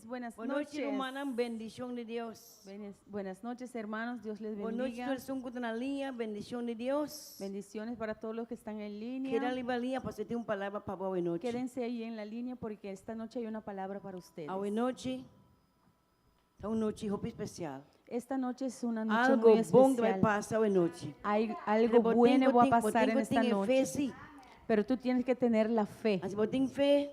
noches, buenas Bon nochi, noches. Rumannan, bendishon di Dios. Buenas noches, hermanos. Dios les Bon nochi, bendiga. tur esun ku ta na liña, bendishon di Dios. Bendiciones para todos los que están en línea. Keda riba liña, pasobra tin un palabra pa bo awe nochi. Quédense ahí en la línea porque esta noche hay una palabra para ustedes. Awe nochi ta un nochi hopi spesial. Esta noche es una noche Algo muy bon ta bai especial. pasa awe nochi. Hay algo Pero bo tin bueno ku va a tin- bo pasar tin en ku esta tin e fe noche. sí. Pero tú tienes que tener la fe. Anto si bo tin fe,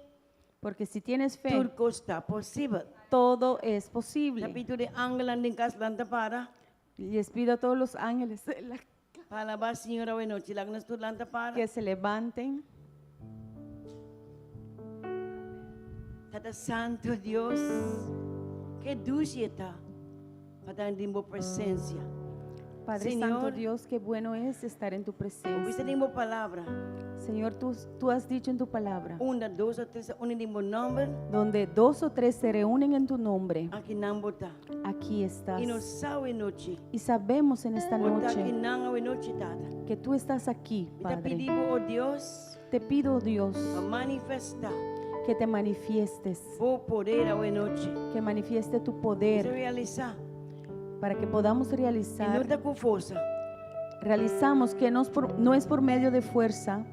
Porque si tienes fe, tur kos ta posibel. todo es posible. Ta pidi tur e angelnan den kas lanta para. Les pido a todos los ángeles de la Pa alabá Señor awe nochi. Laga nos tur lanta para. que se levanten. Tata Santo Dios, ke dushi e ta pa ta den bo presensia. Padre Santo Señor, Dios, qué bueno es estar en tu Bo presencia. bisa den bo palabra, Señor, tú has dicho en tu palabra, unda dos o tres ta uni den bo nomber, donde dos o tres se reúnen en tu nombre, akinan bo ta. aquí estás. I nos sa awe nochi, Y sabemos en esta bo ta noche akinan awe nochi, Tata. que tú estás aquí, Mi ta Padre. pidi bo, o Dios, Te pido, Dios, pa manifestá que te manifiestes, bo poder awe nochi. que manifieste tu Nos poder realisá para que podamos i no realizar, ta ku forsa, realizamos que no es por medio de fuerza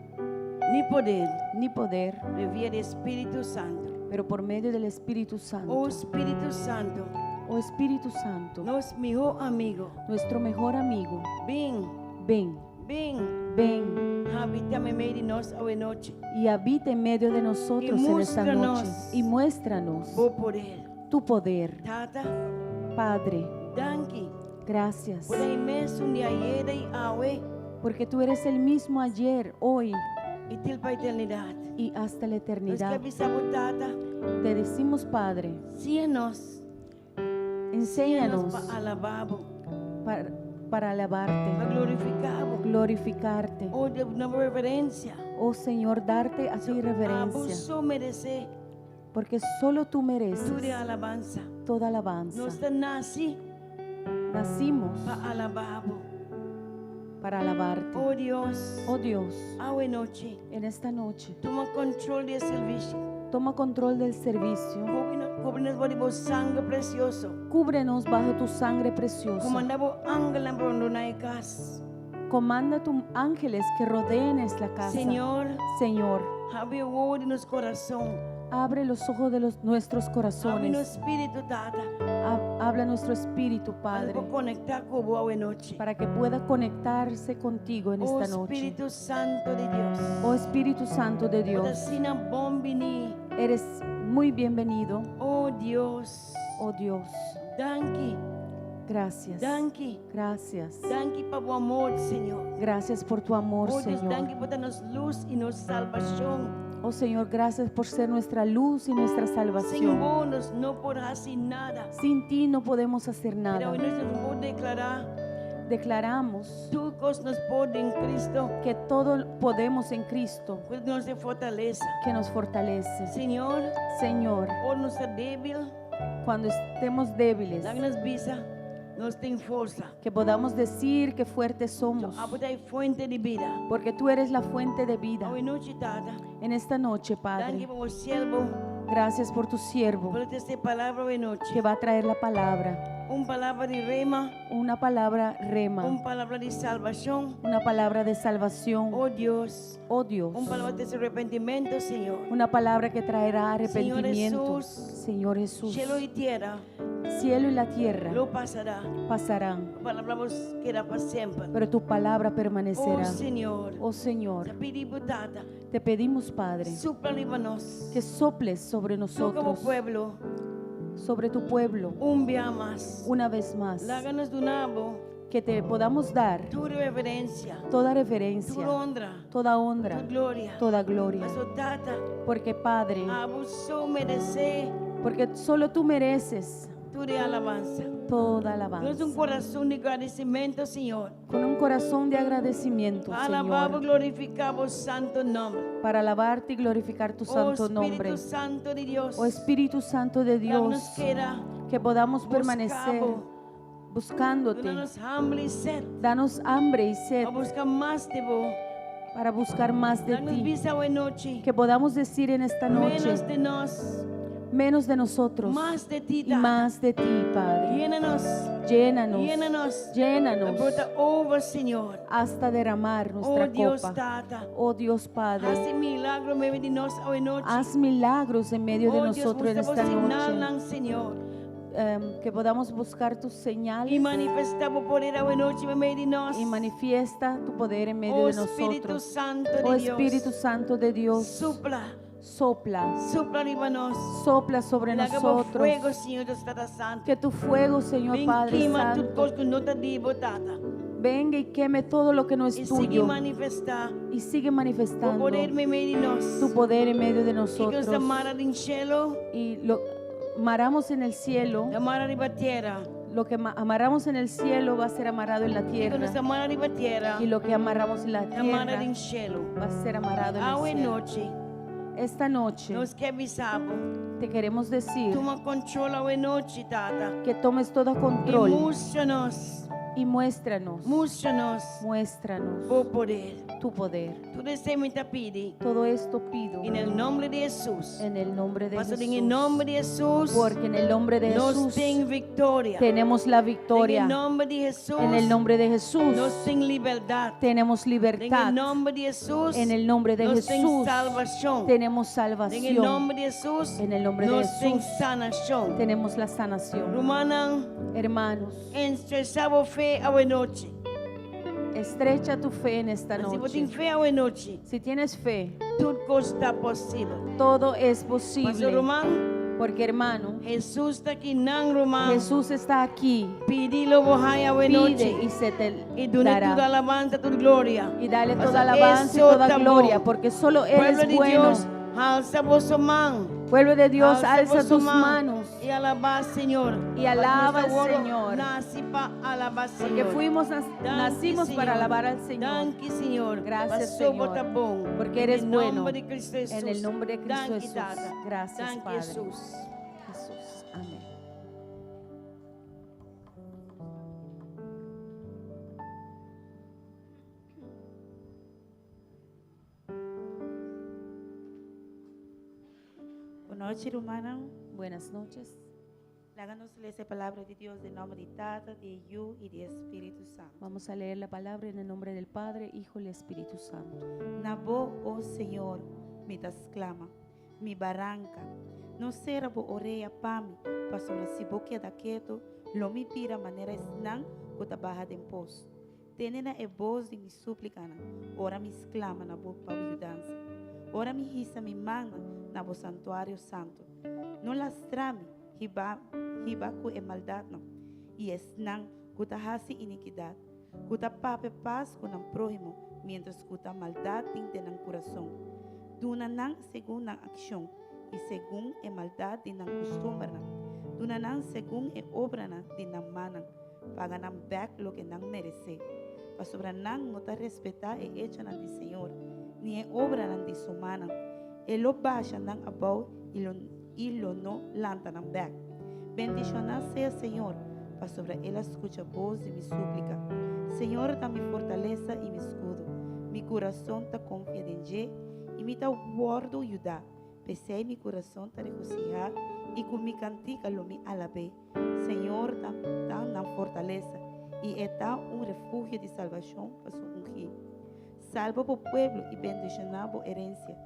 ni poder, ni poder, pero via di Spiritu Santu. pero por medio del Espíritu Santo. O Spiritu Santu, Oh Espíritu Santo, nos mihó amigu, nuestro mejor amigo, bin, ven, bin, ven habitá meimei di nos awe nochi. y habita en medio de nosotros Y en esta noche muéstranos y muéstranos Bo poder. tu poder. Tata, Padre, danki. gracias, Bo ta e mesun di ayera i awe porque tú eres el mismo ayer, hoy i te pa eternidat. y hasta la Nos eternidad. ke bisa bo, Tata, Te decimos, Padre, siña nos, enséñanos pa alabá bo, para alabarte, pa glorifiká bo. glorificarte. Oh, duna bo reverensia. Oh Señor, darte a ti Abo reverencia, so meresé porque solo tú mereces tur alabansa. toda alabanza. Nos ta nase Nacimos pa alabá bo. para alabarte. Oh Dios, Oh Dios, awe nochi, en esta noche, tuma kontrol di e servisio. toma control del servicio. Kubri nos bou di bo sanger presioso. Cúbrenos bajo tu sangre preciosa. Komandá bo angelnan pa rondoná e kas. Comanda tus ángeles que rodeen esta casa. Señor, Señor, habri wowo di nos kurason. abre los ojos de nuestros Habri corazones. nos spiritu, Tata. Habla nuestro espíritu, Padre, Pa konektá ku bo awe nochi. para que pueda conectarse contigo en Oh esta noche. Spiritu Santu di Dios. Oh Espíritu Santo de Dios, Bo ta asina bon biní. eres muy bienvenido. Oh Dios. Oh Dios, Danki. gracias. Danki. Gracias. Danki pa bo amor, Señor. Gracias por tu amor, Oh Dios, Señor. danki pa nos lus i nos salbashon. Oh Señor, gracias por ser nuestra luz y nuestra Sin salvación. bo nos no por hasi nada. Sin ti no podemos hacer Pero nada. hoy nos por deklará Declaramos tur kos nos por den Kristu, que todo podemos en Cristo ku ta duna nos fortalesa. que nos fortalece. Señor, Señor, ora nos ta débil, cuando estemos débiles, laga nos bisa, nos tin forsa. que podamos decir que fuertes somos, Abo ta e fuente di bida. porque tú eres la fuente de vida. Awe nochi, Tata, En esta noche, danki Padre, pa bo siervo, gracias por tu siervo pa trese palabra awe nochi. que va a traer la palabra, Un palabra di rema, una palabra rema, un palabra di salbashon. una palabra de salvación. Oh Dios, Oh Dios, un palabra di arepentimentu, Señor. una palabra que traerá Señor arrepentimiento. Jesús, Señor Jesús, Shelu i tera cielo y la tierra lo pasará. pasarán, Palabra bo ta keda pa semper. pero tu palabra Oh permanecerá. Señor, Oh Señor, ta pidi bo, Tata, te pedimos, Padre, supla riba nos. que soples sobre Toka bo nosotros, pueblo, sobre tu pueblo, un bia mas. una vez más, Laga nos duna bo que te podamos dar tur reverensia, toda tur reverencia, honra, toda honra, tur gloria. toda gloria. Paso Tata, Porque Padre, abo so meresé porque solo tú mereces tur alabansa. toda Nos alabanza. un kurason di gradisimentu, Señor. Con un corazón de agradecimiento, Alabá bo, Señor, glorifiká bo santu nòmber. para alabarte y glorificar tu Oh santo nombre. Spiritu Santu di Dios. Oh Espíritu Santo de Laga nos Dios, keda que podamos permanecer Buska bo. buscándote. Duna nos hamber i set. Danos hambre y sed Pa buska mas di bo. para buscar más de Danos ti. bisa awe nochi. Que podamos decir en esta noche, Ménos di nos. Menos de nosotros Mas di ti, y Tata. más de ti, Padre. Yena nos. Llénanos. Yena nos. Llénanos Bota over, Señor. hasta derramar nuestra Oh Dios, copa. Tata. Oh Dios Padre, Hasi milager meimei di nos awe nochi. haz milagros en medio de Oh Dios, nosotros en mustra esta bo señal, noche. Señor. Que podamos buscar tus señales I manifestá bo poder awe nochi meimei di nos. y manifiesta tu poder en medio Oh de Spiritu nosotros. Santu di Oh Dios. Espíritu Santo de Dios, Supla. sopla, Supla riba nos. sopla sobre Laga bo nosotros. fuego, Señor Dios Tata Santu. Que tu fuego, Señor Bin Padre kima tur Santo, kos ku no ta di bo, Tata. venga y queme todo lo que no es I sigui tuyo manifestá y sigue bo manifestando poder meimei di nos. tu poder en medio de Kiko nosotros. ta mara den shelu, Y lo amarramos en el cielo, ta mara riba tera. lo que amarramos en el cielo va a ser amarrado en la Kiko tierra. ta mara riba tera, Y lo que amarramos en la ta mara tierra den shelu. va a ser amarrado en Awe el cielo. nochi, Esta noche nos ke bisa bo. te queremos decir Tuma kontròl awe nochi, Tata. que tomes todo I control mustra nos, y muéstranos, mustra nos, muéstranos bo poder. tu poder. Tur esei mi ta pidi. Todo esto pido Den nòmber di Hesus. en el nombre de Paso Jesús. den nòmber di Hesus. Porque en el nombre de Nos Jesús tin viktoria. tenemos la victoria. Den nòmber di Hesus. En el nombre de Jesús Nos tin libertat. tenemos Den libertad. nòmber di Hesus. En el nombre de nos tin Jesús salbashon. tenemos Den salvación. nòmber di Hesus. En el nombre de Nos tin Jesús sanashon. tenemos la sanación. Rumannan, Hermanos, estrechá bo fe awe nochi. estrecha tu fe en esta Si bo tin noche. fe awe nochi, Si tienes fe, tur kos ta posibel. todo es Paso posible. ruman, Porque hermano, Hesus ta akinan ruman. Jesús está aquí. Pidi lo bo haña awe Pide nochi. y se te I dun'é tur dará. alabansa, tur gloria. Y dale Paso toda alabanza y e so toda ta gloria, bon. porque solo Él Pueblo es di bueno. Dios, halsa boso man. Pueblo de Dios, alza boso tus man manos. I alabá Señor. I alaba al Nos Señor. Nase pa alabá Porque Señor. fuimos, Danki, nacimos para Señor. alabar al Señor. Danki, Señor. Gracias, Paso Señor. bo ta bon. Porque eres Den bueno. nòmber di Kristu Hesus. En el nombre de Cristo Danki, Jesús. Tata. Gracias, Danki, Padre. Hesus. Jesús. Amén. Bon nochi, rumannan. Buenas noches. Laga nos lesa e palabra di Dios den nòmber di Tata, di Yu i di Spiritu Santu. Vamos a leer la palabra en el nombre del Padre, Hijo y Espíritu Santo. Na bo, o Señor, mi ta sklama, mi baranka. No sera bo orea pa mi, pasobra si bo keda ketu, lo mi bira manera esnan ku ta baha den pos. Tende na e bos di mi súplikanan, ora mi sklama na bo pa yudansa. Ora mi hisa mi man na bo santuario santu. No lastra mi, hiba, hiba ku e maldatnan, i esnan ku ta hasi inikidat, ku ta papia pas ku nan próhimo, mientras ku ta maldat tin den nan kurason. Duna nan segun nan akshon, i segun e maldat di nan kustumbernan. Duna nan segun e obranan di nan mannan, paga nan bèk loke nan meresé. Pasobra nan no ta respetá e echonan di Señor, ni e obranan di su mannan. E lo basha nan abou i lo no lanta nan bèk. Bendishoná sea Señor, pasobra El a skucha bos di mi súplika. Señor ta mi fortalesa i mi eskudo. Mi kurason ta konfia den dje i mi ta wòrdu yudá. P'esei mi kurason ta regosihá i ku mi kantika lo mi alab'é. Señor ta nan fortalesa i E ta un refugio di salbashon pa su ungí. Salba bo pueblo i bendishoná bo herensia.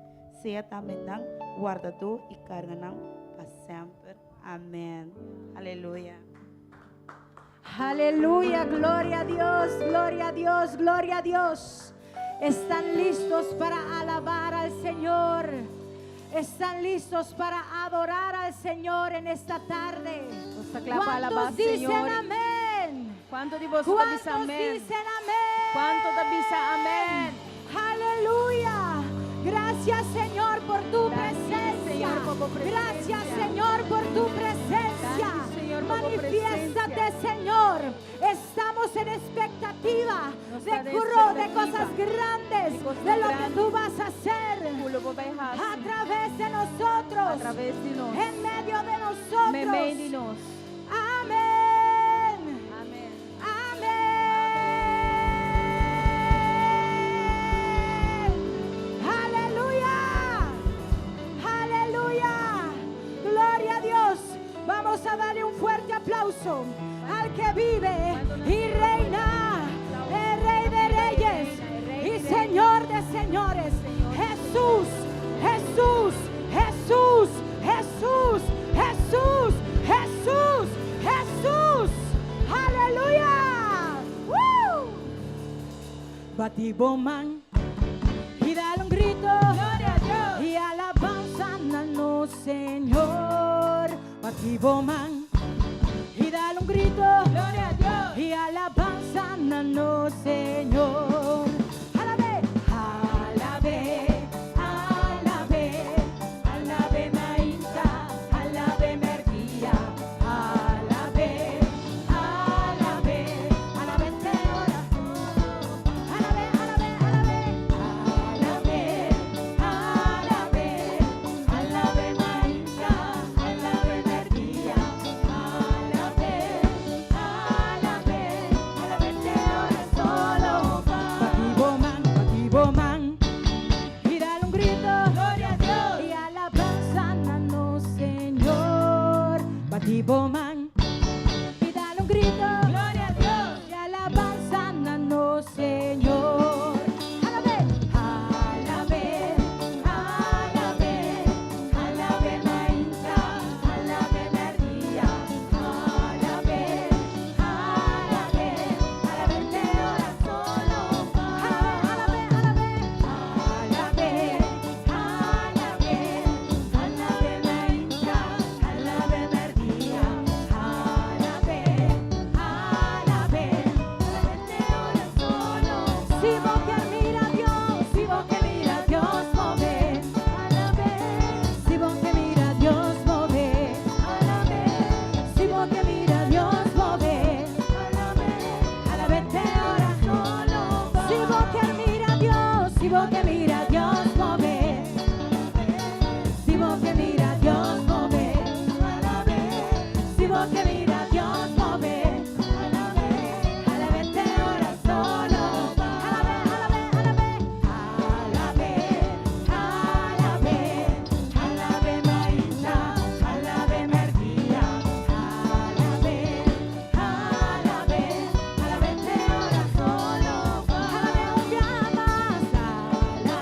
Sea tambe nan wardadó i karga nan pa semper. Amèn. Aleluya. Aleluya, gloria a Dios, gloria a Dios, gloria a Dios. ¿Están listos para alabar al Señor? ¿Están listos para adorar al Señor en esta tarde? Nos ta kla pa alabá ¿Cuántos dicen Señor? amén? Kuantu di boso ta bisa ¿Cuántos amèn? dicen amén? Kuantu ta bisa amèn? Aleluya. Gracias, Señor, por tu Gracias, presencia. Señor, por tu presencia. Gracias, Señor, por tu presencia. Gracias, Señor, por tu Manifiéstate, presencia. Señor. Estamos en expectativa Nos de ta den curro, de ekspektativa. cosas grandes, De cosas de lo que grandes. tú vas a hacer Ku lo bo bai hasi a través de nosotros, a traves di nos. en medio de nosotros. Meimei di nos. Amén. Amèn. Amén. Aleluya. Aleluya. Gloria. Señores. Jesús, Jesús, Jesús, Jesús, Jesús, Jesús, Jesús. Aleluya. ¡Woo! Bati bo man y dale un grito. Gloria a Dios. Y alabanza a nos Señor. Bati bo man y dale un grito. Gloria a Dios. Y alabanza a nos Señor. Alabe, alabe, alabe, alabe mainta, alabe merdia, alabe, alabe, alabe ora. Alabe, alabe, alabe, alabe, alabe, alabe mainta, alabe merdia, alabe, alabe, alabe te ora solo. Bati bo man, bati bo man, y dale un grito. Gloria a Dios. Y alabanza a nos Señor. Bati bo man, y dale un grito. Gloria a Dios. Y alabanza a nos Señor. Alabe, alabe, alabe, alabe mainta, alabe merdia, alabe, alabe, alabe te ora solo. Alabe, alabe, alabe, alabe, alabe mainta, alabe merdia, alabe, alabe, alabe te ora solo. Si bo kier mira Dios, si bo kier mira Dios move, alabe. Si bo kier mira Dios move, alabe. Si bo kier mira Dios move, alabe. Alabe te ora solo. Si bo kier mira Dios, si bo kier mira Dios move. Si bo kier mira Dios move, alabe. Si bo kier mira Dios move, alabe. Alabe te ora solo. Alabe, alabe, alabe. Alabe, alabe, alabe mainta, alabe merdia, alabe, alabe, alabe te ora solo. Alabe un día más, alabe.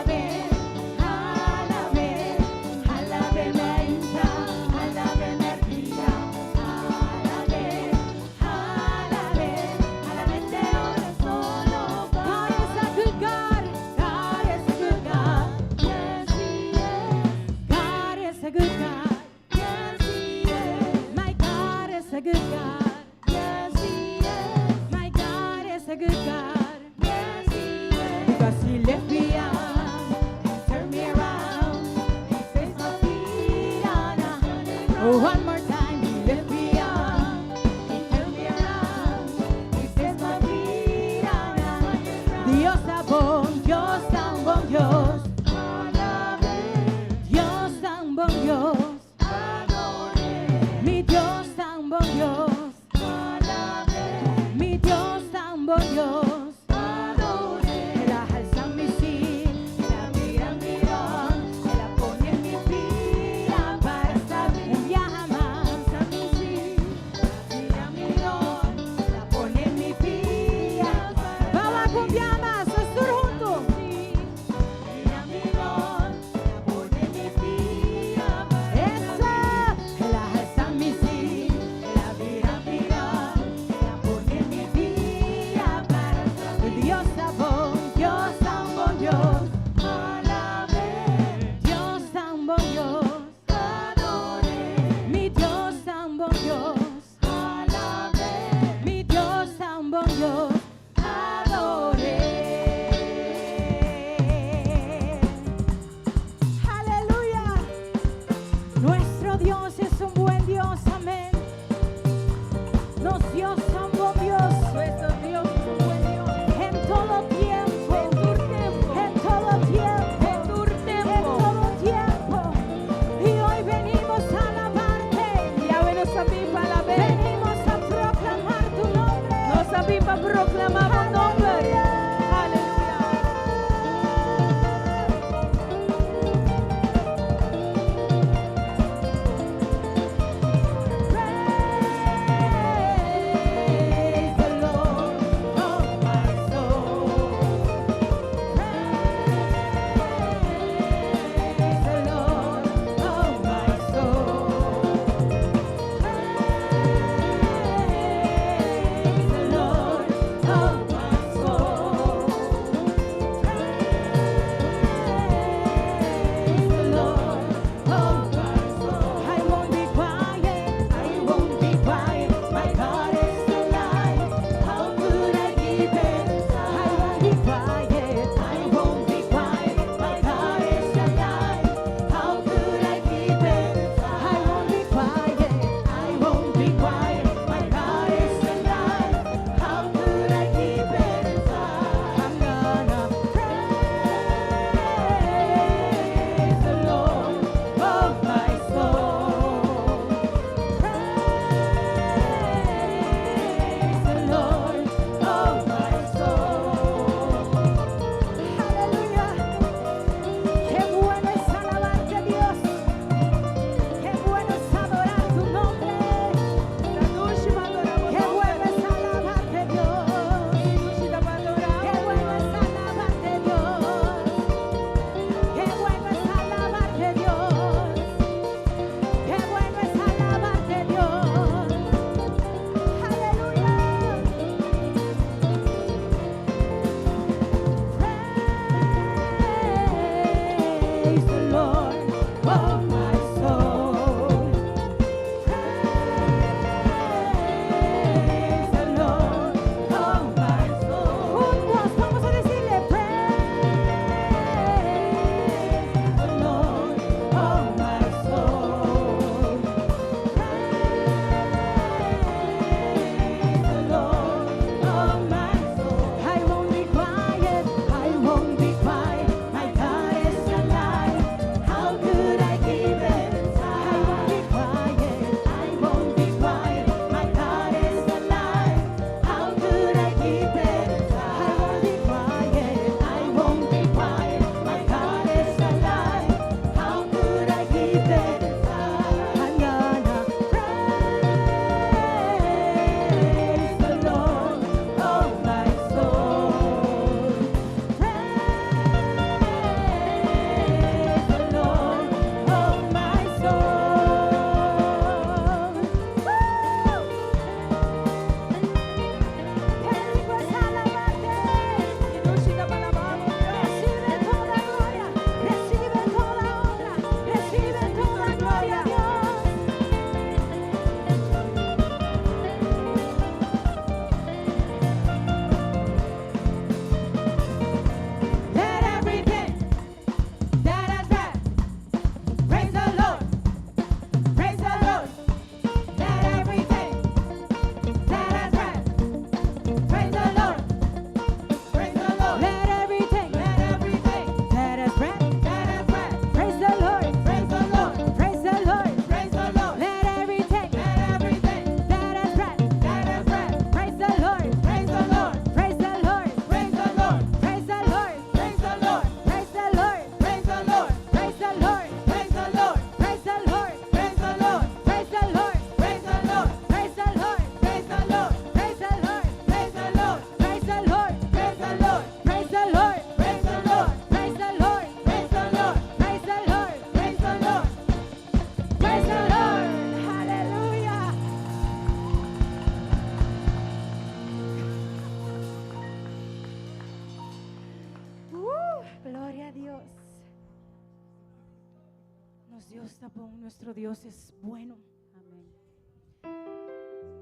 Nos Dios ta bon, nuestro Dios es bueno. Amèn.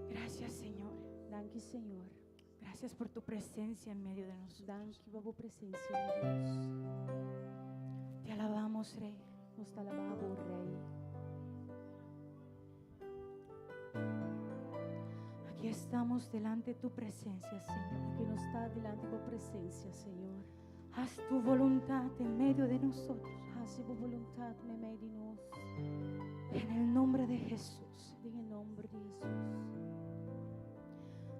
Gracias, Señor. Danki, Señor. Gracias por tu presencia en medio de nosotros. Danki pa bo presensia, mi Dios. Te alabamos, Rey. Nos ta alabá bo, Rei. Aquí estamos delante de tu presencia, Señor. Aki nos ta dilanti bo presensia, Señor. Haz tu voluntad en medio de nosotros. Hasi bo boluntat meimei di nos. En el nombre de Jesús. Den nòmber di Hesus.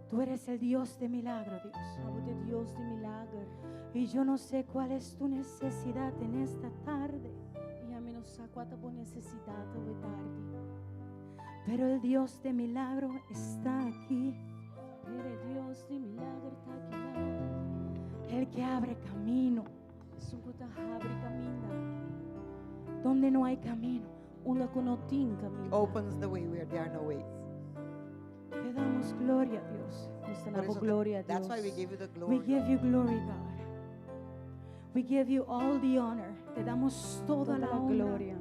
Tú eres el Dios de milagro, Dios. Abo ta Dios di milager. Y yo no sé cuál es tu necesidad en esta tarde, I ami no sa kua ta bo nesesidat awe tardi. Pero el Dios de milagro está aquí. Pero Dios di milager ta akinan. El que abre camino Esun ku ta habri kaminda. Donde no hay camino. Unda ku no tin kaminda. Opens the way where there are no ways. Te damos gloria, Dios. Nos ta Por duna eso gloria, Dios. That's why we give you the glory. We give you glory, God. We give you all the honor. Te damos toda Toda la la honra gloria.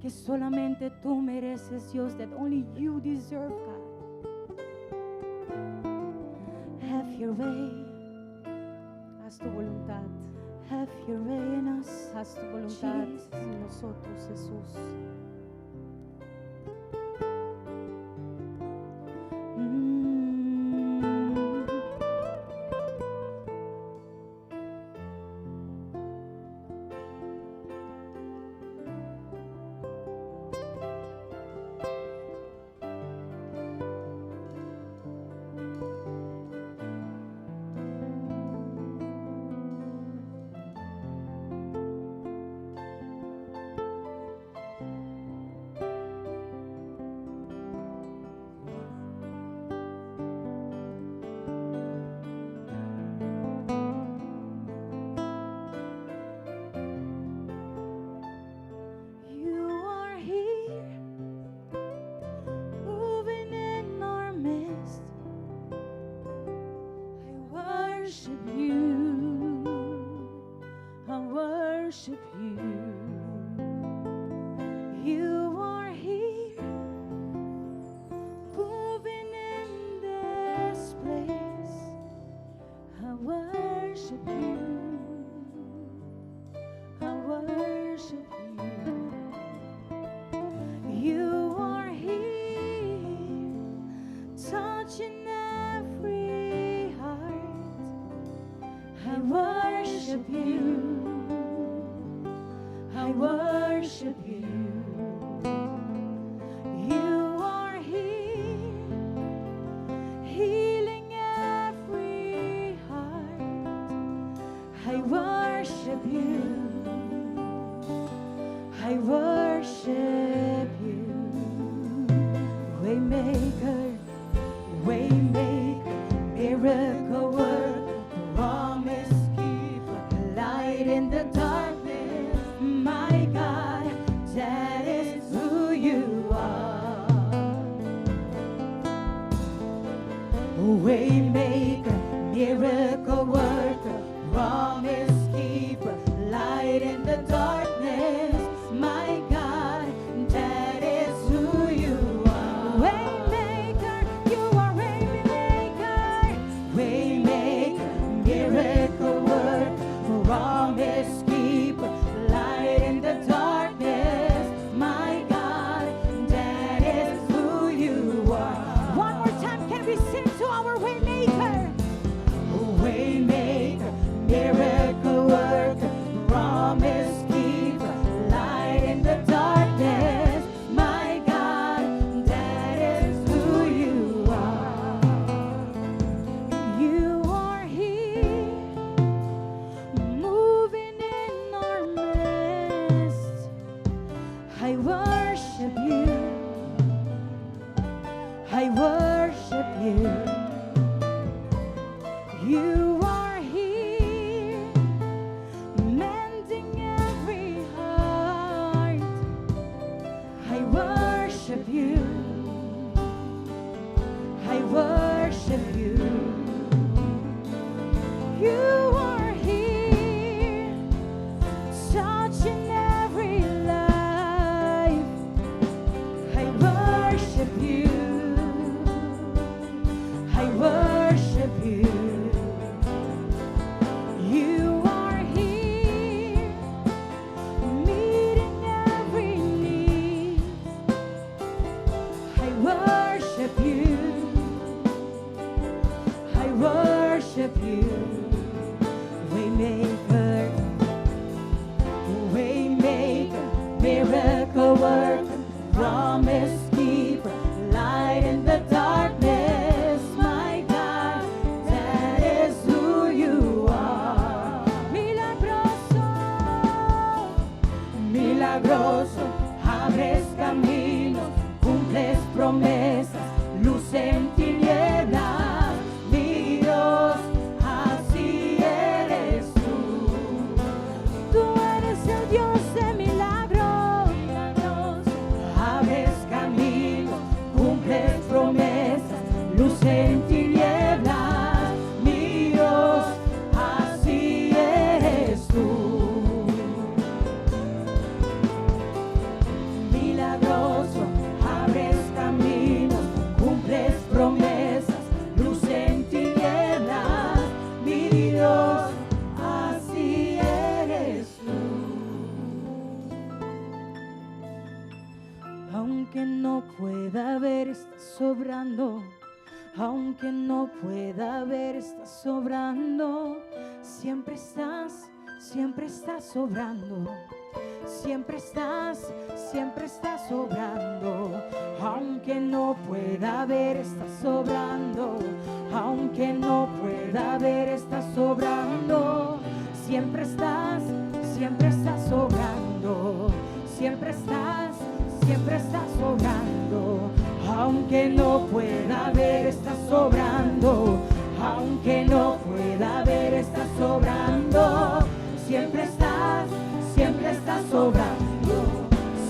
Que solamente tú mereces, Dios, that only you deserve, God. Have your way. Haz tu boluntat. Have your way in us. Haz tu boluntat Jesus. en nosotros, Jesús. You are here, moving in our midst. I worship you. I worship you. You are here, moving in this place. I worship you. I worship you. You are here, touching every heart. I worship you. I worship you. You are here, healing every heart. I worship you. I worship you. Waymaker, Waymaker, miracle worker, promise keeper, light in the darkness. My God, that is who you are. Waymaker, miracle worker, promise keeper, light in the darkness. My God, that is who you are. Waymaker, you are waymaker, waymaker, miracle worker, promise keeper, light in the darkness. My God, that is who you are. One more time, can we sing to our waymaker? Waymaker, miracle. Milagroso, abres caminos, cumples promesas, luz en tinieblas, mi Dios, así eres tú. Tú eres el Dios de milagros, abres caminos, cumples promesas, luz en tinieblas, mi Dios, así eres tú. Milagroso, abres caminos, cumples promesas, luz en tinieblas, mi Dios, así eres tú. Aunque no pueda ver, estás sobrando. Aunque no pueda ver, estás sobrando. Siempre estás sobrando. Siempre estás sobrando. Aunque no pueda ver, estás sobrando. Aunque no pueda ver, estás sobrando. Siempre estás sobrando. Siempre estás sobrando. Aunque no pueda ver, estás sobrando. Aunque no pueda ver, estás sobrando. Siempre estás sobrando.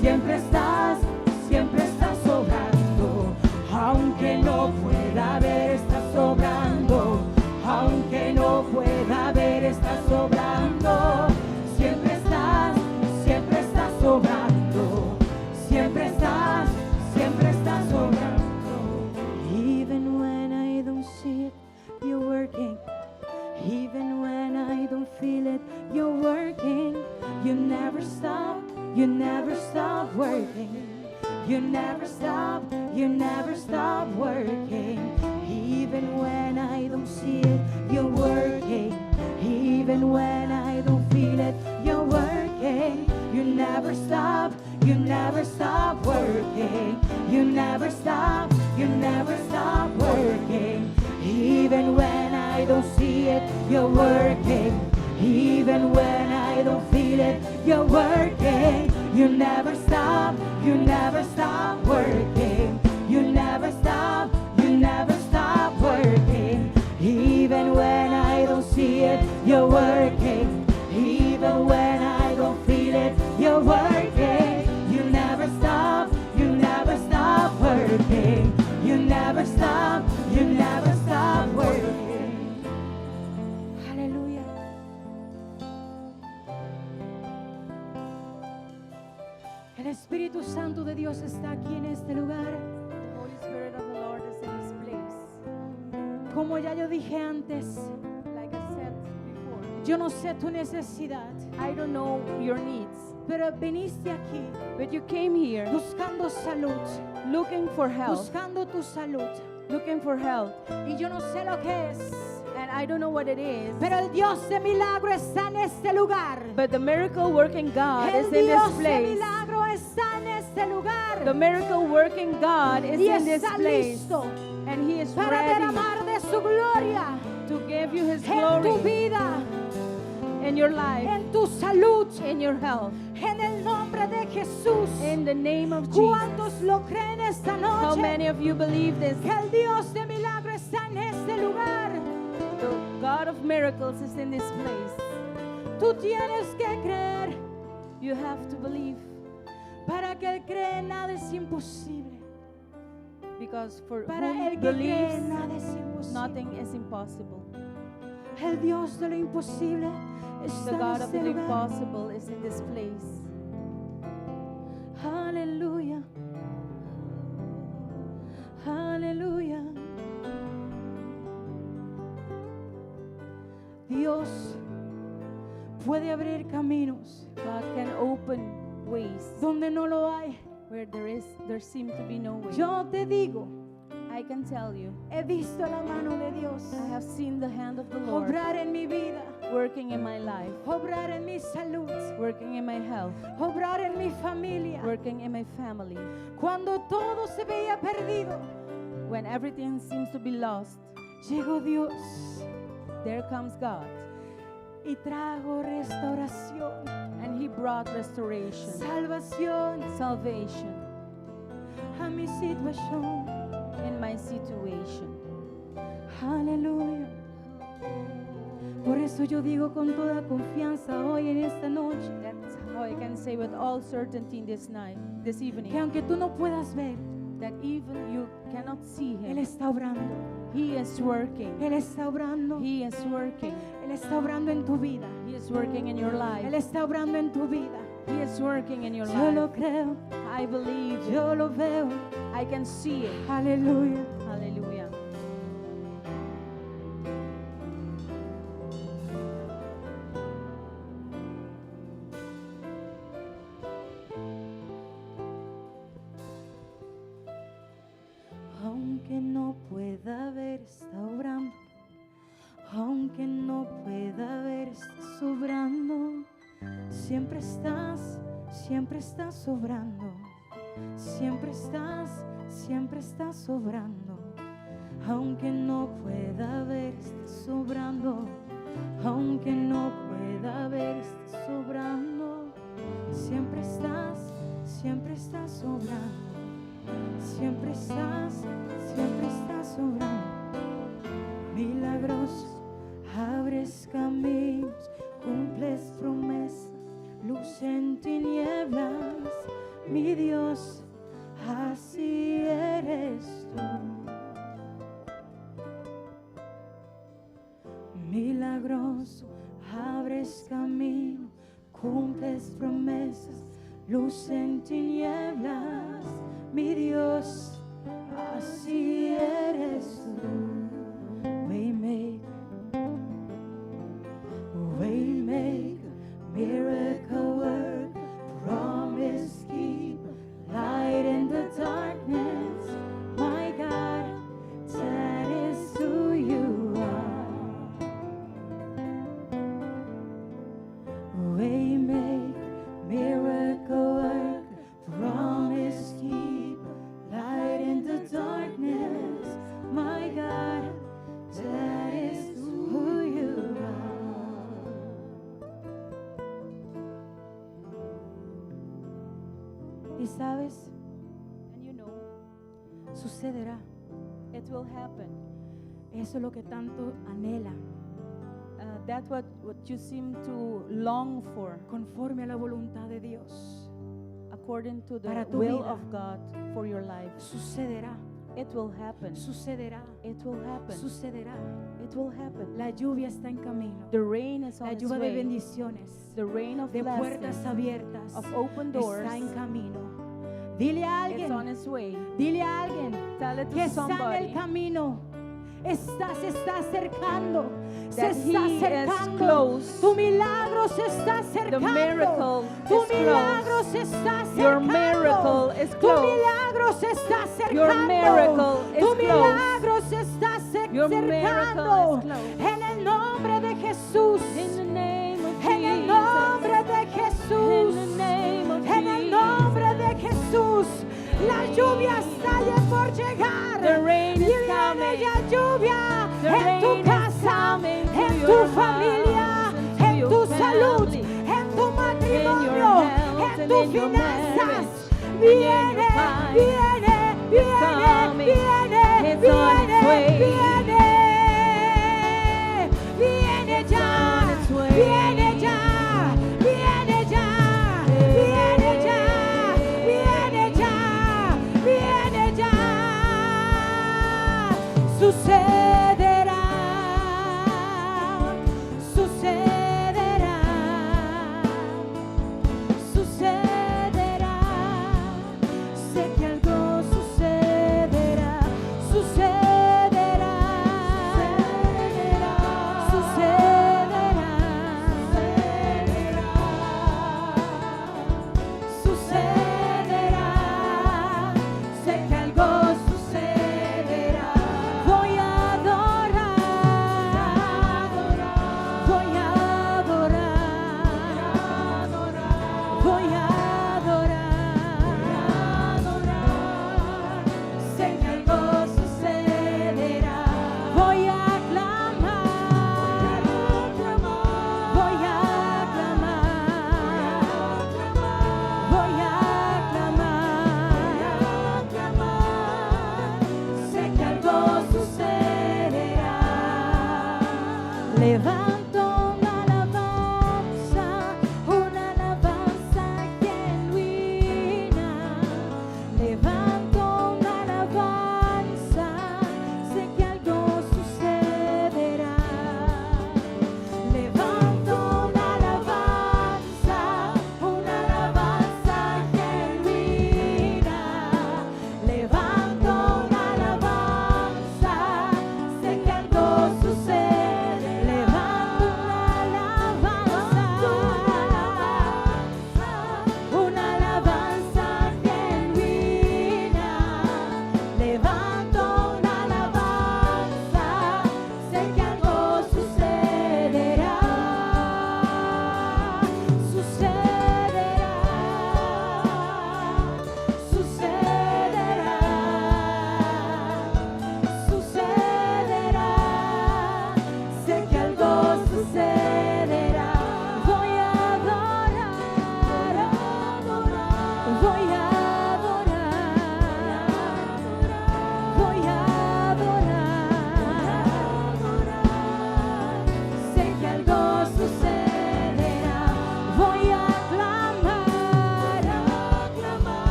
Siempre estás sobrando. Aunque no pueda ver, estás sobrando. Aunque no pueda ver, estás sobrando. Siempre estás sobrando. Siempre estás sobrando. Even when I don't see it, you're working. Even when I don't feel it, you're working. You never stop, you never stop working. You never stop, you never stop working. Even when I don't see it, you're working. Even when I don't feel it, you're working. You never stop, you never stop working. You never stop, you never stop working. Even when I don't see it, you're working. Even when I don't feel it, you're working. You never stop, you never stop working. You never stop, you never stop working. Even when I don't see it, you're working. Even when I don't feel it, you're working. You never stop, you never stop working. You never stop, you never stop working. Aleluya. El Espíritu Santo de Dios está aquí en este lugar. The Holy Spirit of the Lord is in this place. Como ya yo dije antes, Like I said before, yo no sé tu necesidad, I don't know your needs, pero viniste aquí but you came here buscando salud, looking for help, buscando tu salud. looking for help. Y yo no sé lo que es, And I don't know what it is, pero el Dios de milagro está en este lugar. but the miracle working God El is in this Dios de place. milagro está en este lugar. The miracle working God is Y in this está place. listo And He is para ready derramar de su gloria to give you His en tu glory vida, in your life, en tu salud, in your health. en el nombre de Jesús. In the name of Jesus. ¿Cuántos lo creen esta How noche? many of you believe this? Que el Dios de milagro está en este lugar. The God of miracles is in this place. Tú tienes que creer. You have to believe Para que él cree, nada es imposible. because for Para whom el que cree, believes, nada es imposible. nothing is impossible. El Dios de lo imposible está The en God of este the lugar. impossible is in this place. Aleluya. Aleluya. Dios puede abrir caminos God can open ways donde no lo hay. where there seem to be no way. Yo te digo, I can tell you, he visto la mano de Dios I have seen the hand of the Lord obrar en mi vida, working in my life, obrar en mi salud, working in my health, obrar en mi familia. working in my family. Cuando todo se veía perdido, When everything seems to be lost, llegó Dios there comes God y trajo restauración. and He brought restoration, Salvacion salvation a mi situacion. In my situation. Aleluya. Por eso yo digo con toda confianza hoy en esta noche That's how I can say with all certainty in this night, this evening, que aunque tú no puedas ver, that even you cannot see Él Him, está obrando. He is working. Él está obrando. He is working. Él está obrando en tu vida. He is working in your Él life. está obrando en tu vida. He is working in your Yo lo life. creo, I believe. Yo lo veo. I can see it. Aleluya. Hallelujah. Aunque no pueda ver, está obrando. Aunque no pueda ver, estás obrando. Siempre estás obrando. Siempre estás obrando. Aunque no pueda ver, estás obrando. Aunque no pueda ver, estás obrando. Siempre estás obrando. Siempre estás obrando. Milagroso, abres caminos, cumples promesas, luz en tinieblas, mi Dios, así eres tú. Milagroso, abres camino, cumples promesas, luz en tinieblas, mi Dios, así eres tú. Waymaker, Waymaker, miracle worker, promise keeper, light in the darkness, my God, that is who you are. Waymaker, miracle worker, promise keeper, light in the darkness, my God, that is who you are. Y sabes, And sucederá. It will happen. Eso es lo que tanto anhela, That what you seem to long for, conforme a la voluntad de Dios. According to the Para tu will vida. of God for your life. Sucederá, It will happen. Sucederá, It will happen. Sucederá. It will happen. La lluvia está en camino. The rain is on La its lluvia de way. bendiciones, The rain of de puertas blessings, abiertas, of open doors. Está en camino. Dile a It's on alguien, its way. Dile a alguien Tell it que to está en el somebody camino. Está, se está acercando. Se that está he is acercando. close. Tu milagro se está The acercando. miracle Tu is milagro close. se está Your acercando. miracle is Tu close. milagro se está Your acercando. miracle is Tu close. milagro se está Your miracle acercando. is close. En el nombre de Jesús. In the name of En el Jesus. nombre de Jesús. In the name of En el Jesus. nombre de Jesús. La lluvia está ya por llegar. The rain Y is viene coming. ya lluvia The en tu rain is casa, coming to en tu your familia, house and to en your tu salud, family, en tu in your matrimonio, health en and tus in your finanzas. marriage, and in Viene, your finance. Viene, viene, Coming. Viene, It's on its viene, way. Viene, viene ya, On its way. Viene ya, viene ya, viene ya, viene ya, viene ya. Sucederá, sucederá, sucederá. Sé que algo sucederá, sucederá, sucederá, sucederá. Sé que algo sucederá. Voy a adorar, voy a adorar, voy a adorar. Sé que algo sucederá. Voy a clamar, voy a clamar,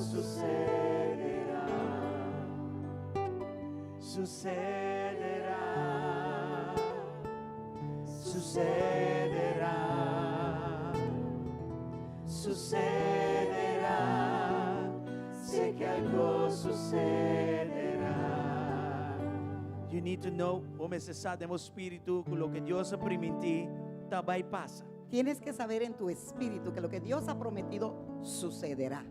Sucederá. Sucederá. Sucederá. Sucederá. Sé que algo sucederá. You need to know, bo mester sa den bo spiritu, ku loke Dios a primintí ta bai pasa. Tienes que saber en tu espíritu que lo que Dios ha prometido sucederá.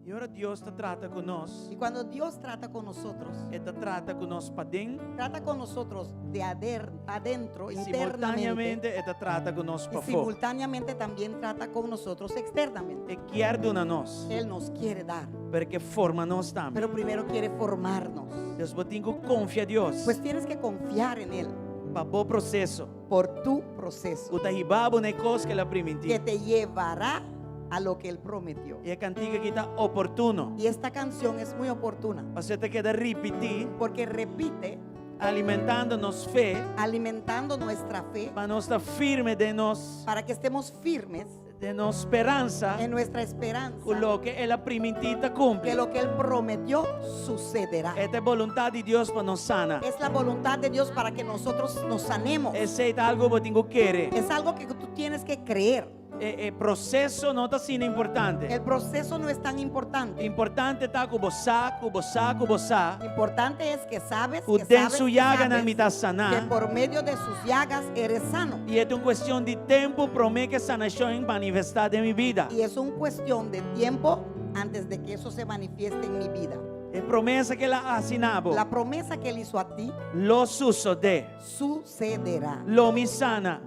I ora Dios ta trata ku nos, Y cuando Dios trata con nosotros, E ta trata ku nos paden trata con nosotros de adentro, i internamente, simultáneamente E ta trata ku nos y pafó. simultáneamente también trata con nosotros externamente. E kier duna nos, Él nos quiere dar, pero e ke forma nos tambe. pero primero quiere formarnos. Dus bo tin ku konfia Dios Pues tienes que confiar en Él pa bo proseso por tu proceso, ku ta hiba bo na e kos ku El a primintí. que te llevará a lo que Él prometió. I e kantika aki ta oportuno. Y esta canción es muy oportuna Pasobra e ta keda ripití, porque repite, alimentando nos fe, alimentando nuestra fe, pa nos ta firme den nos, para que estemos firmes den nos speransa, en nuestra esperanza, ku loke El a primintí ta kumpli. que lo que Él prometió sucederá. E ta e boluntat di Dios pa nos sana. Es la voluntad de Dios para que nosotros nos sanemos. Esei ta algu bo tin ku kere. Es algo que tú tienes que creer. E, e proseso no ta asina importante. El proceso no es tan importante. Importante ta ku bo sa, ku bo sa, ku bo sa. Importante es que sabes, Ku que den sabes, su que llaganan sabes mi ta saná. que por medio de sus llagas eres sano. I e ta un kuestion di tempu promé ku e sanashon manifestá den mi bida. Y es una cuestión de tiempo antes de que eso se manifieste en mi vida. E promesa ku el a hasi na bo. La promesa que él hizo a ti Lo sosodé. sucederá. Lo mi sana.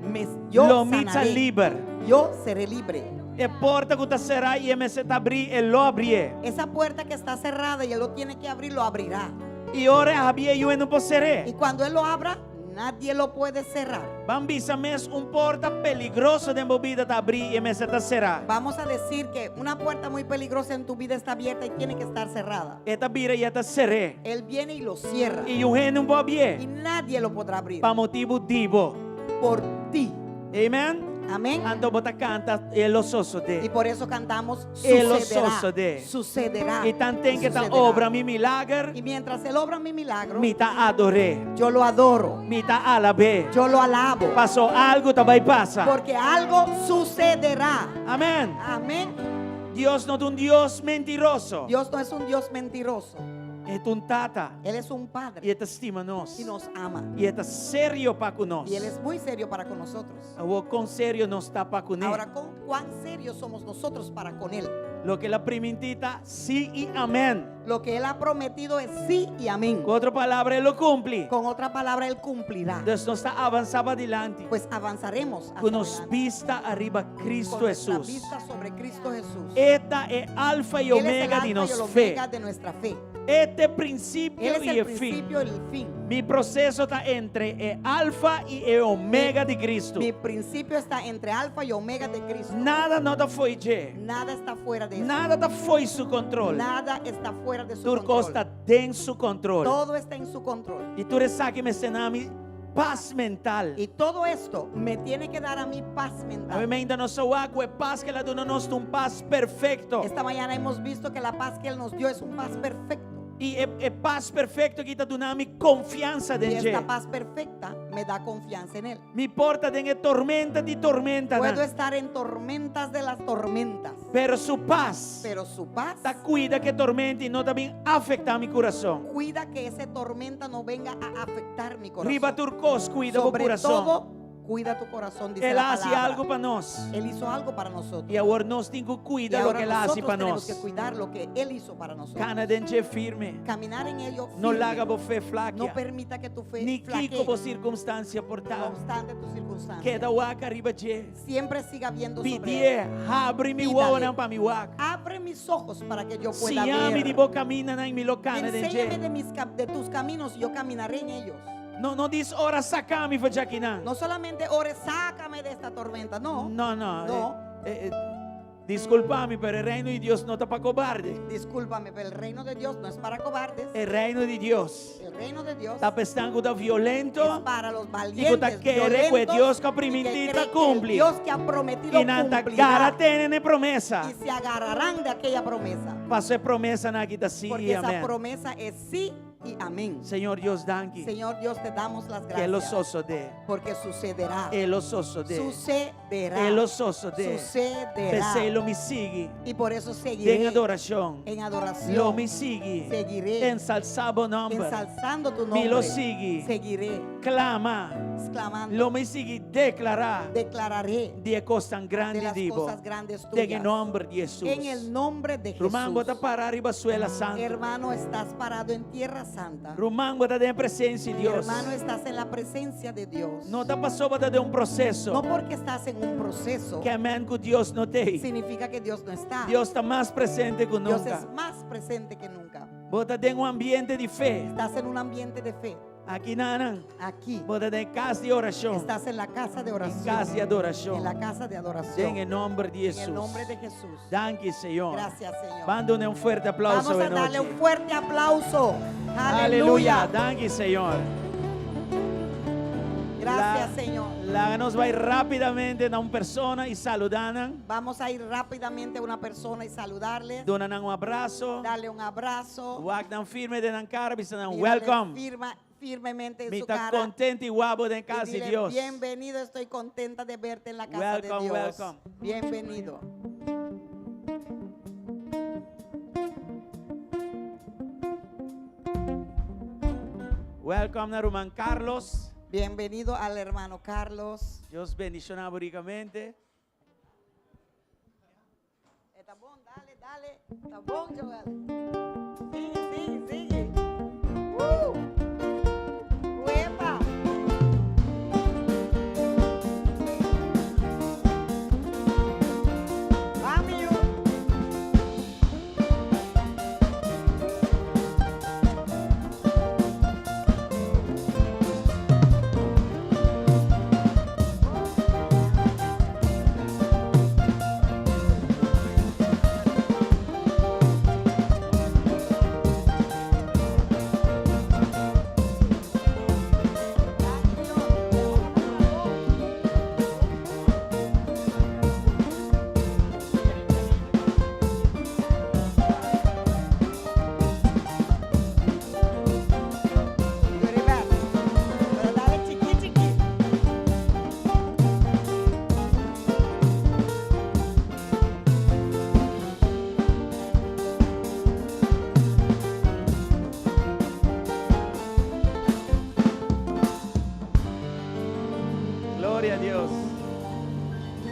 Me, yo Lo mi ta sanaré. liber. Yo seré libre. E porta ku ta será i e mester ta habrí, e lo habrié. Esa puerta que está cerrada y él lo tiene que abrir, lo abrirá. I ora e habrié niun hende no por ser'é. Y cuando él lo abra, nadie lo puede cerrar. Ban bisa mes un porta peligroso den bo bida ta habrí i e mester ta será. Vamos a decir que una puerta muy peligrosa en tu vida está abierta y tiene que estar cerrada. E ta bira i e ta ser'é. Él viene y lo cierra. I niun hende no por habrié. Y nadie lo podrá abrir. Pa motibu di bo. Por ti. Amen. Amén. Anto bo ta kanta e lo sosodé. Y por eso cantamos E lo sucederá. sosodé. Sucederá. I tanten ku e ta Sucederá. obra mi milager. Y mientras él obra mi milagro, Mi ta ador'é. yo lo adoro. Mi ta alab'é. Yo lo alabo. Paso algu ta bai pasa. Porque algo sucederá. Amén. Amén. Dios no ta un Dios mentiroso. Dios no es un Dios mentiroso. E ta un tata. Él es un padre. I e ta stima nos. Y nos ama. I e ta serio pa ku nos. Y Él es muy serio para con nosotros. Awor kon serio nos ta pa kuné. Ahora, ¿con cuán serios somos nosotros para con Él? Loke el a primintí ta sí i amèn. Lo que Él ha prometido es sí y amén. Ku otro palabra, e lo kumpli. Con otra palabra, Él cumplirá. Dus nos ta avansá padilanti. Pues avanzaremos Ku nos adelante. bista ariba Cristo Con nuestra Jesús. vista sobre Cristo Jesús. E ta e alfa i Él es el omega alfa di y nos el fe. omega de nuestra fe. E ta e prinsipio Él es i el e fin. principio y el fin. Mi proseso ta entre e alfa i e omega di Cristo. Mi principio está entre alfa y omega de Cristo. Nada no ta fo'i dje. Nada está fuera de eso. Nada ta fo'i su kontrol. Nada está fuera de su Tur control. kos ta den su kontrol. Todo está en su control. I tur esaki mester duna mi pas mental. Y todo esto me tiene que dar a mí paz mental. Awe mainta nos a wak ku e pas ku el a duna nos ta un pas perfekto. Esta mañana hemos visto que la paz que Él nos dio es un paz perfecto. I e, e pas perfekto aki ta duna mi konfiansa Y den esta dje. paz perfecta me da confianza en Él. Mi por ta den e tormenta di tormenta. Puedo estar en tormentas de las tormentas, Pero su pas pero su paz ta kuida ku e tormenta ei no ta bin afektá mi kurason. cuida que esa tormenta no venga a afectar mi corazón. Riba tur kos kuida bo Sobre kurason. todo, cuida tu corazón, dice El la a hasi palabra. algu pa nos. Él hizo algo para nosotros. I awor nos tin ku Y kuida ahora loke el a hasi nosotros pa tenemos nos. que cuidar lo que Él hizo para nosotros. Kana den dje firme. Caminar en ello No firme. laga bo fe No flakia. permita que tu fe Ni flaquee, kiko bo sirkunstansia por ta. no obstante tus circunstancias. Keda wak ariba dje. Siempre siga viendo sobre Pidié, él. habri mi Pídale. wowonan pa mi wak. Abre mis ojos para que yo pueda Siña mi ver. di bo kamindanan i mi lo kana den Enséñame dje. de, mis, de tus caminos y yo caminaré en ellos. No, no djis ora saka mi for di akinan. No solamente ore, sácame de esta tormenta. No. No, no. No. Diskulpa mi, pero e reino di Dios no ta pa kobarde. Discúlpame, pero el reino de Dios no es para cobardes. E reino di Dios El reino de Dios ta pa esnan ku ta violento es para los i ku valientes, ta kere ku e violentos, Dios ku a y que primintí creen ta que el kumpli. Dios que ha prometido I nan ta cumplirá. gara tene na e promesa. Y se agarrarán de aquella promesa. Paso e promesanan aki ta sí Porque i esa amèn. promesa es sí y amén. Señor Dios, danki. Señor Dios, te damos las Ku e lo gracias. sosodé. Porque sucederá. E lo sosodé. Sucederá. E lo sosodé. Sucederá. P'esei lo mi sigui. Y por eso seguiré. Den adorashon. En adoración. Lo mi sigui. Seguiré. Ensalsá bo nòmber. Ensalzando tu Mi lo nombre. sigui. Seguiré. Klama. Exclamando. Lo mi sigui deklará. Declararé. Di e kosnan De grandi las di bo. cosas grandes Den e tuyas. nòmber di Hesus. En el nombre de Ruman, bo ta Jesús. pará riba suela santu. Hermano, estás parado en tierra santa. Ruman, bo ta den presensia di Dios. Hermano, estás en la presencia de Dios. No ta paso bo ta den un proseso. No porque estás en un proceso. Ke men ku Dios no t'ei. Significa que Dios no está. Dios ta mas presente ku Dios nunka. es más presente que nunca. Bo ta den un ambiente di fe. Estás en un ambiente de fe. Akinan. Aquí. Bo ta den kas di orashon. Estás en la casa de oración. Kas di adorashon. En la casa de adoración. Den e nòmber di En Hesus. el nombre de Jesús. Danki, Señor. Gracias, Señor. Ban duna un fuerte aplauso Vamos a e darle nochi. un fuerte aplauso. Aleluya. Aleluya. Danki, Señor. Gracias, Señor. Laga nos bai rápidamente na un persona i saludá nan. Vamos a ir rápidamente a una persona y saludarles. Duna nan un abraso. Darle un abrazo. Wak nan firme den nan kara, bisa nan Mírale welcome. Firma, firmemente en Mi su ta cara. kontentu di wak bo den Y kas di dile, Dios. Bienvenido, estoy contenta de verte en la casa de Welcome, Dios. welcome. Bienvenido. Welcome na ruman Carlos. Bienvenido al hermano Carlos. Dios bendishoná bo rikamente. Está bom, dale, dale. Está bom, Joel. Sigue, sigue, sigue. Uh. Uepa. Vamos, Yu. Pero dale chiqui, chiqui. Gloria a Dios.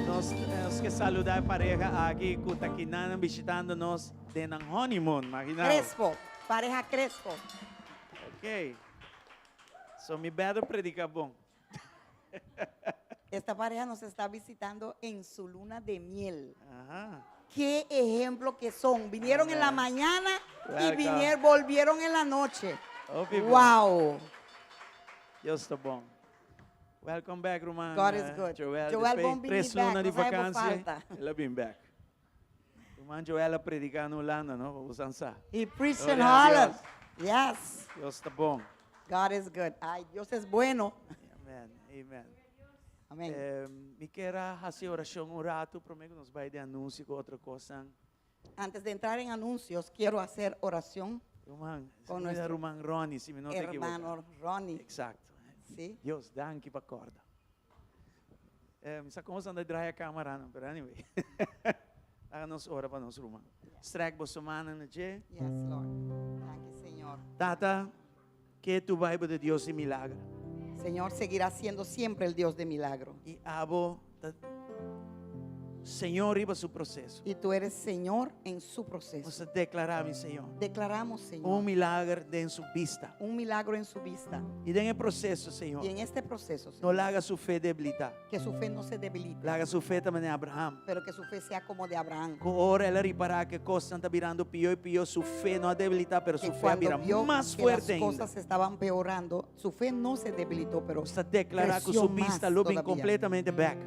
Nos tenemos que saludar a pareja aquí, ku ta akinan bishitando nos den nan honeymoon, imaginá. Crespo, pareja Crespo. Ok. So mi better prediká bon. Esta pareja nos está visitando en su luna de miel. Ajá. Qué ejemplo que son. Vinieron en la mañana y Welcome. vinieron, volvieron en la noche. Oh, people. Wow. Dios ta bon. Welcome back, ruman. God is good. Joel, Joel, despues bon bini tres back. luna di No sabe bo vakantie. falta. El a bin back. Ruman Joel a prediká na Hulanda, no? Bo sa. He preached in Gloria a Holland. Dios. Yes. Dios ta bon. God is good. Ay, Dios es bueno. Amèn. Amèn. Amèn. Eh, mi ke hasi orashon un ratu, promé ku nos bai den anunsio ku otro kos. Antes de entrar en anuncios, quiero hacer oración. Ruman, Con con nuestro Ruman Ronnie, si mi no ta ekivoká. Hermano Ronnie. Eksakto. Sí. Dios, danki pa kòrda. Eh, sa kon ta draai e kamera, no? But anyway. Laga nos ora pa nos ruman. Strek bo man na dje. Yes, Lord. Thank you, Señor. Tata, ku bai ta Dios di milager. Señor seguirá siendo siempre el Dios de milagro. I abo, ta, Señor, riba su proseso. Y tú eres Señor en su proceso. Nos ta deklará, mi Señor. Declaramos, Señor. Un milager den su bista. Un milagro en su vista. I den e proseso, Señor. Y en este proceso, Señor, No laga su fe debilitá. que su fe no se debilite. Laga su fe ta manera Abraham. Pero que su fe sea como de Abraham. Ku ora el a ripará ku kosnan ta birando pió i pió, su fe no a debilitá, pero Que su fe cuando a bira vio mas que fuerte las ainda. cosas estaban empeorando, su fe no se debilitó, pero Nos ta deklará ku creció su bista más lo bin todavía. kompletamente bèk.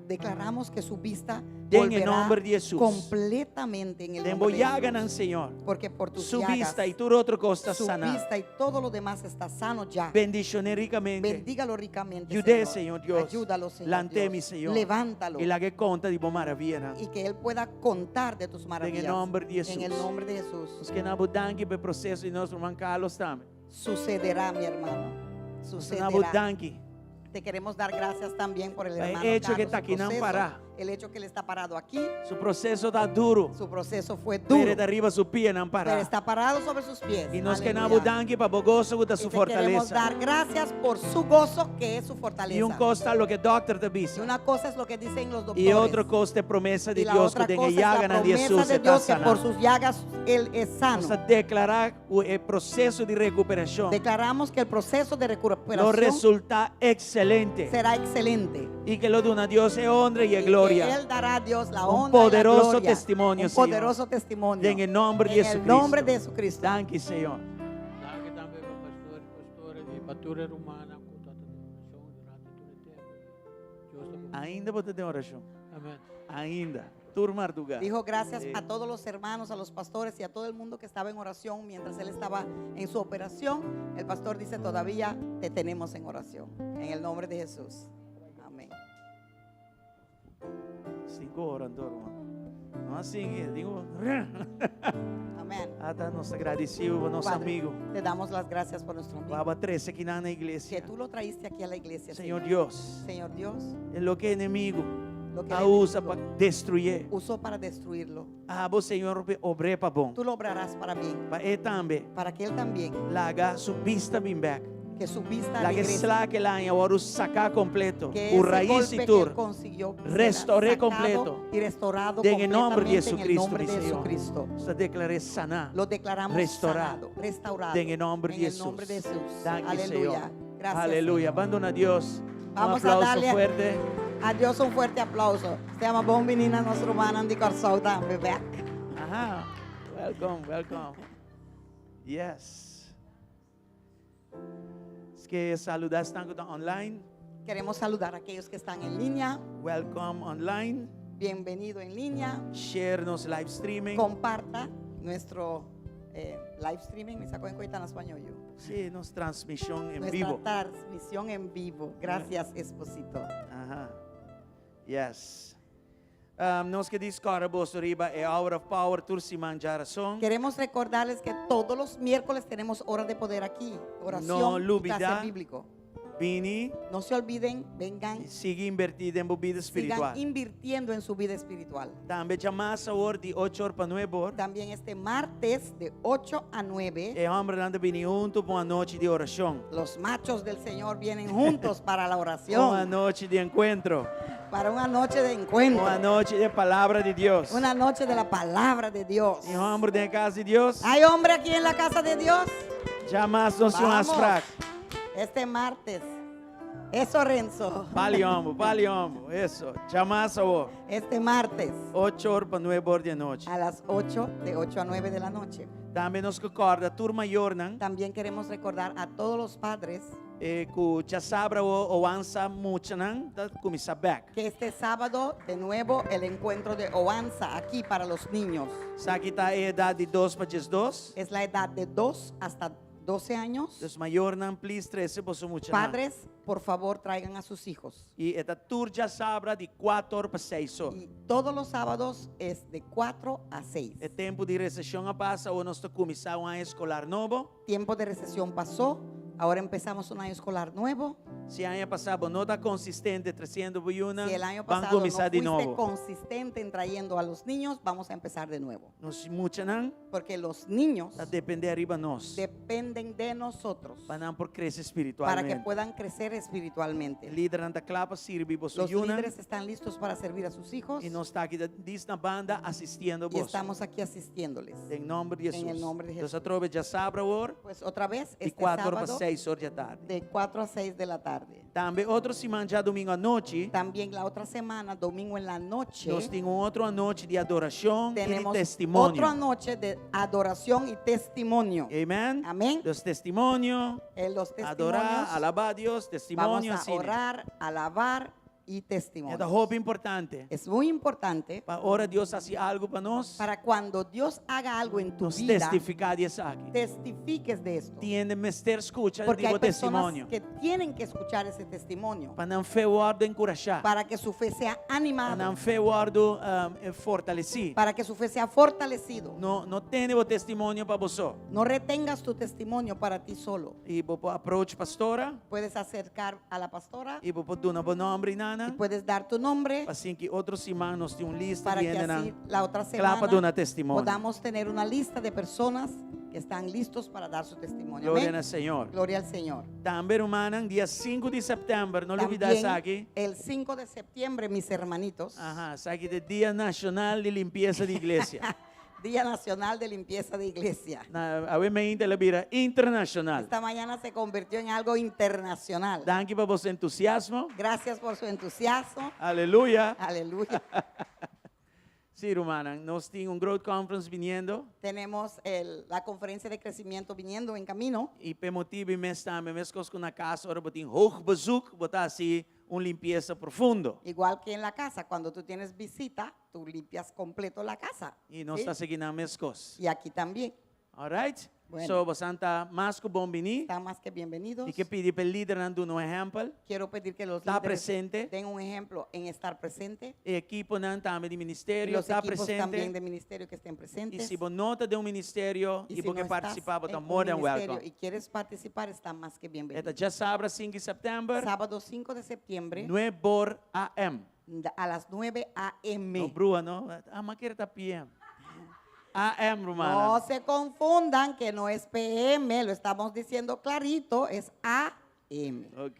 Declaramos que su vista vista Den e volverá nomber di Jesus. completamente en el Den bo nombre de Jesús. yaganan, Señor. Porque por tus Su llagas, vista i tur otro kos ta su saná. vista y todo lo demás está sano ya. Bendishon'é rikamente. Bendígalo ricamente, Yud'é, Señor Dios. Ayúdalo, Señor Lant'é, Dios. mi Señor. Levántalo. I lag'é konta di bo maravianan. Y que él pueda contar de tus maravillas. nomber di En el Jesus. nombre de Jesús. Nos ke yama bo danki pa e proseso di nos ruman Carlos tambe. Sucederá, mi hermano. Nos ta yama bo Sucederá. danki. Te queremos dar gracias también por el Pa e hermano hecho que Carlos, ta su akinan proceso, pará. El hecho que él está parado aquí. Su proseso ta duru. Su proceso fue Pero duro. e ta riba su pianan Pero pará. está parado sobre sus pies. I nos ke Aleluya. yama bo danki pa bo goso ku ta Y su te queremos fortalesa. dar gracias por su gozo que es su fortaleza. I un kos ta loke dòkter ta Y bisa. una cosa es lo que dicen los doctores. I otro kos ta e promesa Y di la Dios otra ku den cosa e es la yaganan di promesa Jesus de e ta Dios que por saná. sus llagas él es sano. Nos ta deklará e proseso di rekuperashon Declaramos que el proceso de lo recuperación resultá ekselente. será excelente. I ku e lo duna Dios e honra i Y que gloria. Él dará a Dios la Un honra y la poderoso gloria. testimonio, Un Señor. poderoso testimonio. Den e nòmber di En el Jesucristo. nombre de Jesucristo. Danki, Señor. Danki tambe pa pastor, pastora i pa tur rumannan ku tabata den orashon durante tur e tempu. Dios ta ku Ainda bo ta den orashon. Amèn. Ainda. Tur mardugá. Dijo gracias Sí. a todos los hermanos, a los pastores y a todo el mundo que estaba en oración mientras él estaba en su operación. El pastor dice, todavía te tenemos en oración. En el nombre de Jesús. Amén. 5 ora, anto. No asina, digo. Amén. Ata nos ta gradisido pa nos Padre, amigu. Te damos las gracias por nuestro amigo. Ku bo a trese aki na Que iglesia. tú lo traíste aquí a la iglesia. Señor Dios, Señor Dios, e loke enemigu lo que a el usa pa enemigo destruí. usó para destruirlo, Abo, Señor, obr'é pa bon. tú lo obrarás para bien, Pa e tambe para que él también, laga su bista bin bèk. que su vista Laga regrese, sla ku el a haña wòrdu saká kompleto. que O ese raíz golpe y que tur. él consiguió será Restauré sacado completo. y restaurado Den e nòmber di completamente en el Jesucristo, nombre mi de Señor. Jesucristo. Nos ta deklar'é saná. Lo declaramos Restaurado. sanado, restaurado. Den e nòmber en di el nombre de Jesús. Jesús. Danki, Aleluya. Señor. Gracias. Aleluya. Señor. Ban duna Dios. Un Vamos a aplauso darle fuerte. a Dios un fuerte aplauso. Se llama Bon Menina, nuestro hermano Andy Corsou tambe back. Ajá. Welcome, welcome. Yes. Nos ke saludá esnan ku ta online. Queremos saludar a aquellos que están en línea. Welcome online. Bienvenido en línea. Share nos live streaming. Comparta nuestro live streaming. Me sacó en cuenta en español yo. Sí, nos transmishon en Nuestra vivo. transmisión en vivo. Gracias, Esposito. Ajá. Yes. Nos ke kòrda boso riba e Hour of Power tur siman djarason. Queremos recordarles que todos los miércoles tenemos hora de poder aquí. Oración No y lubidá. clase bíblico. Bini, No se olviden, vengan, sigui invertí den bo bida sigan espiritual. invirtiendo en su vida espiritual. Tambe djamars awor di 8 or pa 9 or. También este martes de 8 a 9, E hòmbernan ta bini huntu pa un anochi di orashon. los machos del Señor vienen juntos para la Un oración, anochi di enkuentro. para una noche de encuentro, Un anochi di palabra di Dios. una noche de la palabra de Dios. Tin hòmber den kas di Dios. ¿Hay hombre aquí en la casa de Dios? Djamars nos tin un Vamos. afspraak. Este martes. Eso, Renzo. Bali hombre, bali hombre. Eso. Djamars awor. Este martes 8 or pa 9 or di anochi. a las 8, de 8 a 9 de la noche. Tambe nos ke kòrda tur mayornan También queremos recordar a todos los padres ku djasabra Oansa muchanan ta kuminsá bèk. que este sábado de nuevo el encuentro de Oanza aquí para los niños. Esaki ta e edat di 2 pa 12. Es la edad de 2 hasta 12 años. Dus mayornan please trese boso muchanan. Padres, por favor, traigan a sus hijos. I e ta tur djasabra di 4 pa 6 or. Y todos los sábados es de 4 a 6. E tempu di reseshon a pasa, awor nos ta kuminsá un aña eskolar nobo. Tiempo de recesión pasó, ahora empezamos un año escolar nuevo. Si aña pasá bo no ta konsistente tresiendo bo yunan, Si el año ban pasado no kuminsá di fuiste nobo. consistente en trayendo a los niños, vamos a empezar de nuevo. Nos muchanan Porque los niños ta dependé riba nos. dependen de nosotros Pa nan por krese para que espiritualmente. puedan crecer espiritualmente. Lidernan ta kla pa sirbi boso Los yunan líderes están listos para servir a sus hijos i nos ta aki na banda asistiendo y boso. estamos aquí asistiéndoles. Den nòmber di En Jesus. el nombre de Entonces Jesús. atrobe djasabra awor Pues otra vez, di este 4 pa sábado 6 or di atardi. de 4 a 6 de la tarde. Tambe otro siman djadumingu anochi, También la otra semana, domingo en la noche, nos tin un otro anochi di adorashon i di tenemos testimonio. otra noche de adoración y testimonio. Amèn. Amén. Dus testimonio, En los adorá, testimonios alabá Dios, vamos testimonio, a asina. orar, alabar Y E testimonios. ta hopi importante. Es muy importante Pa ora Dios hasi algu pa nos, para cuando Dios haga algo en tu nos vida, testifiká di esaki. testifiques de esto. Tin hende mester skucha Porque hay di bo personas testimonio. que tienen que escuchar ese testimonio Pa nan fe wòrdu enkurashá. para que su fe sea Pa animada, nan fe wòrdu um, fortalesí. para que su fe sea fortalecido. No, no tene bo testimonio pa bo so. No retengas tu testimonio para ti solo. I bo por approach pastora Puedes acercar a la pastora i bo por duna bo nòmber i y nana. puedes dar tu nombre Asina ku otro siman nos tin un lista para di que hende así la otra kla pa semana duna testimonio. podamos tener una lista de personas que están listos para dar su testimonio. Gloria Amén. na Señor. Gloria al Señor. Tambe rumannan, dia 5 di sèptèmber, no lubidá También esaki. el 5 de septiembre, mis hermanitos, Aha, esaki ta Dia Nashonal di Limpiesa di Iglesia. Día Nacional de Limpieza de Iglesia. Na, awe mainta el a bira internashonal. Esta mañana se convirtió en algo internacional. Danki pa boso entusiasmo. Gracias por su entusiasmo. Aleluya. Aleluya. Sí, rumannan, nos tin un Growth Conference biniendo. Tenemos la conferencia de crecimiento viniendo en camino. I pa e motibu mes tambe, meskos ku na kas, ora bo tin hoog bezoek, bo ta hasi un limpiesa profundo. Igual que en la casa, cuando tú tienes visita, tú limpias completo la casa. I nos ¿sí? ta hasi akinan meskos. Y aquí también. All right? Bueno. So, boso ta mas ku bon biní. Está más que bienvenidos. Mi ke pidi pa e lidernan duna un ehèmpel. Quiero pedir que los Ta líderes presente. den un ejemplo en estar presente. E ekiponan tambe di Y ministerio los ta equipos también presente. de ministerio que estén I presentes. si bo no ta den un ministerio Y i si bo ke no estás partisipá, en ta un more than ministerio welcome. y quieres participar, está más que bienvenido. E ta djasabra 5 di sèptèmber, Sábado 5 de septiembre 9 or AM. a las 9 a.m. No brua, no? Ah, m'a kere ta PM. AM, rumannan. No se confundan que no es PM, lo estamos diciendo clarito, es AM. Ok.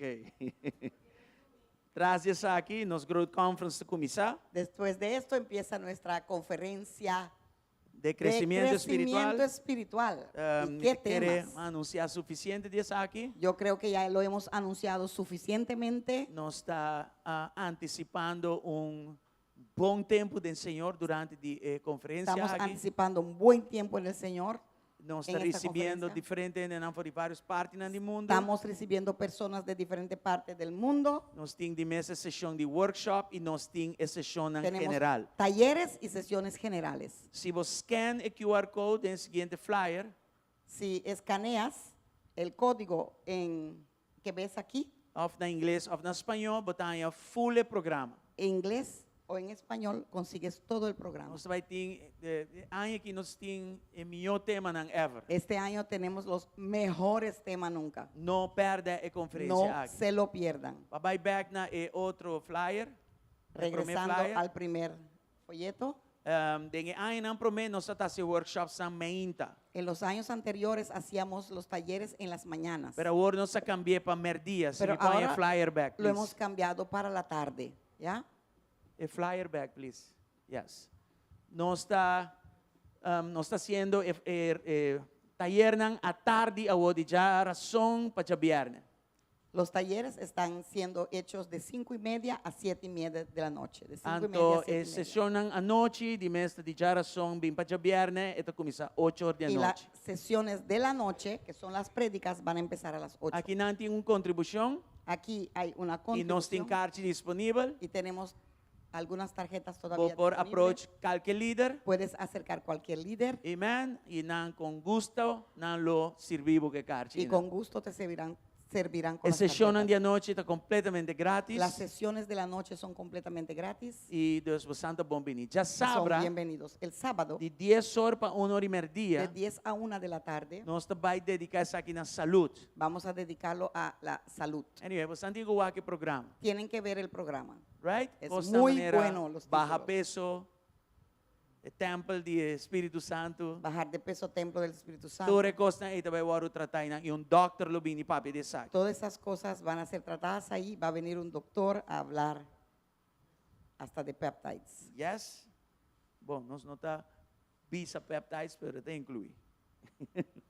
Tras di esaki, nos Growth Conference ta kuminsá Después de esto empieza nuestra conferencia de kresementu de espiritual. crecimiento espiritual. Um, ¿Y qué kere temas? anunsiá sufisiente di esaki. Yo creo que ya lo hemos anunciado suficientemente. Nos ta antisipando un bon tempu den Señor durante e konferensia Estamos aki. anticipando un buen tiempo en el Señor. Nos en ta esta risibiendo conferencia. diferente hende for di vários partinan di mundu. Estamos recibiendo personas de diferentes partes del mundo. Nos tin di mes seshon di workshop i nos tin seshon Tenemos general. talleres y sesiones generales. Si bo scan e QR code den e siguiente flyer, Si escaneas el código en, que ves aquí, òf na ingles òf na spañó, bo ta haña full e programa. en inglés o en español, consigues todo el programa. Nos ta bai tin, e aña aki nos tin e mihó temanan ever. Este año tenemos los mejores temas nunca. No pèrdè e konferensia No aki. se lo pierdan. Bai bèk na e otro flyer. E promé Regresando flyer. al primer folleto. Um, den e añanan promé nos tabata hasi workshops mainta. En los años anteriores hacíamos los talleres en las mañanas. Pero awor nos a kambi'é pa mèrdia. Si Pero mi por e ahora flyer back, lo please. hemos cambiado para la tarde, ¿ya? E flyer back, please. Yes. Nos ta um, nos ta hasiendo e, e, e, tayernan atardi awor di djarason pa djabièrnè. Los talleres están siendo hechos de cinco y media a siete y media de la noche. De cinco y media Anto a siete e y media. seshonnan anochi di mes ta di djarason bin pa djabièrnè, e ta kuminsá 8 or di Y las anochi. sesiones de la noche, que son las prédicas, van a empezar a las 8. Akinan tin un kontribushon Aquí hay una i nos tin contribución karchi disponibel. y tenemos algunas tarjetas todavía Bo por disponibles. approach kualke lider. Puedes acercar cualquier líder Amen. I nan ku gusto nan lo sirbi bo ku e karchi. y con gusto te servirán, servirán con E las seshonnan di tarjetas. anochi ta kompletamente grátis. Las sesiones de la noche son completamente gratis. I dus boso ta bon biní. Dja Son sabra, bienvenidos. El sábado, di 10 or pa 1 or i de mèrdia, 10 a 1 de la tarde, nos ta bai dediká esaki na salú. vamos a dedicarlo a la salud. Anyway, boso tin ku wak e programa. Tienen que ver el programa. Right? Es Kos ta muy manera bueno los Baha títulos. peso, e tèmpel di Spiritu Santu. Bajar de peso, templo del Espíritu Santo. Tur e kosnan ei ta bai wòrdu tratá i un dòkter lo bini papia di esaki. Todas esas cosas van a ser tratadas ahí. Va a venir un doctor a hablar hasta de peptides. Yes? Bon, nos no ta bisa peptides, pero ta inkluí.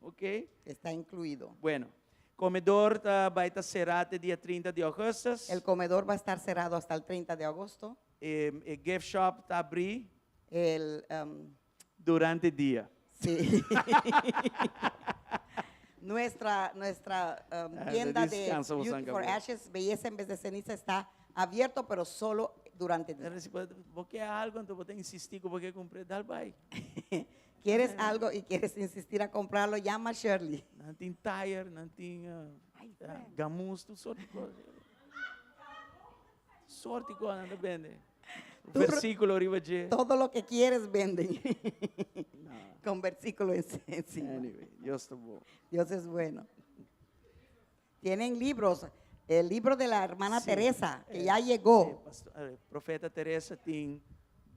Ok? Está incluido. Bueno, komedor ta bai ta será te dia 30 di ougùstùs. El comedor va a estar cerrado hasta el 30 de agosto. E, e gift shop ta habrí El, durante dia. sí. nuestra nuestra Ah, tienda de descansa, Beauty San for Gabriel. Ashes, Belleza en vez de ceniza, está Abierto, pero solo durante el día. Pero si bo ke algo, anto bo ta insistí ku bo ke kumpr'é, dal bai. Quieres algo y quieres insistir a comprarlo, llama a Shirley. Nan tin tayer, nan tin gamus, tur sort di kos. Sort di kos nan ta bende. Versículo riba dje. Todo lo que quieres venden. Con versículo encima. Anyway, Dios ta bon. Dios es bueno. Tienen libros. El libro de la hermana Sí, Teresa, que ya sí, llegó. pastor, profeta Teresa tin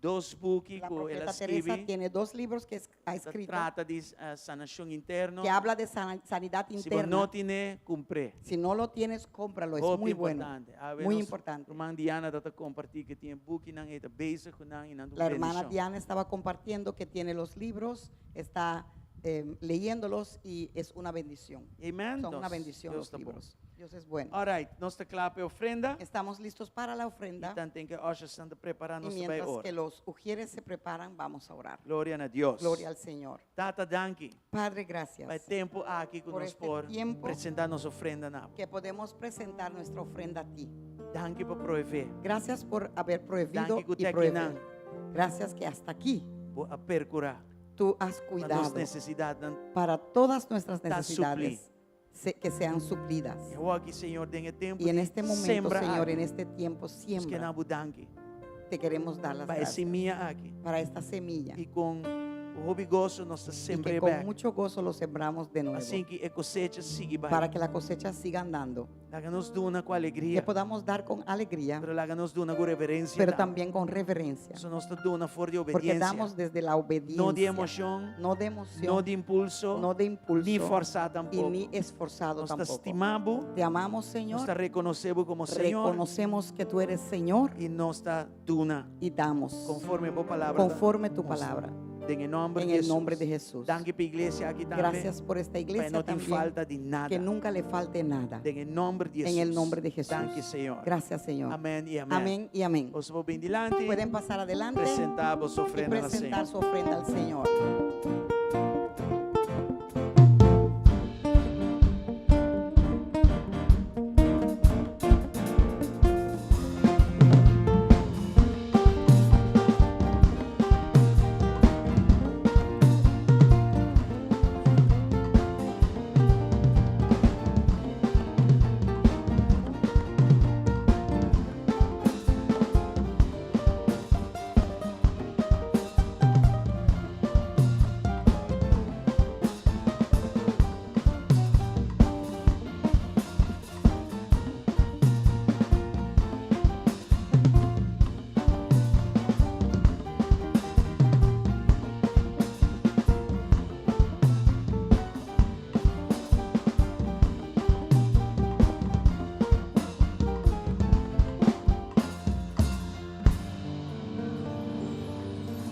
dos buki La ku el a profeta Teresa skibi. tiene dos libros que ha Ta escrito trata di sanashon interno. que habla de sanidad Si bo interna. no tin'é, kumpr'é. Si no lo tienes, cómpralo. Es Hopi muy bueno. importante. A ver, Muy nos importante. Ruman Diana ta kompartí ku tin bukinan, e ta bezig ku nan i nan ta un La hermana bendishon. Diana estaba compartiendo que tiene los libros, está leyéndolos y es una bendición. Amen. Son una Nos bendición Dios los ta bon. libros. Dios es bueno. All right, nos ta kla pa e ofrenda. Estamos listos para la ofrenda. I tanten ku ushers ta prepará, Y nos ta bai mientras ora. que los ujieres se preparan, vamos a orar. Gloria na Dios. Gloria al Señor. Tata, danki. Padre, gracias. Pa e tempu aki ku Por nos este por tiempo presentá nos ofrenda na bo. que podemos presentar nuestra ofrenda a ti. Danki pa proveé. Gracias por haber prohibido Danki ku y te aki proveer. nan. Gracias que hasta aquí Bo a perkurá. tú has Pa nos cuidado nesesidatnan para todas nuestras ta necesidades suplí. que sean suplidas. I awor aki, Señor, den e tempu Y en di este momento, sembra Señor, aki, en este tiempo, nos ke siembra. na bo danki. Te queremos dar las Pa e gracias. simia aki. Para esta semilla. I ku hopi goso nos ta Y que sembr'é con bèk. mucho gozo lo sembramos de nuevo. Asina ku e kosecha sigui bai. Para que la cosecha siga andando. Laga nos duna ku alegria. Que podamos dar con alegría. Pero laga nos duna ku reverensia. Pero también con reverencia. So nos ta duna for di Porque obediensia. damos desde la obediencia. No di emoshon. No de emoción. No di impulso. No de impulso. Ni forsá Y tampoko. ni esforzado Nos ta tampoco. stima bo. Te amamos, Señor. Nos ta rekonosé bo komo Señor. Reconocemos que tú eres Señor. I nos ta duna. Y damos. Konforme bo palabra. Conforme tu Mustra. palabra. En el nombre En de el Jesús. nombre de Jesús. Danki pa e iglesia aki tambe. Gracias por esta iglesia Pa no tin también. falta di nada. Que nunca le falte nada. En el nombre de En Jesús. el nombre de Jesús. Danki, Señor. Gracias, Señor. Amén y amén. Amén y amén. Boso por bin dilanti. Pueden pasar adelante. Presentá su Y ofrenda al presentar Señor. su ofrenda al Señor.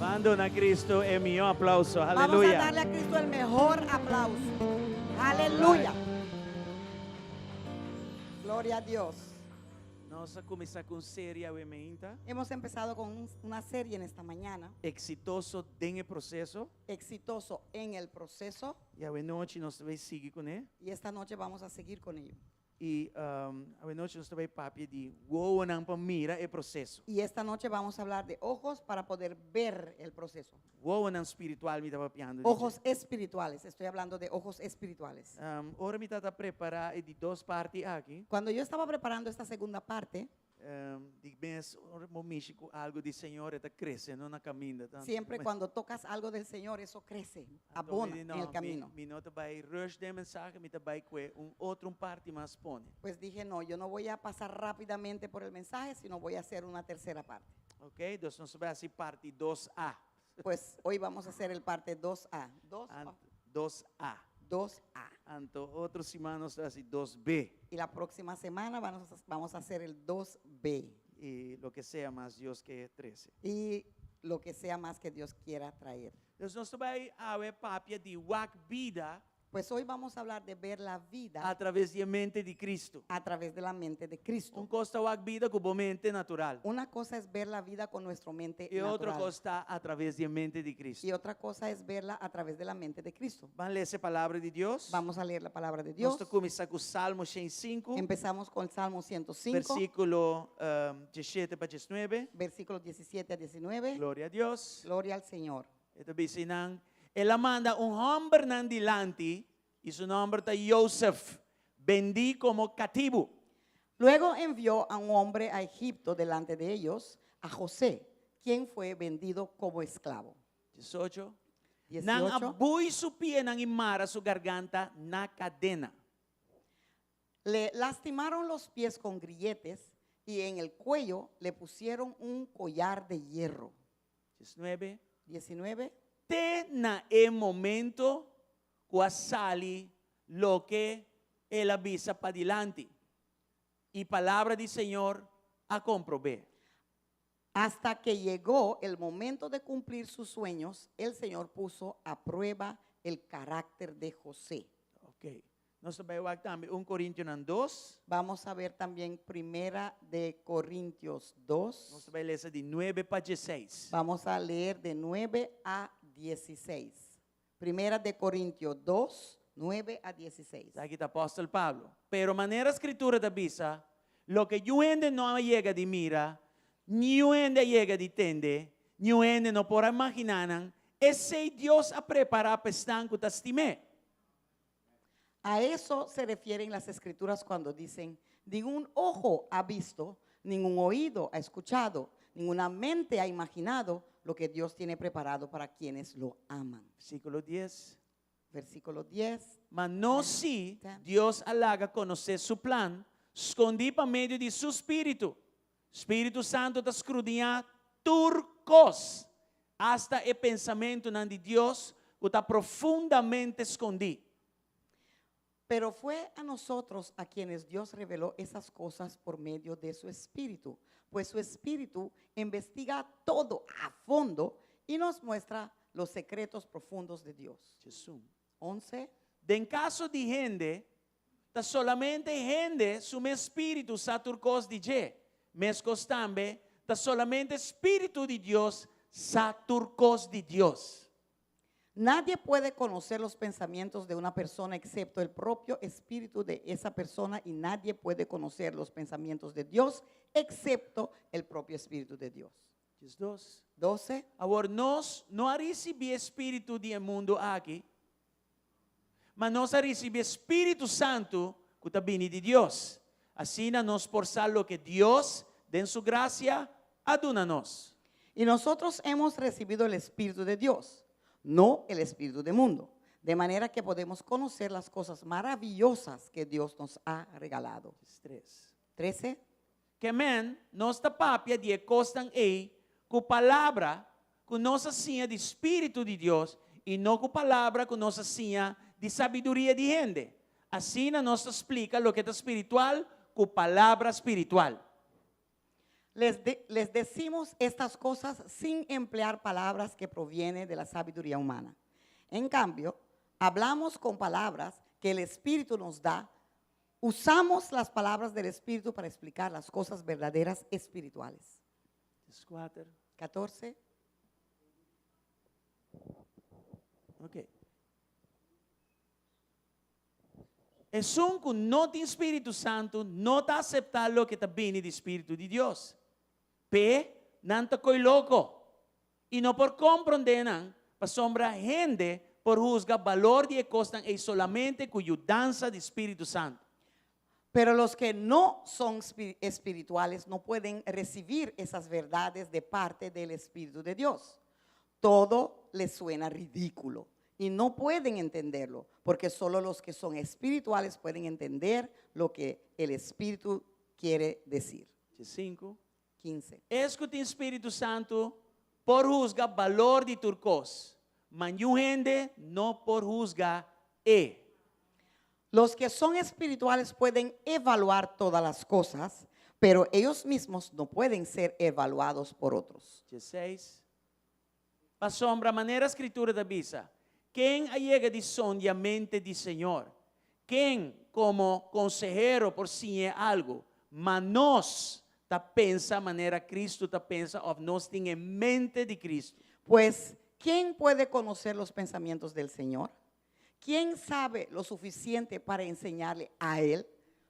Ban duna Cristo e mihó aplauso. Vamos a Aleluya. darle a Cristo el mejor aplauso. Aleluya. Gloria a Dios. Nos a kuminsá ku un serie awe mainta. Hemos empezado con una serie en esta mañana. Eksitoso den e proseso. Exitoso en el proceso. I awe nochi nos ta bai sigui kuné. Y esta noche vamos a seguir con ello. I awe nochi nos ta bai papia di wowonan pa mira e proseso. Y esta noche vamos a hablar de ojos para poder ver el proceso. Wowonan spiritual mi ta papiando. Ojos espirituales. Estoy hablando de ojos espirituales. Ora mi tabata prepará e di dos parti aki. Cuando yo estaba preparando esta segunda parte, Di mes ora bo mishi ku algo di Señor, e ta krese no na kaminda. Tanto Siempre cuando tocas algo del Señor, eso crece, abona mi di, en el no, camino. Mi, mi no ta bai rush den mensahe, mi ta bai kue un otro un parti mas pone. Pues dije, no, yo no voy a pasar rápidamente por el mensaje, sino voy a hacer una tercera parte. Ok, dus nos ta bai hasi parti 2A. Pues hoy vamos a hacer el parte 2A. 2 Ant, 2A. 2A. Anto otro siman nos ta hasi 2B. Y la próxima semana vamos a hacer el 2B. Y loke sea mas Dios ke trese. Y lo que sea más que Dios quiera traer. Dus nos ta bai awe papia di wak bida. Pues hoy vamos a hablar de ver la vida atraves di mente di Kristu. a través de la mente de Cristo. Un kos ta wak bida ku bo mente natural. Una cosa es ver la vida con nuestra mente I otro natural. kos ta atraves di mente di Kristu. Y otra cosa es verla a través de la mente de Cristo. Ban lesa palabra di Dios. Vamos a leer la palabra de Dios. Nos ta kuminsá ku Salmo 105, Empezamos con el Salmo 105, versíkulo 17 pa 19. versículos 17 a 19. Gloria na Dios. Gloria al Señor. E ta bisa nan, El a manda un hòmber nan dilanti, i su nòmber ta Josef, bendí komo katibu. Luego envió a un hombre a Egipto delante de ellos, a José, quien fue vendido como esclavo. 18. Nan a 18. bui su pianan i mara su garganta na kadena. Le lastimaron los pies con grilletes y en el cuello le pusieron un collar de hierro. 19. 19. Te na e momento ku a sali loke el a bisa padilanti. I palabra di Señor a komprob'é. Hasta que llegó el momento de cumplir sus sueños, el Señor puso a prueba el carácter de José. Ok. Nos ta bai wak tambe 1 Korintionan 2. Vamos a ver también Primera de Corintios 2. Nos ta bai lesa di 9 pa 16. Vamos a leer de 9 a 16. Primera de Corintios 2, 9 a 16. Aki ta apòstel Pablo. Pero manera Skritura ta bisa, loke niun hende no a yega di mira, niun hende a yega di tende, niun hende no por a imaginá nan, esei Dios a prepará pa esnan ku ta stim'é. A eso se refieren las escrituras cuando dicen, ningún ojo ha visto, ningún oído ha escuchado, ninguna mente ha imaginado lo que Dios tiene preparado para quienes lo aman. Versíkulo 10. Versículo 10. Ma nos sí, Dios a laga konosé su plan, skondí pa medio di su spiritu. Spiritu Santu ta skrudiñá tur kos, asta e pensamentunan di Dios ku ta profundamente skondí. Pero fue a nosotros a quienes Dios reveló esas cosas por medio de su Espíritu, pues su Espíritu investiga todo a fondo y nos muestra los secretos profundos de Dios. Jesús. 11. Den kaso di hende, ta solamente hende su mes spiritu sa tur kos di dje. Meskos tambe, ta solamente spiritu di Dios sa tur kos di Dios. Nadie puede conocer los pensamientos de una persona excepto el propio espíritu de esa persona y nadie puede conocer los pensamientos de Dios excepto el propio espíritu de Dios. 12. 12. Awor nos no a risibí e spiritu di e mundu aki, ma nos a risibí e Spiritu Santu ku ta bini di Dios. Asina nos por sa loke Dios, den su grasia, a duna nos. Y nosotros hemos recibido el Espíritu de Dios, no el Espíritu del mundo, de manera que podemos conocer las cosas maravillosas que Dios nos ha regalado. 3. 13. Ke men, nos ta papia di e kosnan ei ku palabra ku nos a siña di spiritu di Dios i no ku palabra ku nos a siña di sabiduria di hende. Asina nos ta splika loke ta spiritual ku palabra spiritual. Les, les decimos estas cosas sin emplear palabras que provienen de la sabiduría humana. En cambio, hablamos con palabras que el Espíritu nos da. Usamos las palabras del Espíritu para explicar las cosas verdaderas espirituales. 4. 14. Ok. Esun ku no tin Spiritu Santu no ta aseptá loke ta bini di Spiritu di Dios. P'e, nan ta koi loko i no por komprondé nan, pasobra hende por husga balor di e kosnan ei solamente ku yudansa di Spiritu Santu. Pero los que no son espirituales no pueden recibir esas verdades de parte del Espíritu de Dios. Todo les suena ridículo y no pueden entenderlo, porque solo los que son espirituales pueden entender lo que el Espíritu quiere decir. 5. 15. Es ku tin Spiritu Santu por husga balor di tur kos, ma niun hende no por husga e. Los que son espirituales pueden evaluar todas las cosas, pero ellos mismos no pueden ser evaluados por otros. 16. Pasobra manera Skritura ta bisa, Ken a yega di sondia mente di Señor? Ken komo konsehero por siñ'é algu? Ma nos ta pensa manera Kristu ta pensa òf nos tin e mente di Kristu. Pues, ken puede conocer los pensamientos del Señor? Ken sabe lo suficiente para enseñarle a Él?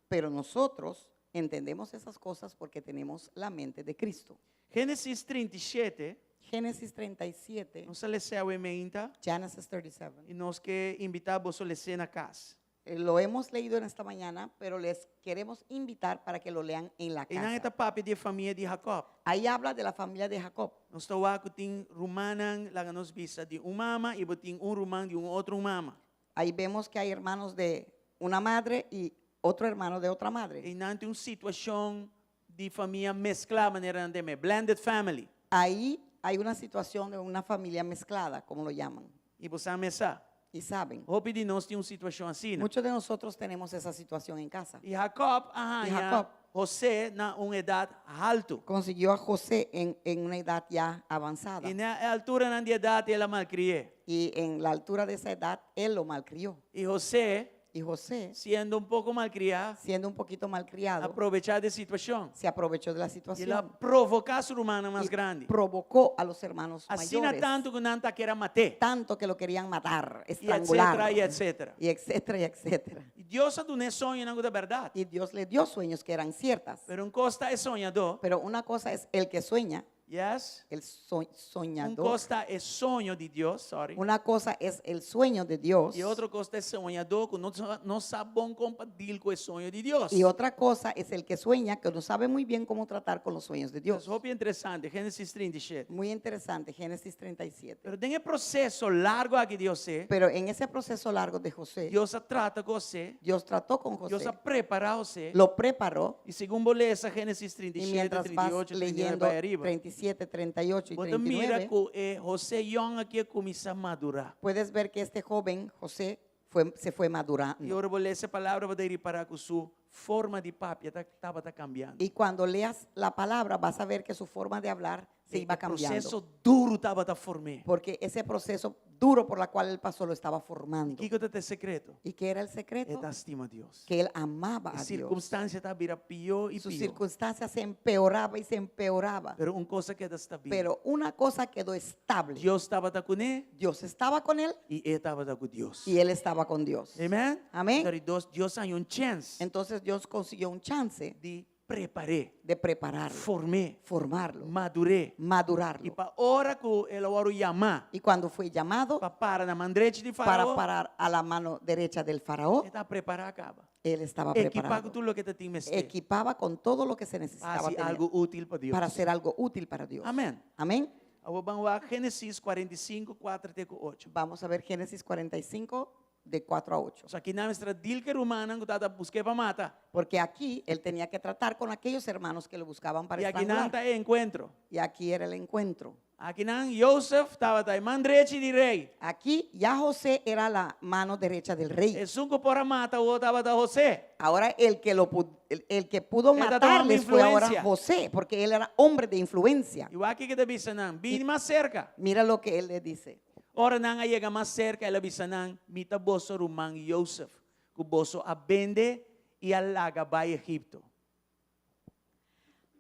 Pero nosotros entendemos esas cosas porque tenemos la mente de Cristo. Génesis 37, Génesis 37, nos a les'é awe mainta Genesis 37. I nos ke invitá boso les'é na kas. Lo hemos leído en esta mañana, pero les queremos invitar para que lo lean en la Einan e casa. ta papia di e famia di Jacob. Ahí habla de la familia de Jacob. Nos ta wak ku tin rumannan, laga nos bisa, di un mama i bo tin un ruman di un otro mama. Ahí vemos que hay hermanos de una madre y otro hermano de otra madre. Einan tin un situashon di famia mesklá, manera nan ta yam'é, blended family. Ahí hay una situación de una familia mezclada, como lo llaman. I bo sa mesa. Y saben, Hopi di nos tin un situashon asina. muchos de nosotros tenemos esa situación en casa. I Jacob a I haña Jacob. José na un edat haltu. Consiguió a José en, en una edad ya avanzada. I na e alturanan di edat el a malkri'é. Y en la altura de esa edad, él lo malcrió. I José, Y José, siendo un poko malkriá, siendo un poquito malcriado, a probechá di e situashon. se aprovechó de la I el a situación. provoká su rumannan mas Y grandi. provocó a los hermanos Asina mayores. tantu ku nan ta kier a mat'é. Tanto que lo querían matar, I estrangular. etcétera, i etcétera. Y etcétera, y etcétera. I Dios a dun'é soñonan ku ta bèrdat. Y Dios le dio sueños que eran ciertas. Pero un kos ta e soñadó. Pero una cosa es el que sueña, Yes. el Un soñador. kos ta e soño di Dios, sorry. Una cosa es el sueño de Dios. I otro kos ta e soñadó ku no no sa bon kon pa deal ku e soño di Dios. Y otra cosa es el que sueña, que no sabe muy bien cómo tratar con los sueños de Dios. Ta hopi interesante, Génesis 37. Muy interesante, Génesis 37. Pero den e proseso largu aki di José, Pero en ese proceso largo de José, Dios a trata ku José, Dios trató con José, Dios a prepará José. lo preparó. I segun bo lesa Génesis Y 37, mientras vas 38, 39 leyendo bai ariba. 37, 38 y Bo ta mira 39, ku e José yòn aki a kuminsá madurá. puedes ver que este joven, José, fue, se fue madurando. I ora bo lesa e palabra, bo ta ripará ku su forma di papia tabata kambiando. Y cuando leas la palabra, vas a ver que su forma de hablar se E iba cambiando. proseso duru tabata form'é. Porque ese proceso duro por la cual él pasó lo estaba formando. Kiko tabata e sekreto? ¿Y qué era el secreto? E ta stima Dios. Que él amaba E a Dios. sirkunstansia ta bira pió i Su pió. circunstancia se empeoraba y se empeoraba. Pero un kos a keda stabil. Pero una cosa quedó estable. Dios tabata kuné Dios estaba con él i e tabata ku Dios. y él estaba con Dios. Amèn? Amén. Pero Dios, Dios a haña un chèns Entonces Dios consiguió un chance di prepar'é, de prepararlo, form'é, formarlo, madur'é. madurarlo. I pa ora ku el a wòrdu yamá Y cuando fue llamado pa para na man drechi di para Faraó, parar a la mano derecha del faraón, e ta prepará kaba. él estaba Ekipá ku preparado. tur loke tabatin mester. Equipaba con todo lo que se Pa necesitaba hasi tener algu útil pa Dios. para hacer algo útil para Dios. Amèn. Amén. Awor ban wak Génesis 45, 4 te ku 8. Vamos a ver Génesis 45, de 4 a 8. So akinan e mester a deal ku e rumannan ku tabata busk'é pa mata. Porque aquí él tenía que tratar con aquellos hermanos que lo buscaban para I akinan estrangular. ta e enkuentro. Y aquí era el encuentro. Akinan Joseph tabata e man drechi di rei. Aquí ya José era la mano derecha del rey. Esun ku por a mata awor tabata José. Ahora el que, lo, el, el que pudo Él está tomando matarles fue ahora influencia. José, porque él era hombre de influencia. I wak kiko e ta bisa nan, bini mas serka. Mira lo que él le dice. Ora nan a yega mas serka, el a bisa nan, Mi ta boso ruman Josef, ku boso a bende i a laga bai Egipto.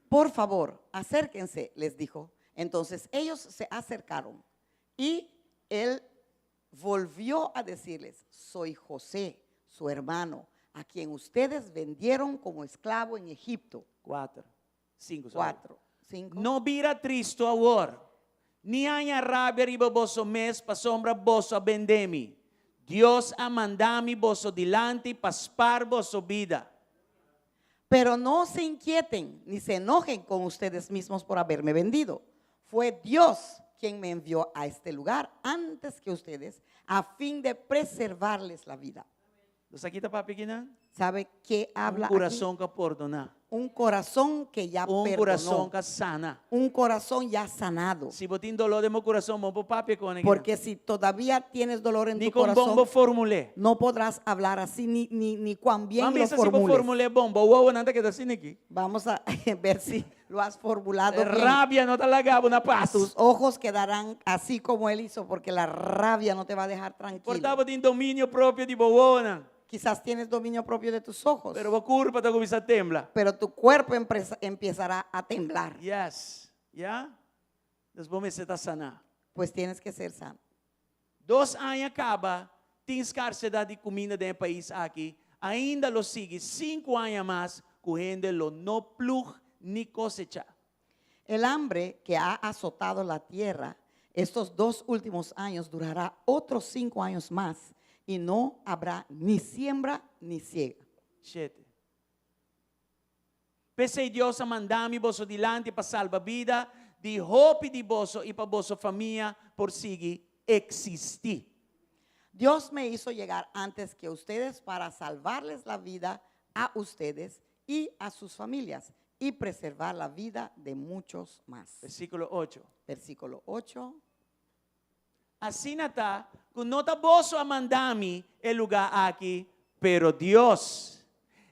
Por favor, acérquense, les dijo. Entonces ellos se acercaron y él volvió a decirles, soy José, su hermano, a quien ustedes vendieron como esclavo en Egipto. Kuater, sinku, sorry. Cuatro, cinco. No bira tristu awor, ni haña rabia riba boso mes, pasobra boso a bende mi. Dios a manda mi boso dilanti pa spar boso bida. Pero no se inquieten ni se enojen con ustedes mismos por haberme vendido. Fue Dios quien me envió a este lugar antes que ustedes a fin de preservarles la vida. Bo sa ki ta papia akinan? ¿Sabe qué Un habla aquí? kurason ku a pordoná. Un corazón que ya Un kurason perdonó. ku a sana. Un corazón ya sanado. Si bo tin doló den bo kurason, bo no por papia kuné. Porque si todavía tienes dolor en Ni tu kon bon bo corazón, formul'é. no podrás hablar así ni, ni, ni cuán bien Mami, lo si bo formules. formul'é bon, bo wowonan ta keda asina aki. Vamos a ver si lo has formulado bien. Rabia no ta laga bo na pas. Tus ojos quedarán así como él hizo, porque la rabia no te va a dejar tranquilo. Por ta bo tin dominio propio di bo wowonan. Quizás tienes dominio propio de tus ojos, Pero bo kurpa ta kuminsá tembla. pero tu cuerpo empezará a temblar. Yes. Ya? Dus bo mester ta saná. Pues tienes que ser sano. Dos aña kaba, tin skarsedat di kuminda den e pais aki. Ainda lo sigui sinku aña mas ku hende lo no plug ni kosechá. El hambre que ha azotado la tierra estos dos últimos años durará otros cinco años más y no habrá ni siembra ni siega. Shete. P'esei Dios a manda mi boso dilanti pa salba bida di hopi di boso i pa boso famia por sigui eksistí. Dios me hizo llegar antes que ustedes para salvarles la vida a ustedes y a sus familias y preservar la vida de muchos más. Versíkulo ocho. Versículo 8. Asina ta ku no ta boso a manda mi e lugá aki, pero Dios.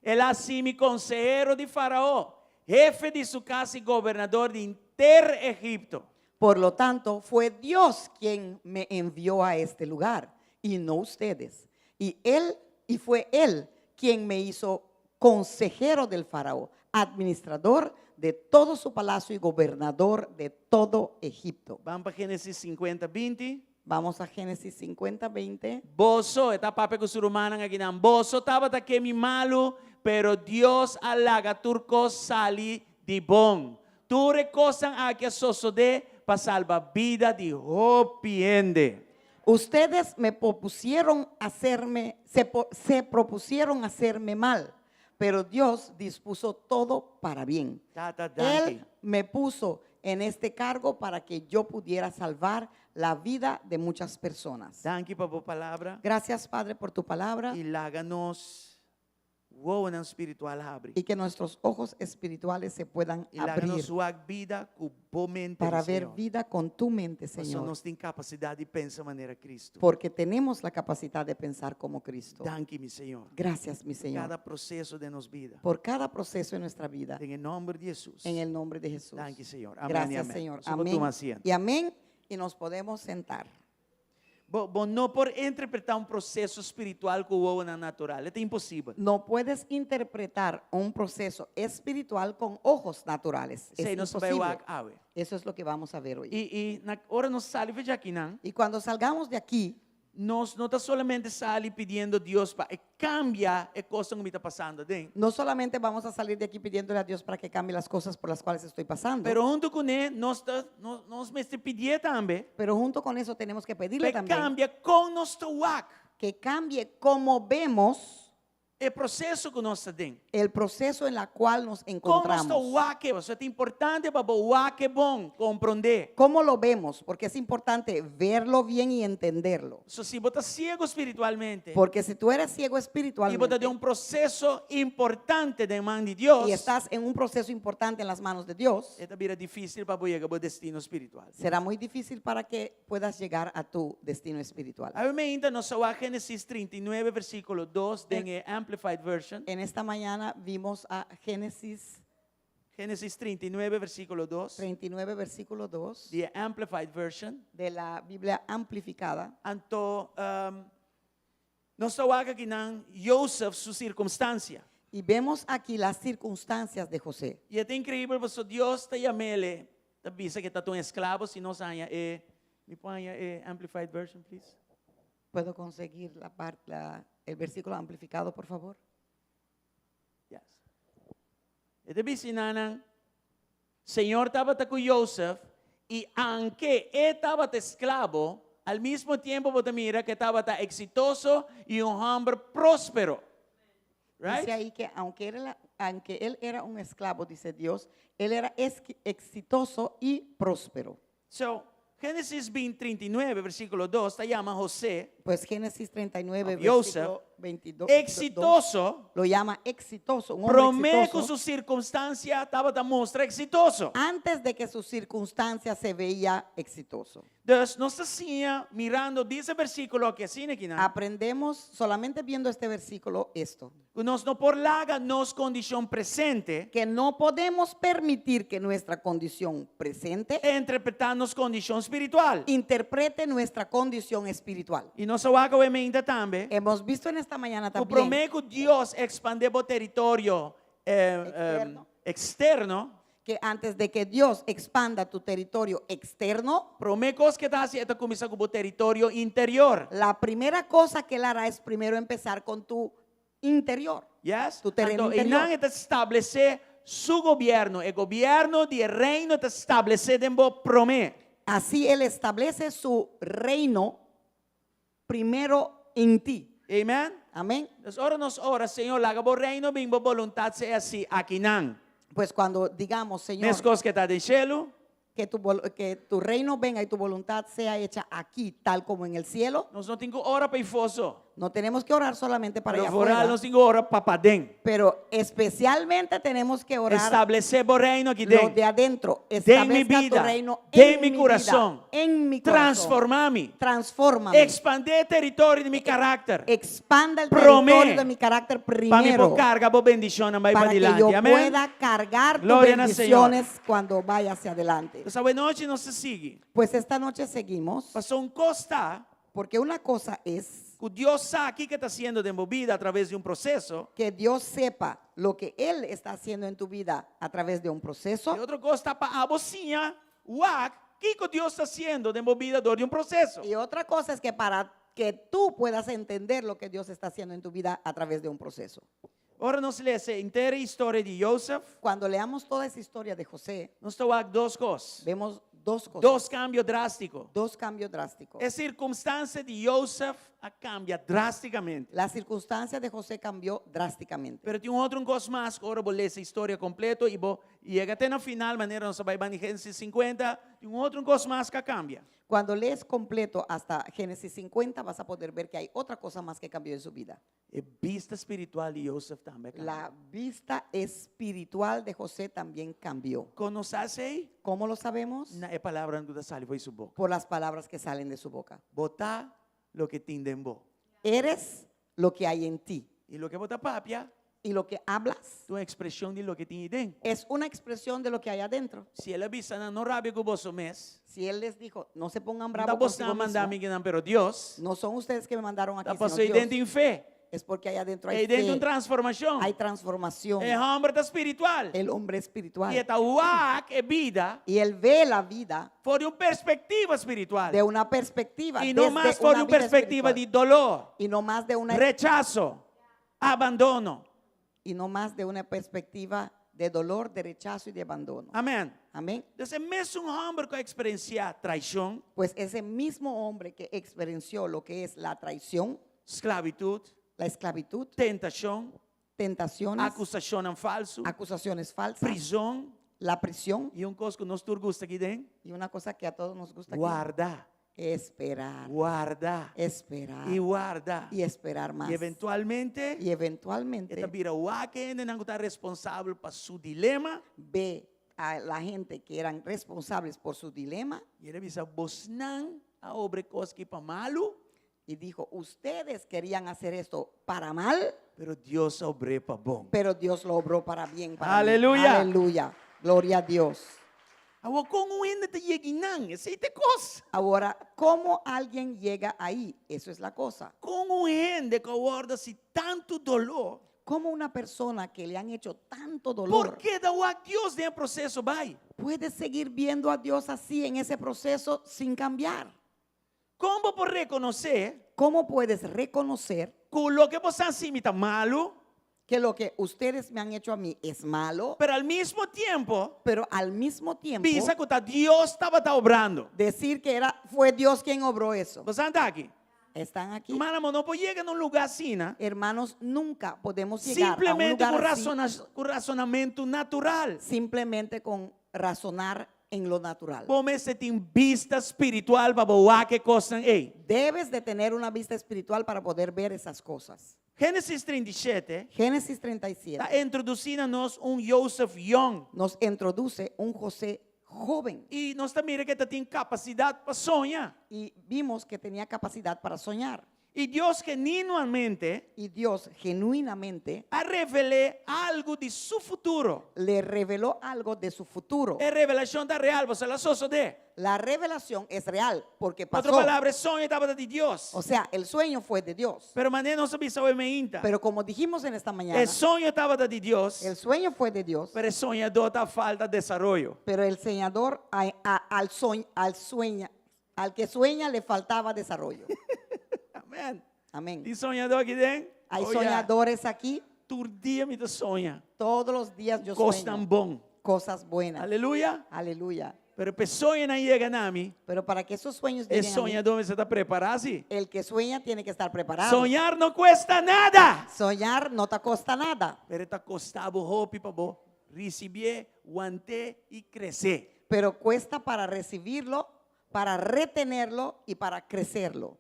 El a hasi mi konsehero di Farao, hefe di su kas i gobernador di henter Egipto. Por lo tanto, fue Dios quien me envió a este lugar y no ustedes. Y él y fue él quien me hizo consejero del faraó, administrador de todo su palacio y gobernador de todo Egipto. Ban pa Génesis 50, 20. Vamos a Génesis 50, 20. Boso, e ta papia ku su rumannan akinan, boso tabata ke mi malu, pero Dios a laga tur kos sali di bon. Tur e kosnan aki a sosodé pa salba bida di hopi hende. Ustedes me propusieron hacerme, se, se propusieron hacerme mal, pero Dios dispuso todo para bien. Tata, danki. Él me puso en este cargo para que yo pudiera salvar la vida de muchas personas. Danki pa bo palabra. Gracias, Padre, por tu palabra. I laga nos wowonan spiritual habri. Y que nuestros ojos espirituales se puedan I laga abrir nos wak bida ku bo mente, para mi ver Señor. vida con tu mente, Pasobra Señor. nos tin kapasidat di pensa manera Cristo. Porque tenemos la capacidad de pensar como Cristo. Danki, mi Señor. Gracias, mi Señor. Kada proseso den nos bida. Por cada proceso en nuestra vida. Den e nòmber di Hesus. En el nombre de Jesús. Danki, Señor. Amén y Gracias, amén. Señor. Nos por Amén. tuma asiento. Y amén. Y nos podemos sentar. Bo, bo no por interpretá un proseso spiritual ku wowonan natural. E ta imposibel. No puedes interpretar un proceso espiritual con ojos naturales. Es Esei nos ta bai imposible. wak awe. Eso es lo que vamos a ver hoy. I, i na, ora nos sali for di akinan, Y cuando salgamos de aquí, nos no ta solamente sali pidiendo Dios pa e kambia e kosnan ku mi ta pasando aden. No solamente vamos a salir de aquí pidiéndole a Dios para que cambie las cosas por las cuales estoy pasando. Pero huntu kuné nos ta, nos, nos mester pidié tambe. Pero junto con eso tenemos que pedirle Pa e también kambia kon nos ta wak. que cambie cómo vemos E proseso ku nos ta aden. el proceso en la cual nos Kon nos ta encontramos. wak e, pasobra ta importante pa bo wak e bon, komprondé. ¿Cómo lo vemos? Porque es importante verlo bien y entenderlo. So, si bo ta siego spiritualmente, Porque si tú eres ciego i bo ta espiritualmente den un proseso importante den man di Dios, y estás en un proceso importante en las manos de Dios, e ta bira difísil pa bo yega bo destino spiritual. será muy difícil para que puedas llegar a tu destino espiritual. Awe mainta nos a wak Génesis 39 versíkulo 2 den e Amplified Version. En esta mañana vimos a Génesis Génesis 39 versíkulo 2 39, versículo 2 di e Amplified Version. de la Biblia amplificada. Anto um, nos ta wak akinan Joseph su sirkunstansia. Y vemos aquí las circunstancias de José. I e ta inkreibel pasobra Dios ta yam'é, ta bisa ku e ta un esklabo si nos haña e mi por haña e Amplified Version please. ¿Puedo conseguir la parte, la, el versículo amplificado, por favor? Yes. E ta bisa einan, Señor tabata ku Joseph i aunke e tabata esklabo, al mismo tempu bo ta mira ku e tabata eksitoso i un hòmber próspero. Right? Dice ahí que aunque, era la- aunque él era un esclavo, dice Dios, él era exitoso y próspero. So, Génesis 20, 39, versíkulo 2, ta yama José. Pues Génesis 39, Of Joseph. versículo 22, Eksitoso. Lo llama exitoso, un hombre Promé ku exitoso. su sirkunstansia tabata mustra eksitoso. Antes de que su circunstancia se veía exitoso. Dus nos ta siña mirando djis e versíkulo aki asina akinan. Aprendemos solamente viendo este versículo esto. Ku nos no por laga nos kondishon presente. Que no podemos permitir que nuestra condición presente Interpretá nos kondishon spiritual. interprete nuestra condición espiritual. I nos a wak awe mainta tambe. Hemos visto en esta mañana Ku también. promé ku Dios ekspandé bo teritorio Externo. eksterno. Que antes de que Dios expanda tu territorio externo, Promé kos ku e ta hasi e ta kuminsá ku bo teritorio interior. La primera cosa que él hará es primero empezar con tu interior. Yes? Tu terreno Anto, interior. einan e ta establesé su gobièrnu. E gobièrnu di e reino ta establesé den bo promé. Así él establece su reino primero en ti. Amen? Amén. Dus ora nos ora, Señor, laga bo reino bin, bo boluntat sea hasí akinan. Pues cuando digamos, Señor, Meskos ku ta den shelu. Que tu, que tu reino venga y tu voluntad sea hecha aquí, tal como en el cielo. Nos no tin ku ora pa eifó so. No tenemos que orar solamente para Pero allá vooral afuera, nos tin ku ora pa paden. Pero especialmente tenemos que orar Establesé bo reino aki lo den. de adentro. Den mi Establezca tu bida, reino den en mi mi kurason. vida, en mi corazón. Transformá mi. Transfórmame. Ekspandé e teritorio di mi karakter. Expanda el Promé. territorio de mi carácter Pa mi primero. por karga bo bendishonnan bai Para que padilanti. yo Amèn. pueda cargar tus Gloria na Señor. bendiciones cuando vaya hacia adelante. Pues awe nochi nos ta sigui. Pues esta noche seguimos. Pasobra un kos ta. Porque una cosa es. Ku Dios sa kiko e ta hasiendo den bo bida a traves di un proseso. Que Dios sepa lo que Él está haciendo en tu vida a través de un proceso. I otro kos ta pa abo siña wak kiko Dios ta hasiendo den bo bida dor di un proseso. Y otra cosa es que para que tú puedas entender lo que Dios está haciendo en tu vida a través de un proceso. Ora nos lesa henter e historia di Joseph. Cuando leamos toda esa historia de José, nos ta wak dos kos. Vemos dos cosas. Dos kambio drástiko. Dos cambios drásticos. E sirkunstansia di Joseph a kambia drástikamente. La circunstancia de José cambió drásticamente. Pero tin un otro kos mas, ora bo lesa e historia kompleto i bo yega te na final, manera nos a bai banda di Génesis 50, tin un otro kos mas ku a kambia. Cuando lees completo hasta Génesis 50 vas a poder ver que hay otra cosa más que cambió en su vida. E bista spiritual di Joseph tambe a kambia. La vista espiritual de José también cambió. Kon nos sa esei? ¿Cómo lo sabemos? Na e palabranan ku ta sali for di su boka. Por las palabras que salen de su boca. Bo ta loke tin den bo. Eres lo que hay en ti. I loke bo ta papia. Y lo que hablas. Ta un ekspreshon di loke tin aden. Es una expresión de lo que hay adentro. Si el a bisa nan no rabia ku boso mes. Si él les dijo, no se pongan No bravos ta bosnan consigo a manda mismo. mi akinan, pero Dios. No son ustedes que me mandaron aquí, Ta sino pasobra Dios. aden tin fe. Es porque ahí adentro hay Aden fe. tin transformashon. Hay transformación. E hòmber ta spiritual. El hombre espiritual. I e ta wak e bida. Y él ve la vida. For di un perspektiva spiritual. De una perspectiva. I no desde mas for una di un vida perspektiva espiritual. di doló. Y no más de una Rechaso. Abandono. Y no más de una perspectiva de dolor, de rechazo y de abandono. Amèn. Amén. Entonses, e mesun hòmber ku a eksperensiá traishon. Pues ese mismo hombre que experienció lo que es la traición, Sklabitut, la esclavitud, tentashon, tentaciones, akusashonnan falsu, acusaciones falsas, prizòn, la prisión i un kos ku nos tur gusta aki den, y una cosa que a todos nos gusta aquí, warda, esperar, warda, esperar i warda, y esperar más. I eventualmente, Y eventualmente, e ta bira wak e hendenan ku ta responsabel pa su dilema, ve a la gente que eran responsables por su dilema i el a bisa, bosnan a obra e kos aki pa malu, y dijo, ustedes querían hacer esto para mal, pero Dios a obr'é pa bon. pero Dios lo obró para bien. Para mí. Aleluya. Aleluya. Gloria a Dios. Awor kon un hende ta yega einan, esei ta e kos. Ahora, ¿cómo alguien llega ahí? Eso es la cosa. Kon un hende ku a wòrdu hasí tantu doló, ¿Cómo una persona que le han hecho tanto dolor por keda wak Dios den e proseso bai? puede seguir viendo a Dios así en ese proceso sin cambiar? Kon bo por rekonosé ¿Cómo puedes reconocer ku loke boso a hasi mi ta malu? que lo que ustedes me han hecho a mí es malo? Pero al mismo tiempo, pero al mismo tiempo, bisa ku ta Dios tabata obrando. Decir que era, fue Dios quien obró eso. Boso ta aki? Están aquí. Rumannan, bo no por yega na un lugá asina. Hermanos, nunca podemos llegar a un Simplemente lugar ku así, rasona, ku rasonamentu natural. simplemente con razonar en lo natural. Bo mester tin bista spiritual pa bo wak e kosnan ei. Debes de tener una vista espiritual para poder ver esas cosas. Génesis 37 Génesis 37 ta introdusí na nos un Joseph yòn. Nos introduce un José joven. I nos ta mira ku e tabatin kapasidat pa soña. Y vimos que tenía capacidad para soñar. I Dios genuinamente Y Dios genuinamente a revel'é algu di su futuro. Le reveló algo de su futuro. E revelashon ta real, pasobra el a sosodé. La revelación es real porque Otro pasó. palabra, e soño tabata di Dios. O sea, el sueño fue de Dios. Pero manera nos a bisa awe mainta. Pero como dijimos en esta mañana, E soño tabata di Dios. El sueño fue de Dios. Pero e soñadó ta falta desaroyo. Pero el soñador, a- a- al, soñ- al, sueña, al que sueña le faltaba desarrollo. Amèn. Amén. Tin soñadó aki den? Hay Oh, yeah. soñadores aquí. Tur dia mi ta soña. Todos los días yo Kos sueño. tan bon. Cosas buenas. Aleluya. Aleluya. Pero pa e soñonan yega na mi. Pero para que esos sueños E lleguen a mí, soñadó mester ta prepará sí. El que sueña tiene que estar preparado. Soñar no kuesta nada. Soñar no te cuesta nada. Pero e ta kosta bo hopi pa bo risibié, want'é i krese. Pero cuesta para recibirlo, para retenerlo y para crecerlo.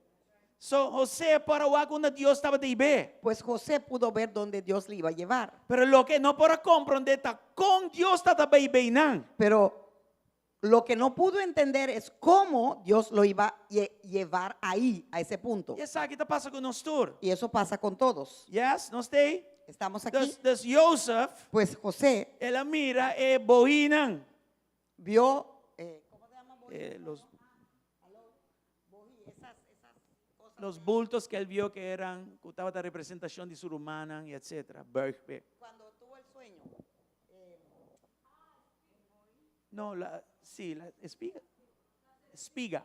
So José por a wak unda Dios tabata hib'é. Pues José pudo ver dónde Dios le iba a llevar. Pero loke e no por a komprondé ta kon Dios tabata bai hib'é einan. Pero lo que no pudo entender es cómo Dios lo iba a llevar ahí, a ese punto. I esaki ta pasa ku nos tur. Y eso pasa con todos. Yes, nos t'ei? Estamos aquí. Dus, dus Joseph, Pues José el a mira e boinan. Vio, ¿cómo se llama? Los bultos que él vio que eran, ku tabata representashon di su rumannan i etcétera. Buig p'e. Cuando tuvo el sueño. No, la, sí, la espiga. Espiga.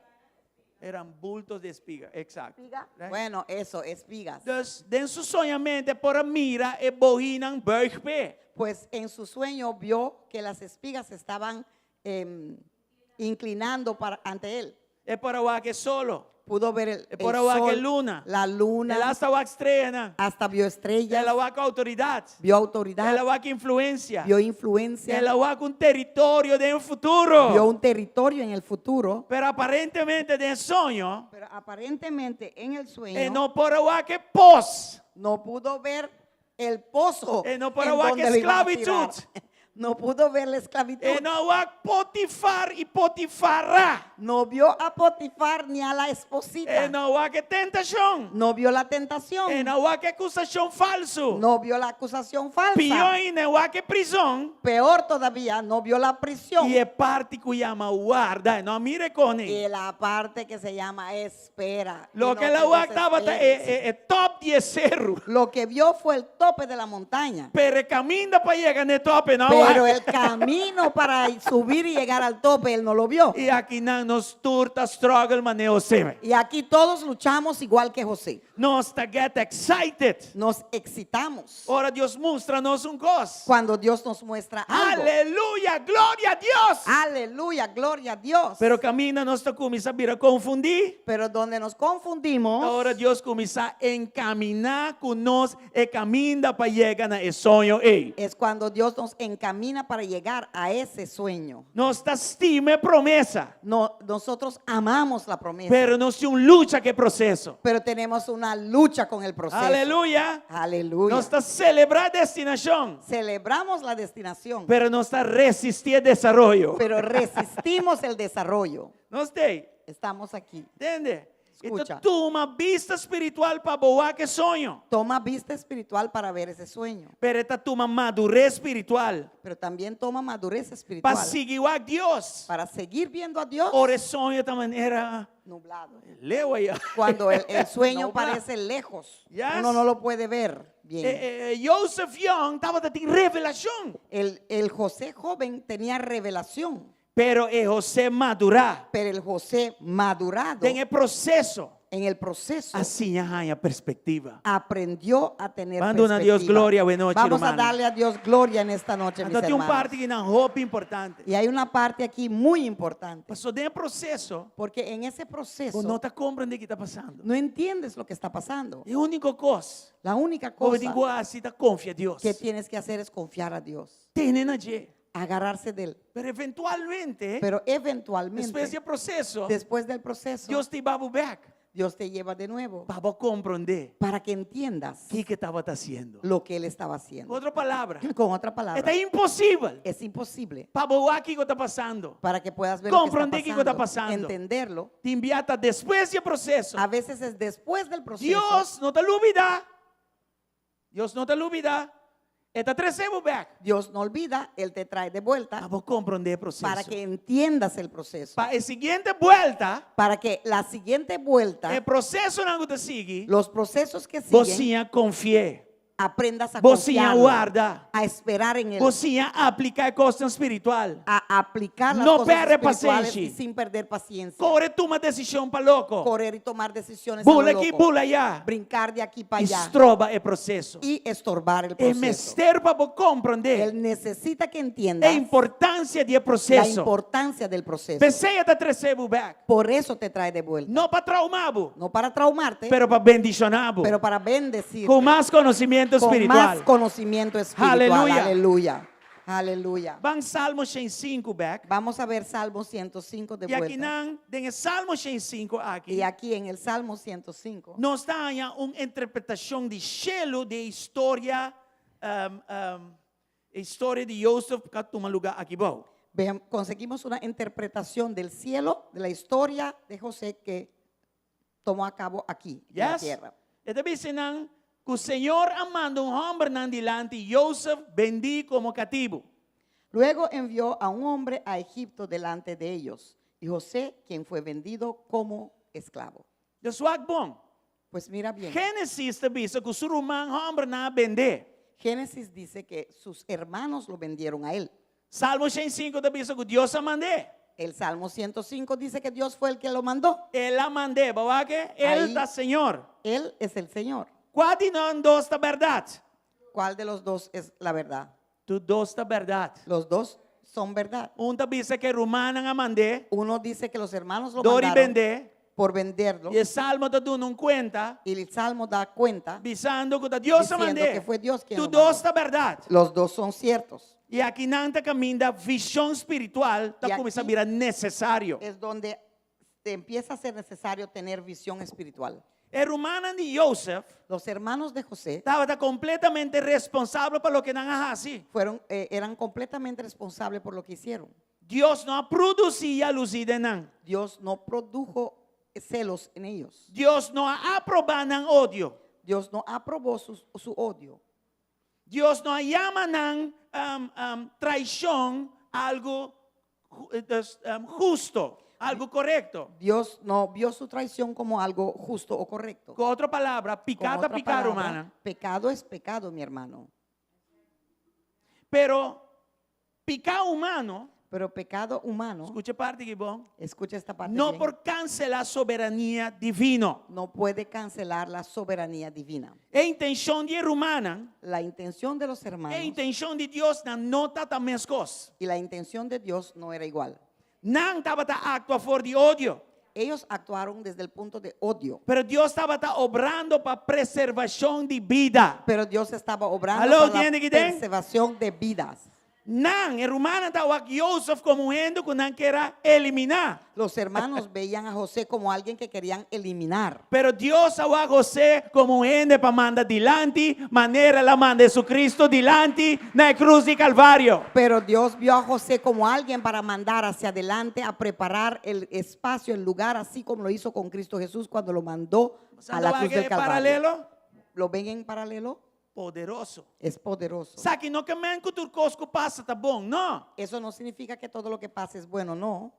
Eran bultos de espiga, exacto. Espiga? Right? Bueno, eso, espigas. Dus den su soñamento e por a mira e bohinan buig p'e. Pues en su sueño vio que las espigas estaban inclinando ante él. E por a wak e solo. Pudo ver E por el a wak e sol, luna. la luna. El a hasta wak streanan. Hasta vio estrellas. El a wak outoridat. Vio autoridad. El a wak influensia. Vio influencia. El a wak un teritorio den futuro. Vio un territorio en el futuro. Pero aparentemente den soño. Pero aparentemente en el sueño. E no por a wak e pos. No pudo ver el pozo. E no por en a wak donde lo iban a tirar. esclavitud. No pudo ver la esclavitud. E no a wak Potifar i Potifara. No vio a Potifar ni a la esposita. E no a wak e tentashon. No vio la tentación. E no a wak e akusashon falsu. No vio la acusación falsa. Pió ainda, e no a wak e prizòn. Peor todavía, no vio la prisión. I e parti ku yama warda, e no a mira e kos ei. Y la parte que se llama espera. Y Lo no ke el a te wak tabata e, desesperes. e top di e seru. Lo que vio fue el tope de la montaña. Pero e kaminda pa yega na e tope, no a Pero wak. el camino para subir y llegar al tope, él no lo vio. I akinan nos tur ta struggle manera José. Y aquí todos luchamos igual que José. Nos ta get excited. Nos excitamos. Ora Dios mustra nos un kos. Cuando Dios nos muestra algo. Aleluya, gloria a Dios. Aleluya, gloria a Dios. Pero kaminda nos ta kuminsá bira konfundí. Pero donde nos confundimos. Ora Dios kuminsá enkaminá ku nos e kaminda pa yega na e soño ei. Es cuando Dios nos encamina para llegar a ese sueño. Nos ta stima e promesa. No, nosotros amamos la promesa. Pero nos tin un lucha ku e proseso. Pero tenemos una lucha con el proceso. Aleluya. Aleluya. Nos ta selebrá destinashon. Celebramos la destinación. Pero nos ta resistí e desaroyo. Pero resistimos el desarrollo. Nos t'ei. Estamos aquí. Tende? Escucha. Anto tuma bista spiritual pa bo wak e soño. Toma vista espiritual para ver ese sueño. Pero e ta tuma madurez spiritual. Pero también toma madurez espiritual. Pa sigui wak Dios. Para seguir viendo a Dios. Ora e soño ta manera Nublado. Leu ei. Cuando el sueño Nublá. parece lejos. Yes. Uno no lo puede ver bien. Joseph Young tabatin revelashon. El José joven tenía revelación. Pero e José madurá. Pero el José madurado. Den e proseso. En el proceso. A siña haña perspektiva. Aprendió a tener Ban duna Dios perspectiva. gloria, awe nochi, Vamos a rumannan. darle a Dios gloria en esta noche, mis Anto tin un hermanos. parti akinan hopi importante. Y hay una parte aquí muy importante. Paso den e proseso. Porque en ese proceso. Bo no ta komprondé kiko ta pasando. No entiendes lo que está pasando. E úniko kos. La única Ku bo cosa tin ku hasi ta konfia Dios. que tienes que hacer es confiar a Dios. Tene na dje. Agarrarse de él. Pero eventualmente, Pero eventualmente, despues di e proseso, después del proceso, Dios ta hiba bo bèk. Dios te lleva de nuevo Pa bo komprondé para que entiendas kiko e tabata hasiendo. lo que él estaba Ku haciendo. otro palabra, Con otra palabra, e ta imposibel es imposible pa bo wak kiko ta pasando. para que puedas ver lo que está Comprende kiko ta pasando, pasando. entenderlo. Tin bia ta despues di e proseso. A veces es después del proceso. Dios no ta lubidá. Dios no ta lubidá. E ta trese bo bèk. Dios no olvida, Él te trae de vuelta Pa bo komprondé e proseso. para que entiendas el proceso. Pa e siguiente buelta, Para que la siguiente vuelta, e prosesonan ku ta sigui, los procesos que bo siguen, siña konfi'é. aprendas a Bo siña confiarlo, warda. a esperar en Él, Bo siña apliká e kosnan spiritual. a aplicar las No cosas perde espirituales pasenshi. y sin perder paciencia. Kore tuma desishon pa loko. Correr y tomar decisiones a lo Bula aki, loco. bula ayá. Brincar de aquí para I allá stroba e proseso. y estorbar el E proceso. mester pa bo komprondé Él necesita que entiendas e importansia di e la proseso. importancia del proceso. P'esei e ta trese bo bèk. Por eso te trae de vuelta. No pa traumá bo, No para traumarte, pero pa bendishoná bo. pero para bendecir. Ku mas konosementu Con spiritual. más conocimiento espiritual. Aleluya. Aleluya. Aleluya. Ban Salmo 105 bèk. Vamos a ver Salmo 105 de I aki vuelta. nan, den e Salmo 105 aki, Y aquí en el Salmo 105 nos ta haña un interpretashon di shelu di e historia, e historia di Josef ku a tuma lugá aki bou. Vean, conseguimos una interpretación del cielo de la historia de José que tomó a cabo aquí en la Yes? tierra. E ta bisa nan ku Señor a manda un hòmber nan dilanti Josef bendí komo katibu. Luego envió a un hombre a Egipto delante de ellos, y José, quien fue vendido como esclavo. Dus wak bon. Pues mira bien. Génesis ta bisa ku su ruman hòmbernan a bend'é. Génesis dice que sus hermanos lo vendieron a él. Salmo 105 ta bisa ku Dios a mand'é. El Salmo 105 dice que Dios fue el que lo mandó. El a mand'é, bo wak ke? El Ahí. ta Señor. Él es el Señor. Kua di nan dos ta bèrdat? ¿Cuál de los dos es la verdad? Tur dos ta bèrdat. Los dos son verdad. Un ta bisa ku e rumannan a mand'é. Uno dice que los hermanos lo Dor di mandaron bend'é. por venderlo. I e Salmo ta duna un kuenta. Y el Salmo da cuenta Bisando ku ta Dios a diciendo mand'é. que fue Dios quien Tur lo mandó. dos ta bèrdat. Los dos son ciertos. I aki nan ta kaminda vishon spiritual ta I kuminsá aki bira nesesario. Es donde te empieza a ser necesario tener visión espiritual. E rumannan di Josef Los hermanos de José tabata kompletamente responsabel pa loke nan a hasi. fueron, eh, eran completamente responsables por lo que hicieron. Dios no a produsí yalusí den nan. Dios no produjo celos en ellos. Dios no a aprobá nan odio. Dios no aprobó su, su odio. Dios no a yama nan traishon algu dus, husto, algu korekto. Dios no vio su traición como algo justo o correcto. Ku otro palabra, Con piká ta otra piká, palabra, rumannan. Pecado es pecado, mi hermano. Pero piká humano, Pero pecado humano, skucha e parti aki bon, escucha esta parte no bien, por kanselá soberania divino. no puede cancelar la soberanía divina. E intenshon di e rumannan, La intención de los hermanos e intenshon di Diosnan no tabata meskos. y la intención de Dios no era igual. Nan tabata aktua for di odio. Ellos actuaron desde el punto de odio. Pero Dios tabata obrando pa preservashon di bida. Pero Dios estaba obrando Aló, para la ¿tiene que ten? preservación de vidas. Nan, e rumannan ta wak Josef komo un hende ku nan kier a eliminá. Los hermanos veían a José como alguien que querían eliminar. Pero Dios a wak José komo un hende pa manda dilanti, manera el a manda Jesucristo dilanti na e krus di Kalvario. Pero Dios vio a José como alguien para mandar hacia adelante a preparar el espacio, el lugar, así como lo hizo con Cristo Jesús cuando lo mandó a la cruz del Calvario. Paralelo? ¿Lo ven en paralelo? Poderoso. Es poderoso. Esaki no ke men ku tur kos ku pasa ta bon, no. Eso no significa que todo lo que pase es bueno, no.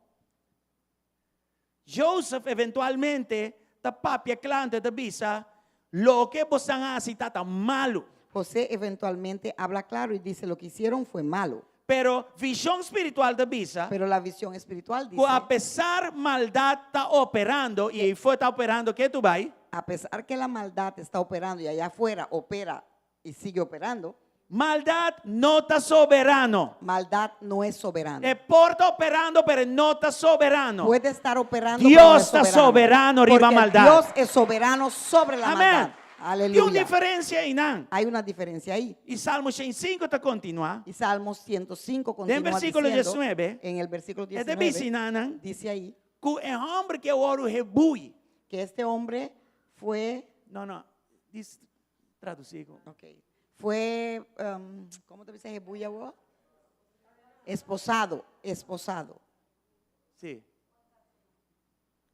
Joseph eventualmente ta papia kla anto e ta bisa, Loke bosan a hasi ta ta malu. José eventualmente habla claro y dice lo que hicieron fue malo. Pero vishon spiritual ta bisa Pero la visión espiritual ku dice, apesar maldat ta operando i eifó ta operando ketu bai, a pesar que la maldad está operando y allá afuera opera y sigue operando, Maldad no ta soberano. Maldad no es soberano. E por ta operando, pero e no ta soberano. Puede estar operando, Dios pero no es ta soberano. soberano riba Porque maldad. Dios es soberano sobre la Amén. maldad. Tin un Aleluya. diferencia einan. Hay una diferencia ahí. Y Salmo 105 ta continua. Y Salmo 105 continúa Den versículo diciendo, 19, en el versículo E ta bisa 19, einan, dice ahí, ku e homber ku a wòrdu rebui. Que este hombre fue, No, no, dis tradusí. Ok, fue, ¿cómo te dice hebuya vos? Esposado, esposado. Sí.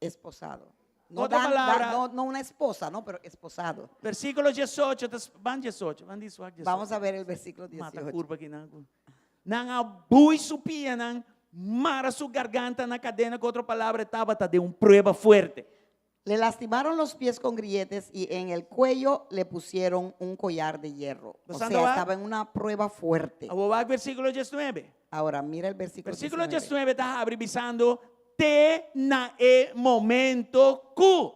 Esposado. No, Otra palabra. no, no una esposa, no, pero esposado. Versíkulo 18, ban 18, ban 18. Vamos a ver el versículo Mata 18. kurpa akinan. Nan a bui su pianan, mara su garganta na kadena, ku otro palabra tabata den un prueba fuerte. Le lastimaron los pies con grilletes y en el cuello le pusieron un collar de hierro. O Pasando sea, a- estaba en una prueba fuerte. Awor wak versíkulo 19. Ahora, mira el versículo Versíkulo 19. 19 ta habri bisando te na e momento ku.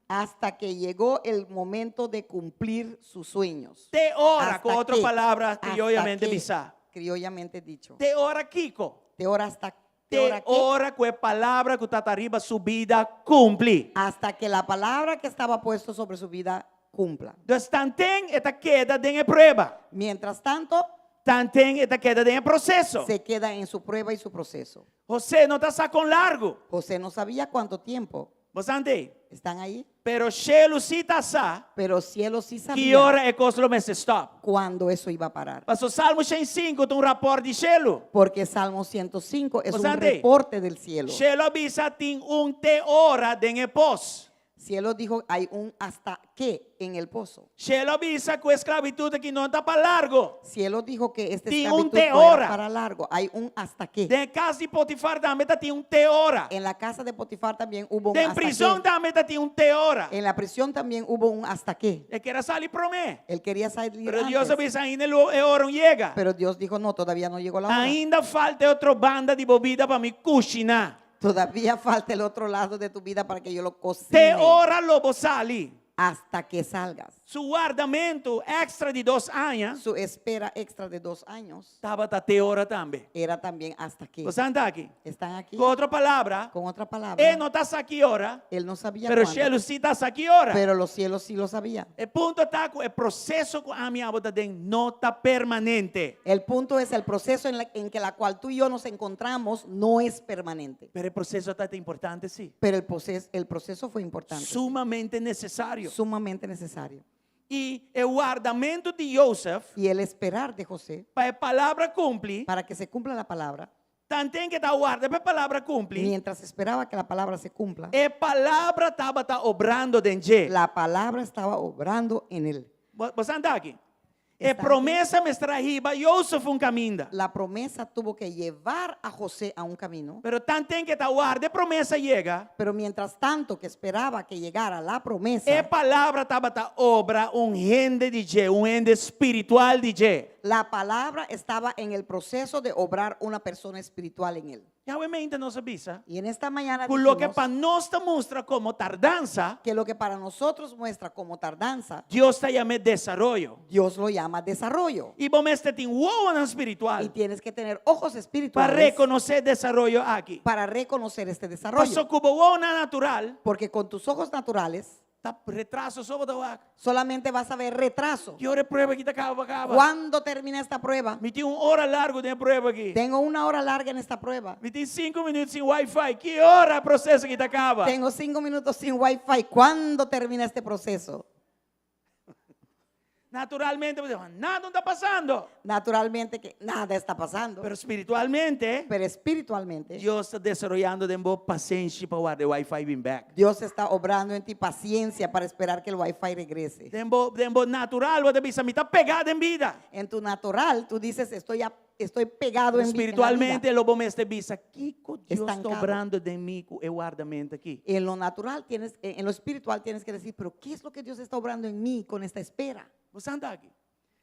Hasta que llegó el momento de cumplir sus sueños. Te ora, Hasta ku otro que- palabra, hasta krioyamente que, bisá. Criollamente dicho. Te ora kiko. Te ora hasta te Te ora qué? ora ku e palabra ku tabata riba su bida kumpli. Hasta que la palabra que estaba puesto sobre su vida cumpla. Dus tanten e ta keda den e prueba. Mientras tanto, Tanten e ta keda den e proseso. se queda en su prueba y su proceso. José no ta sa kon largu. José no sabía cuánto tiempo. Bo t'ei? ¿Están ahí? Pero shelu sí ta sa Pero cielo sí ki sabía ora e kos lo mester stòp. cuándo eso iba a parar. Paso Salmo 105 ta un rapòrt di shelu. Porque Salmo 105 es un Bo t'ei? reporte del cielo. Shelu a bisa tin un te ora den e pos. Cielo dijo, hay un hasta qué en el pozo. Shelu a bisa ku e sklabitut aki no ta pa largu. Cielo dijo que este Tin un esclavitud te no era ora. para largo. Hay un hasta qué. Den kas di Potifar tambe tabatin un te ora. En la casa de Potifar también hubo un Den hasta prizòn qué. tambe tabatin un te ora. En la prisión también hubo un hasta qué. E ker a sali promé. Él quería salir Pero Dios antes. a bisa ainda e ora no a yega. Pero Dios dijo, no, todavía no llegó la hora. Ainda falta otro banda di bo bida pa mi kushiná. Todavía falta el otro lado de tu vida para que yo lo Te cocine ora lo bo sali. hasta que salgas. Su wardamentu èkstra di dos aña Su espera extra de dos años tabata te ora tambe. era también hasta que. Bo ta aki? Están aquí Ku otro palabra, con otra palabra. e no ta sa ki ora, Él no sabía pero cuándo, shelu sí ta sa ki ora. pero los cielos sí lo sabían. E punto ta ku e proseso ku ami ku abo ta aden no ta permanente. El punto es el proceso en que la cual tú y yo nos encontramos no es permanente. Pero e proseso ta importante sí. Pero el proceso, el proceso fue importante. Sumamente nesesario. Sumamente necesario. I e wardamentu di Joseph, Y el esperar de José pa e palabra kumpli, para que se cumpla la palabra, tanten ku e ta warda pa e palabra kumpli, mientras esperaba que la palabra se cumpla, e palabra tabata obrando den dje. la palabra estaba obrando en él. Bo ta aki? E Está promesa mester a hiba Joseph un kaminda. La promesa tuvo que llevar a José a un camino, Pero tanten ku e ta warda e promesa yega, pero mientras tanto que esperaba que llegara la promesa, e palabra tabata obra un hende di dje, un hende spiritual di dje. la palabra estaba en el proceso de obrar una persona espiritual en él. I awe mainta nos a bisa. Y en esta mañana Ku loke dijimos pa nos ta mustra komo tardansa, que lo que para nosotros muestra como tardanza, Dios ta yam'é desaroyo. Dios lo llama desarrollo. I bo mester tin wowo Y spiritual tienes que tener ojos pa espirituales rekonosé e desaroyo aki. para reconocer este desarrollo. Paso ku bo wowo natural, Porque con tus ojos naturales ta retraso so bo ta wak. solamente vas a ver retraso. Ki ora e prueba aki ta kaba kaba. ¿Cuándo termina esta prueba? Mi tin un ora largu den e prueba aki. Tengo una hora larga en esta prueba. Mi tin sinku minüt sin wifi. Ki ora e proseso aki ta kaba? Tengo cinco minutos sin wifi. ¿Cuándo termina este proceso? Naturalmente, nada no ta pasando. Naturalmente que nada está pasando. Pero spiritualmente, Pero espiritualmente, Dios ta desaroyando den bo pasenshi pa warda e wifi bin bèk. Dios está obrando en ti paciencia para esperar que el wifi regrese. Den bo, den bo natural, bo ta bisa, mi ta pegá den bida. En tu natural, tú dices, estoy, estoy pegado en, en la Spiritualmente, vida. lo bo mester bisa, kiko Dios ta Estankado. obrando den mi ku e wardamentu aki. En lo natural tienes, en lo espiritual tienes que decir, pero ¿qué es lo que Dios está obrando en mí con esta espera? Bo ta aki.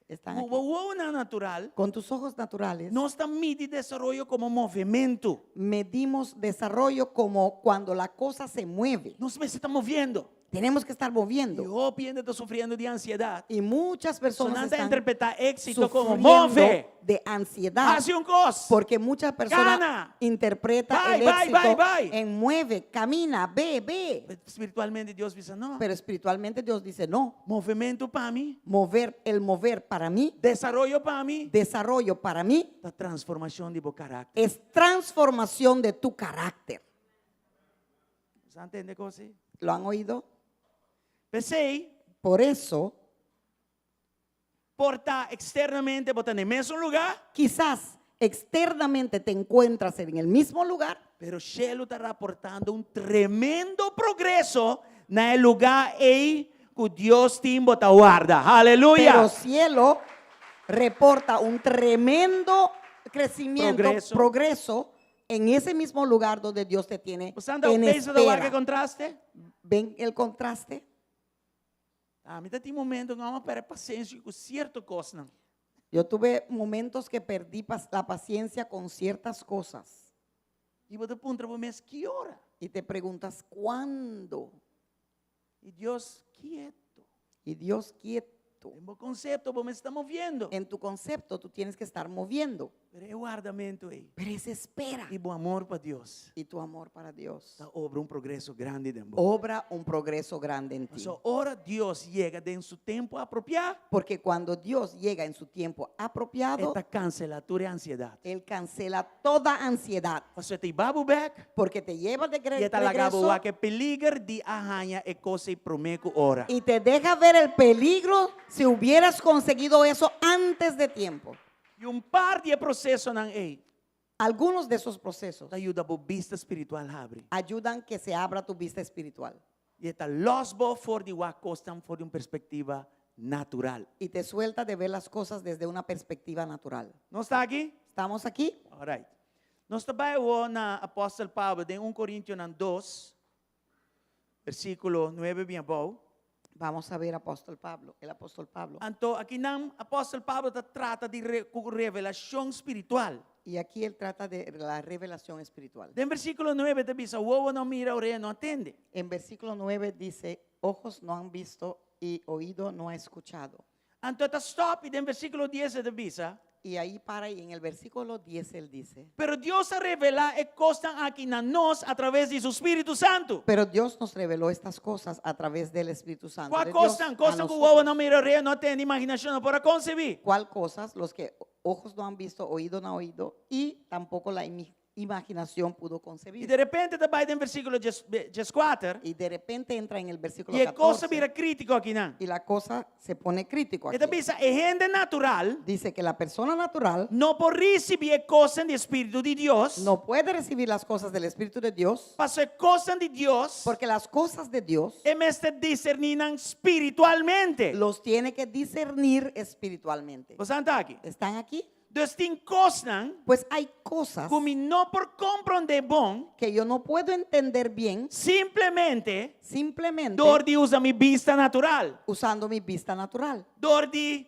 Están aquí. Ku wowo natural, Con tus ojos naturales, nos ta midi desaroyo komo movementu. medimos desarrollo como cuando la cosa se mueve. Nos mester ta moviendo. Tenemos que estar I moviendo. hopi hende ta sufriendo di ansiedat. Y muchas personas So nan ta están interpretá éksito komo sufriendo move. de ansiedad. Hasi un kos. Porque muchas personas Gana. interpretan Vai, el vai, éxito vai, vai. en mueve, camina, ve, ve. Spiritualmente Dios ta bisa, no. Pero espiritualmente Dios dice, no, Movementu pa mi, mover, el mover para mí, desaroyo pa mi, desarrollo para mí, ta transformashon di bo karakter. es transformación de tu carácter. Bo ta entendé kos? ¿Lo han oído? P'esei, Por eso, por ta eksternamente bo ta na e mesun lugá. Quizás externamente te encuentras en el mismo lugar. Pero shelu ta raportando un tremendo progreso na e lugá ei ku Dios tin bo ta warda. Haleluya! Pero cielo reporta un tremendo crecimiento, Progreso. progreso en ese mismo lugar donde Dios te tiene Bo sa en pensa ta wak e espera. kontraste? ¿Ven el contraste? Ami ta tin momento ku mi a pèrdè pasenshi ku sierto kosnan. Yo tuve momentos que perdí la paciencia con ciertas cosas. I bo ta puntra bo mes, Ki ora? Y te preguntas, ¿cuándo? I Dios kieto. Y Dios quieto. Den bo konsepto bo mester ta moviendo. En tu concepto tú tienes que estar moviendo. Pero e wardamentu ei. Pero esa espera. I bo amor pa Dios. Y tu amor para Dios. Ta obra un progreso grandi den bo. Obra un progreso grande en ti. Pasobra ora Dios yega den su tempu apropiá. Porque cuando Dios llega en su tiempo apropiado. E ta kanselá tur e ansiedat. Él cancela toda ansiedad. Pasobra e ta hiba bo bèk. Porque te lleva de I e ta laga bo regreso. wak e peliger di a haña e kos ei promé ku ora. Y te deja ver el peligro si hubieras conseguido eso antes de tiempo. I un par di e prosesonan ei. Algunos de esos procesos. Ta yuda bo bista spiritual habri. Ayudan que se abra tu vista espiritual. I e ta lòs bo for di wak kosnan for di un perspektiva natural. Y te suelta de ver las cosas desde una perspectiva natural. Nos ta aki? Estamos aquí? Alright. Nos ta bai awor na Apòstel Pablo den un Korintionan dos, versíkulo nuebe bin abou. Vamos a ver apóstol Pablo, el apóstol Pablo. Anto akinan apòstel Pablo ta trata di ku revelashon spiritual. Y aquí él trata de la revelación espiritual. Den versíkulo nuebe ta bisa, Wowo no mira, orea no a tende. En versículo nuebe dice, Ojos no han visto y oído no ha escuchado. Anto e ta stòp i den versíkulo dies e ta bisa. Y ahí para y en el versículo dies él dice. Pero Dios a revelá e kosnan aki na nos a traves di su spiritu santu. Pero Dios nos reveló estas cosas a través del Espíritu Santo Kua de Dios kosnan? a Kosnan ku nosotros. wowo no mira, orea no a tende, imaginashon no por a konsebí. Cuál cosas? Los que ojos no han visto, oído no ha oído y tampoco la imaginación pudo concebir. I de repente ta bai den versíkulo dieskuater. Y de repente entra en el versículo I e kos a 14. bira krítiko akinan. Y la cosa se pone crítico E ta aquí. bisa e hende natural. Dice que la persona natural. No por risibí e kosnan di e Spiritu di Dios. No puede recibir las cosas del Espíritu de Dios. Paso e kosnan di Dios. Porque las cosas de Dios. E mester diserní nan spiritualmente. Los tiene que discernir espiritualmente. Bo sa ta aki? Están aquí? Dus tin kosnan. Pues hay cosas. Ku mi no por komprondé bon. Que yo no puedo entender bien. Simplemente. Simplemente. Dor di usa mi bista natural. Usando mi vista natural. Dor di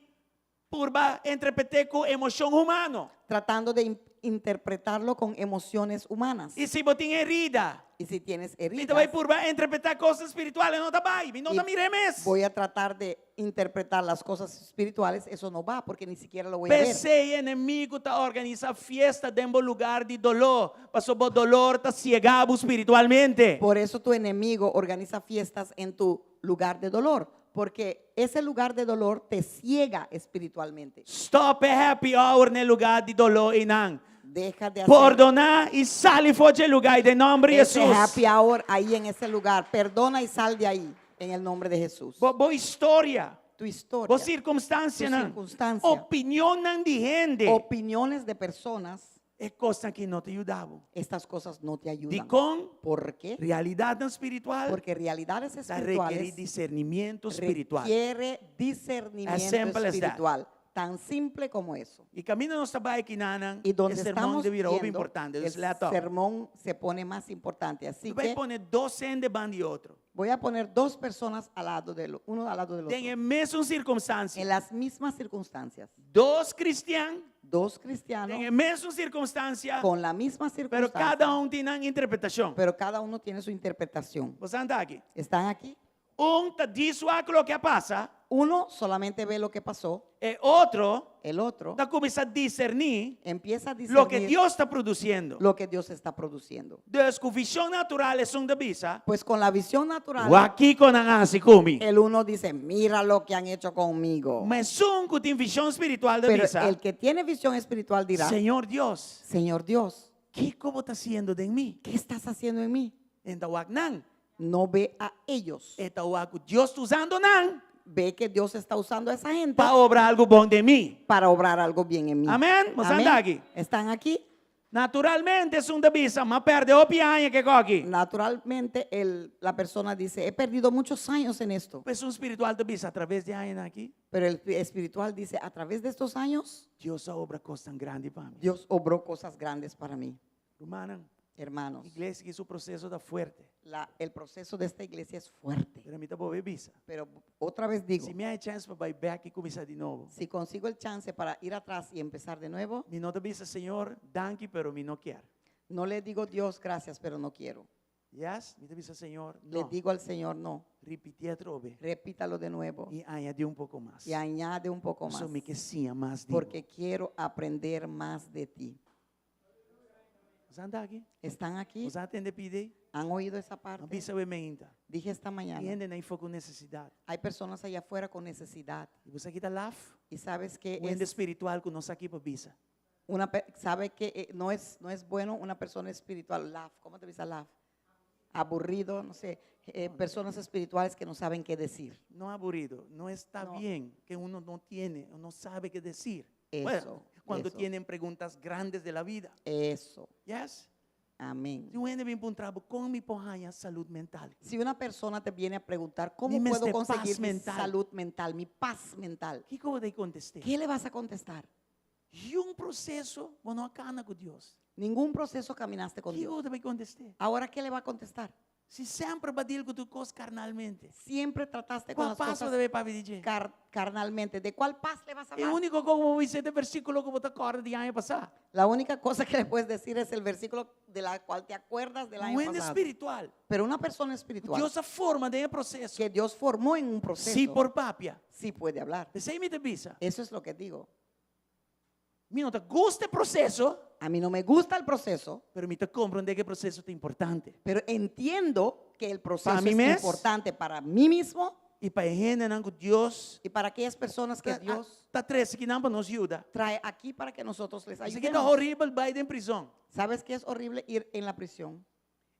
purba interpreté ku emoshon humano. Tratando de interpretarlo con emociones humanas. I si bo tin herida. Y si tienes Mi heridas. ta bai purba interpretá kosnan spiritual, e no ta bai. Mi no ta Y mir'é mes. voy a tratar de interpretar las cosas espirituales, eso no va porque ni siquiera lo voy a ver. P'esei enemigu ta organisá fiesta den bo lugar di doló, pasobra bo dolor ta siegá bo spiritualmente. Por eso tu enemigo organiza fiestas en tu lugar de dolor, porque ese lugar de dolor te ciega espiritualmente. Stop e happy hour na e lugar di doló einan. Deja de hacer Pordoná i sali for di e lugá ei den nòmber di ese Hesus. happy hour ahí en ese lugar. Perdona y sal de ahí en el nombre de Jesús. Bo, bo historia. Tu historia. Bo sirkunstansianan. Tu circunstancia. Opinionnan di hende. Opiniones de personas. E kosnan aki no ta yuda bo. Estas cosas no te ayudan. Dikon? ¿Por qué? Realidatnan spiritual. Porque realidades Ta rekerí espirituales discernimiento spiritual. requiere discernimiento As simple as that. espiritual. Tan simple como eso. I kaminda nos ta bai akinan, Y donde e sermon estamos ta bira hopi yendo, importante. el Dus let up. sermón se pone más importante. Así Bai que pone dos hende banda di otro. voy a poner dos personas al lado del uno al lado del otro. Den e mesun sirkunstansia. En las mismas circunstancias. Dos kristian. Dos cristianos. Den e mesun sirkunstansia. Con la misma Pero circunstancia. kada un tin nan interpretashon. Pero cada uno tiene su interpretación. Boso ta aki? ¿Están aquí? Un ta djis wak loke a pasa. Uno solamente ve lo que pasó. E otro. El otro. Ta kuminsá diserní. Empieza a discernir. Loke Dios ta produsiendo. Lo que Dios está produciendo. Dus ku vishon natural esun ta bisa. Pues con la visión natural. Wak kiko nan a hasi ku mi. El uno dice, mira lo que han hecho conmigo. Ma esun ku tin vishon spiritual ta Pero bisa. el que tiene visión espiritual dirá. Señor Dios. Señor Dios. Kiko bo ta hasiendo den mi? ¿Qué estás haciendo en mí? Nan ta wak nan. No ve a ellos. E ta wak ku Dios ta usando nan. Ve que Dios está usando a esa gente. Pa obra algu bon den mi. Para obrar algo bien en mí. Amèn? Boso Amén. ta aki? Están aquí? Naturalmente esun ta bisa, M'a pèrdè hopi aña ku e kos aki. Naturalmente el, la persona dice, he perdido muchos años en esto. Pero esun spiritual ta bisa, atraves di añanan aki. Pero el espiritual dice, a través de estos años. Dios a obra kosnan grandi pa mi. Dios obró cosas grandes para mí. Rumannan, Hermanos. Iglesia aki su proseso ta fuerte. La, el proceso de esta iglesia es fuerte. Pero mi ta bolbe bisa. Pero otra vez digo. Si mi haña chèns pa bai bèk i kuminsá di nobo. Si consigo el chance para ir atrás y empezar de nuevo. Mi no ta bisa Señor, danki pero mi no kier. No le digo Dios gracias pero no quiero. Yes, mi ta bisa Señor, no. Le digo al Señor no. Ripitié atrobe. Repítalo de nuevo. I añadí un poko mas. Y añade un poco más. Pasobra mi ke siña mas di bo. Porque quiero aprender más de ti. Boso anda aki? Están aquí? Boso a tende pidi? Han oído esa parte? A bisa awe meinta. Dije esta mañana. Tin hende ei afó ku nesesidat. Hay personas allá afuera con necesidad. I bo sa ki ta laf? Y sabes que Un hende es spiritual ku no sa ki pa bisa. Una pe sabe que eh, no es no es bueno una persona espiritual laf, ¿cómo te bisa laf? Aburrido, no sé, eh, personas espirituales que no saben qué decir. No aburrido, no está No. bien que uno no tiene, no sabe qué decir. Eso, Bueno, cuando eso. tienen preguntas grandes de la vida. Eso. Yes? Amén. Si un hende bin puntra bo, kon mi por haña salud mental? Si una persona te viene a preguntar, ¿cómo Mi puedo mester conseguir paz mi mental. salud mental, mi paz mental? Kiko bo ta kontest'é? ¿Qué le vas a contestar? Niun proseso bo no a kana ku Dios. Ningún proceso caminaste con Kiko Dios. bo ta bai kontest'é? Ahora, ¿qué le va a contestar? Si semper b'a deal ku tur kos karnalmente. Siempre trataste con Kua las pas cosas bo ta bai papia di dje? car- carnalmente. ¿De cuál paz le vas a E hablar? úniko kos ku bo bisa ta e versíkulo ku bo ta kòrda di aña pasá. La única cosa que le puedes decir es el versículo de la cual te acuerdas del año Un hende pasado. spiritual. Pero una persona espiritual Dios a forma den e proseso. que Dios formó en un proceso. Sí por papia. Sí puede hablar. Esei mi ta bisa. Eso es lo que digo. Mi no ta gusta e proseso. A mí no me gusta el proceso. Pero mi ta komprondé ku e proseso ta importante. Pero entiendo que el proceso Pa mi es mes. importante para mí mismo. I pa e hendenan ku Dios. Y para aquellas personas que Dios ta trese akinan pa nos yuda. trae aquí para que nosotros les Bo sa ki ta ayudemos. horibel bai den prizòn. ¿Sabes qué es horrible ir en la prisión?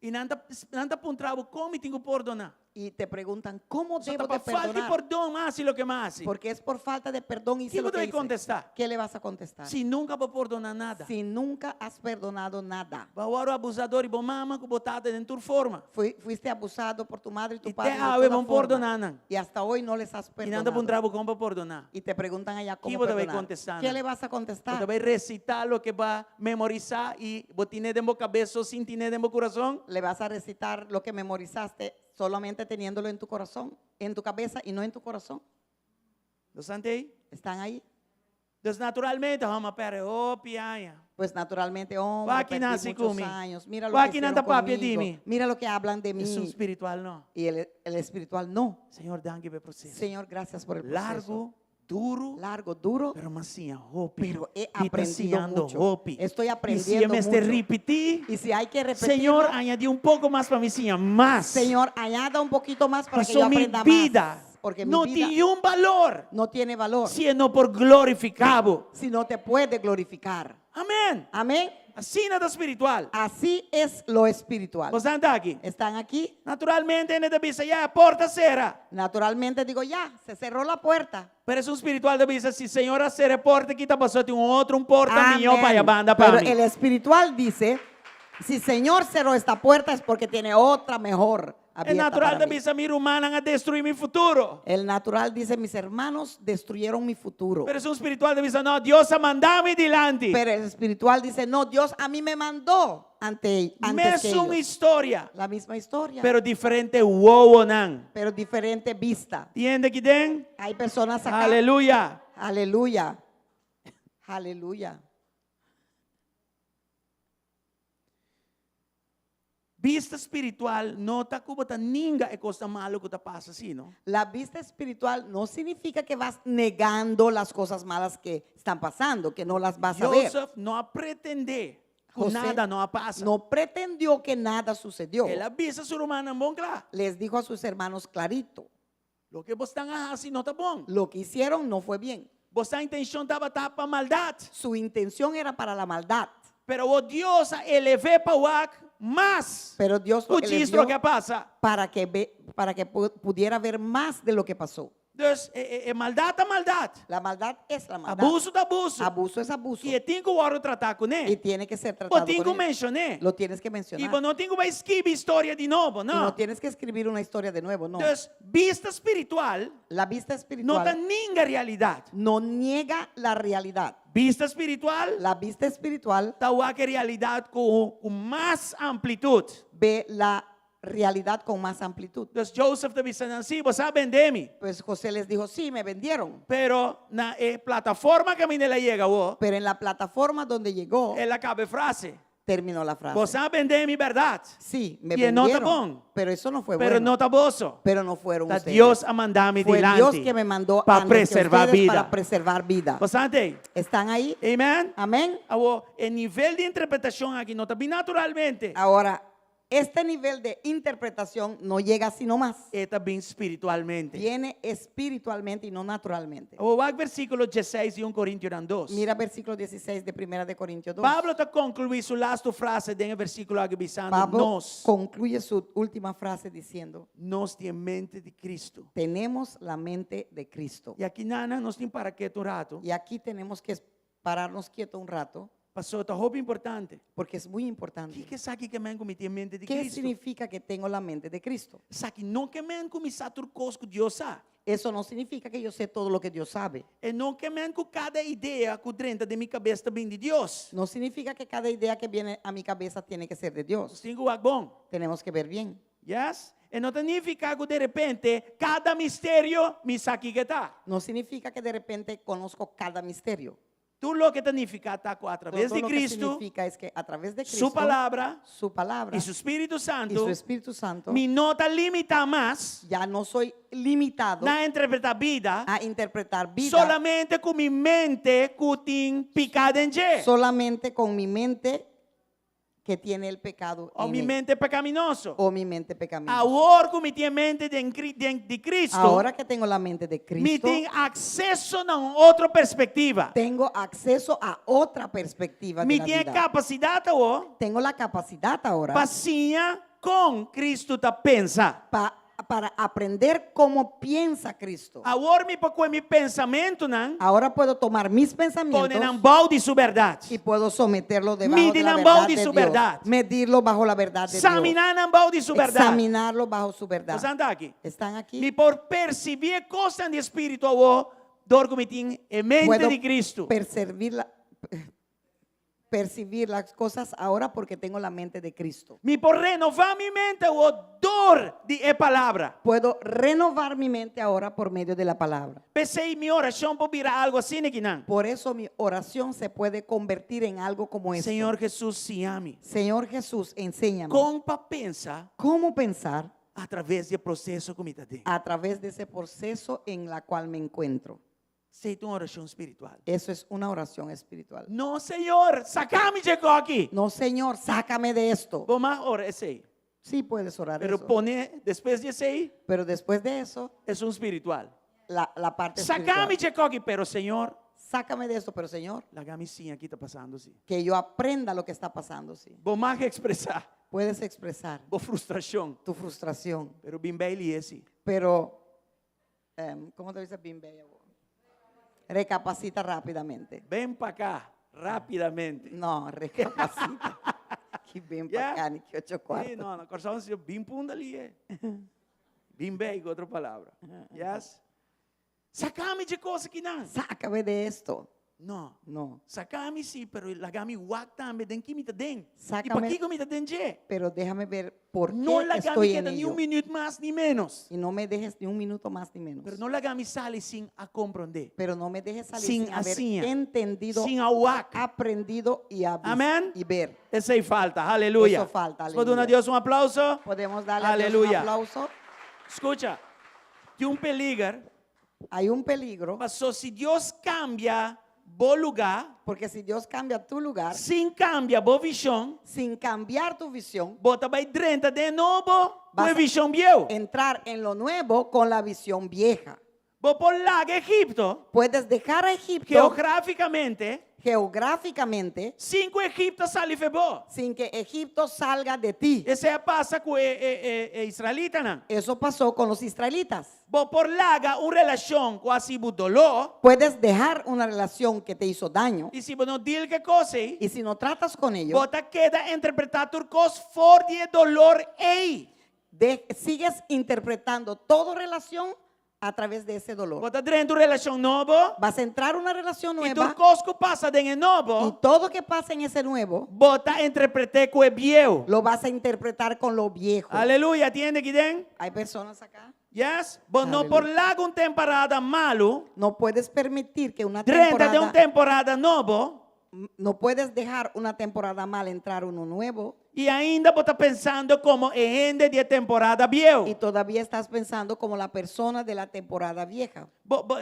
I nan ta nan ta puntra bo kon mi tin ku pordoná. Y te preguntan, ¿cómo So debo ta de pa falta di perdonar? pordon m'a hasi loke m'a hasi. Porque es por falta de perdón hice Kiko lo que ta bai hice. kontestá? ¿Qué le vas a contestar? Si nunka bo a pordoná nada. Si nunca has perdonado nada. Bo a wòrdu abusá dor di bo mama ku bo tata den tur forma. Fui- fuiste abusado por tu madre y tu I padre te de awe toda bo no forma. pordoná nan. Y hasta hoy no les has I nan ta perdonado. puntra bo kon pa pordoná. Y te preguntan allá cómo Ki bo ta bai perdonar. kontestá? ¿Qué le vas a Bo contestar? ta bai resitá loke bo a memorisá i bo tin'é den bo kabes so sin tin'é den bo kurason? Le vas a recitar lo que memorizaste solamente teniéndolo en tu corazón, en tu cabeza y no en tu corazón. Boso ta ei? ¿Están ahí? Dus naturalmente, hòmber, m'a pèrdè hopi aña. Pues naturalmente, hombre, Wak perdí nan hasi muchos ku mi. años. Mira lo que Wak nan hicieron ta papia di conmigo. mi. Mira lo que hablan de mí. Esun spiritual no. Y el, el espiritual no. Señor, danki pa e proseso. Señor, gracias por el proceso. Largu, duru. Largo, duro. Pero m'a siña hopi. Pero he Mi ta aprendido siñando mucho. hopi. Estoy I si aprendiendo mester mucho. ripití. Y si hay que repetirlo. Señor, añadí un poko mas pa mi siña mas. Señor, añada un poquito más para que yo Pasobra mi aprenda bida más. Porque mi no vida tin un balor. no tiene valor. Si e no por glorifiká bo. Si no te puede glorificar. Amèn. Amén. Asina ta spiritual. Así es lo espiritual. Boso ta aki? ¿Están aquí? Naturalmente, hende ta bisa, ya, porta a sera. Naturalmente digo, ya, se cerró la puerta. Pero esun spiritual ta bisa, si Señor a sera e porta aki, ta pasobra tin un otro un porta mihó Amén. pa aya banda pa Pero mi. el espiritual dice, si Señor cerró esta puerta es porque tiene otra mejor E abierta natural para ta mí. bisa, mi rumannan a destruí mi futuro. El natural dice, mis hermanos destruyeron mi futuro. Pero esun spiritual ta bisa, no, Dios a manda mi dilanti. Pero el espiritual dice, no, Dios a mí me mandó ante, antes que Mesun ellos. historia, La misma historia, pero diferente wowonan. pero diferente vista. Tin hende aki den? Hay personas acá. Aleluya. Aleluya. Aleluya. Bista spiritual no ta ku bo ta ninga e kosnan malu ku ta pasa sí, no? La vista espiritual no significa que vas negando las cosas malas que están pasando, que no las vas a ver. Joseph no a pretendé ku José nada no a pasa. No pretendió que nada sucedió. El a bisa su rumannan bon kla. Les dijo a sus hermanos clarito, Loke bosnan a hasi no ta bon. lo que hicieron no fue bien. Boso intenshon tabata pa maldat. Su intención era para la maldad. Pero Dios a elev'é pa wak. mas Pero Dios lo ku djis elevó loke a pasa. para que, ve- para que pu- pudiera ver más de lo que pasó. Dus e, e, e maldat ta maldat. La maldad es la maldad. Abuso ta abuso. Abuso es abuso. I e tin ku wòrdu tratá Y kuné. tiene que ser tratado Bo tin con ku ello. menshoné. Lo tienes que I mencionar. bo no tin ku bai skibi historia di nobo, Y no no. tienes que escribir una historia de nuevo, no. Dus bista spiritual La vista no espiritual ta ninga realidat. no niega la realidad. Bista spiritual La vista espiritual ta wak e realidat ku ku mas amplitut. ve la realidad con más amplitud. Dus Joseph ta bisa nan, sí, boso a bende mi. Pues José les dijo, sí, me vendieron. Pero na e plataforma kaminda el a yega awor, Pero en la plataforma donde llegó, el a kaba e frase. terminó la frase. Boso a bende mi bèrdat. Sí, me I e no ta vendieron. bon. Pero eso no fue Pero bueno. no ta boso. Pero no fueron Ta ustedes. Dios a manda mi Fue dilanti Dios que me mandó pa antes que preservá ustedes bida. para preservar vida. Boso t'ei? ¿Están ahí? Amen? Amén. Awor, e nivel di interpretashon aki no ta bin naturalmente. Ahora, este nivel de interpretación no llega así nomás. E ta bin spiritualmente. Viene espiritualmente y no naturalmente. Awor, wak versíkulo 16 di 1 Korintionan 2. Mira versículo 16 de Primera de Corintios 2. Pablo ta konkluí su lastu frase den e versíkulo aki bisando Pablo nos, concluye su última frase diciendo, nos tin mente di Kristu. tenemos la mente de Cristo. I aki nan nos tin para ketu un ratu. Y aquí tenemos que pararnos quieto un rato Pasobra ta hopi importante. porque es muy importante. Kiko esaki ke men ku mi tin mente di ¿Qué Kristu? significa que tengo la mente de Cristo? Esaki no ke men ku mi sa tur kos ku Dios sa. Eso no significa que yo sé todo lo que Dios sabe. E no ke men ku kada idea ku drenta den mi kabes ta bin di Dios. No significa que cada idea que viene a mi cabeza tiene que ser de Dios. Nos tin ku wak bon. Tenemos que ver bien. Yes? E no ta nifiká ku derepente kada misterio mi sa kiko ta. No significa que de repente conozco cada misterio. Tur loke ta nifiká ta ku atraves Todo di lo que Kristu, significa es que a través de Cristo, su palabra su palabra i su Spiritu y Santu, su Espíritu Santo, mi no ta limitá mas ya no soy limitado na interpretá bida a interpretar vida solamente ku mi mente ku tin piká den dje. solamente con mi mente que tiene el pecado O en mi él, mente pekaminoso. o mi mente pecaminosa. Awor ku mi tin mente den den di Kristu, Ahora que tengo la mente de mi Cristo, tin akseso na un otro perspektiva. tengo acceso a otra perspectiva de Mi la tin vida. kapasidat awor Tengo la capacidad ahora pa siña kon Kristu ta pensa. pa- para aprender cómo piensa Cristo. Awor mi por kohe mi pensamentunan Ahora puedo tomar mis pone pensamientos nan bou di su bèrdat. y puedo someterlo debajo de Midi la nan verdad bou di de su Dios. bèrdat. Medirlo bajo la verdad de Dios. Saminá nan bou di su bèrdat. Examinarlo bajo su verdad. Boso ta aki? ¿Están aquí? Mi por persibí e kosnan di spiritu awor dor ku mi tin e mente Puedo di Kristu. percibir, la- percibir las cosas ahora porque tengo la mente de Cristo. Mi por renová mi mente awor dor di e palabra. Puedo renovar mi mente ahora por medio de la palabra. P'esei mi orashon por bira algu asina akinan. Por eso mi oración se puede convertir en algo como esto. Señor Jesús, siña mi. Señor Jesús, enséñame Kon pa pensa cómo pensar atraves di e proseso ku mi ta den. a través de ese proceso en la cual me encuentro. Esei ta un orashon spiritual. Eso es una oración espiritual. No, Señor, saka mi di e kos aki. No, Señor, sácame de esto. Bo mag ora esei. Sí puedes orar Pero eso. pone despues di esei, Pero después de eso, esun spiritual. la, la parte Saka espiritual. mi di e kos aki, pero Señor, Sácame de esto, pero Señor, laga mi siña kiko ta pasando sí. que yo aprenda lo que está pasando, sí. Bo mag ekspresá Puedes expresar bo frustrashon, tu frustración, pero bin bei lihé sí. pero, em, ¿cómo te dice bin bei? Recapacita rápidamente. Ven pa aka rápidamente. No, recapacita. Que bin Yeah. pa aka, ni ki ocho Sí, kuartu. no, na Kòrsou se bin punda lihé. Bin bei, ku otro palabra. Yes? Saka mi di e kos akinan. Sácame de esto. No. No. Saka mi sí, pero laga mi wak tambe den ki mi ta den. Sácame. I pakiko mi ta den dje. Pero déjame ver por No qué laga mi estoy en keda ni un ello. minüt mas ni ménos. Y no me dejes ni un minuto más ni menos. Pero no laga mi sali sin a komprondé. Pero no me dejes salir Sin sin, haber a siña. entendido, Sin a wak. aprendido y, a vis- Amén. y ver. Esei falta. Aleluya. Eso falta, Nos por duna aleluya. Dios un aplouso. Podemos darle a Dios un Aleluya. aplauso. Skucha. Tin un peliger. Hay un peligro. Paso si Dios kambia bo lugá, Porque si Dios cambia tu lugar, sin kambia bo vishon, sin cambiar tu visión, bo ta bai drenta den nobo Vas ku a vishon bieu. entrar en lo nuevo con la visión vieja. Bo por laga Egipto, Puedes dejar a Egipto geográfikamente, Geográficamente Sin ku Egipto sali fe bo. Sin que Egipto salga de ti. Esei a pasa ku e e e israelitanan. Eso pasó con los israelitas. Bo por laga un relashon ku a hasi bo doló. Puedes dejar una relación que te hizo daño. I si bo no deal ku e kos ei. Y si no tratas con ello. Bo ta keda interpretá tur kos for di e dolor ei. De sigues interpretando todo relación a través de ese dolor. Bo ta drenta un relashon nobo. Vas a entrar una relación I nueva. tur kos ku pasa den e nobo. Y todo que pasa en ese nuevo. Bo ta interpret'é ku e bieu. Lo vas a interpretar con lo viejo. Aleluya, tin hende aki den? Hay personas acá? Yes, bo no por laga un temporada malu. No puedes permitir que una Drenta den un temporada temporada nobo. No puedes dejar una temporada mala entrar uno nuevo. I ainda bo ta pensando komo e hende di e temporada bieu. Y todavía estás pensando como la persona de la temporada vieja. Bo, bo,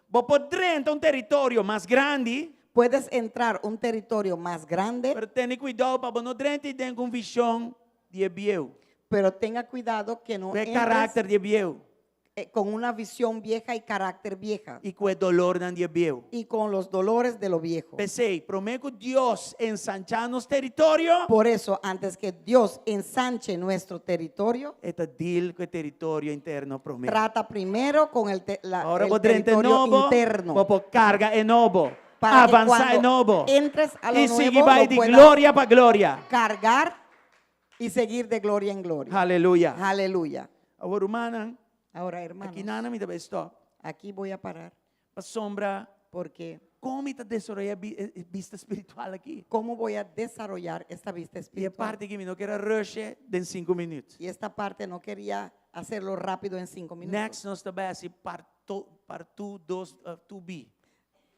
bo por drenta un teritorio mas grandi. Puedes entrar un territorio mas grande. Pero tene kuidou pa bo no drenta i den ku un vishon di e bieu. Pero tenga cuidado que no Ku e entres karakter di e bieu. con una visión vieja y carácter vieja. I ku e dolornan di e bieu. Y con los dolores de lo viejo. P'esei, promé ku Dios ensanchá nos teritorio. Por eso, antes que Dios ensanche nuestro territorio. E ta deal ku e teritorio interno promé. Trata primero con el te, la, Ora el bo drenta e territorio nobo, interno. bo por karga e nobo. Para que Avansá e cuando nobo. entres a lo I sigui nuevo, bai lo di puedas gloria pa gloria. cargar y seguir de gloria en gloria. Aleluya. Aleluya. Awor rumannan, Ahora, hermanos, aki nan mi ta bai stop. Aquí voy a parar. Pasobra, Porque kon mi ta desaroyá e bista spiritual aki? ¿Cómo voy a desarrollar esta vista I e espiritual? parti aki mi no kier a rush den sinku minüt. Y esta parte no quería hacerlo rápido en cinco minutos. Next nos ta bai hasi parto, partu dos, 2B.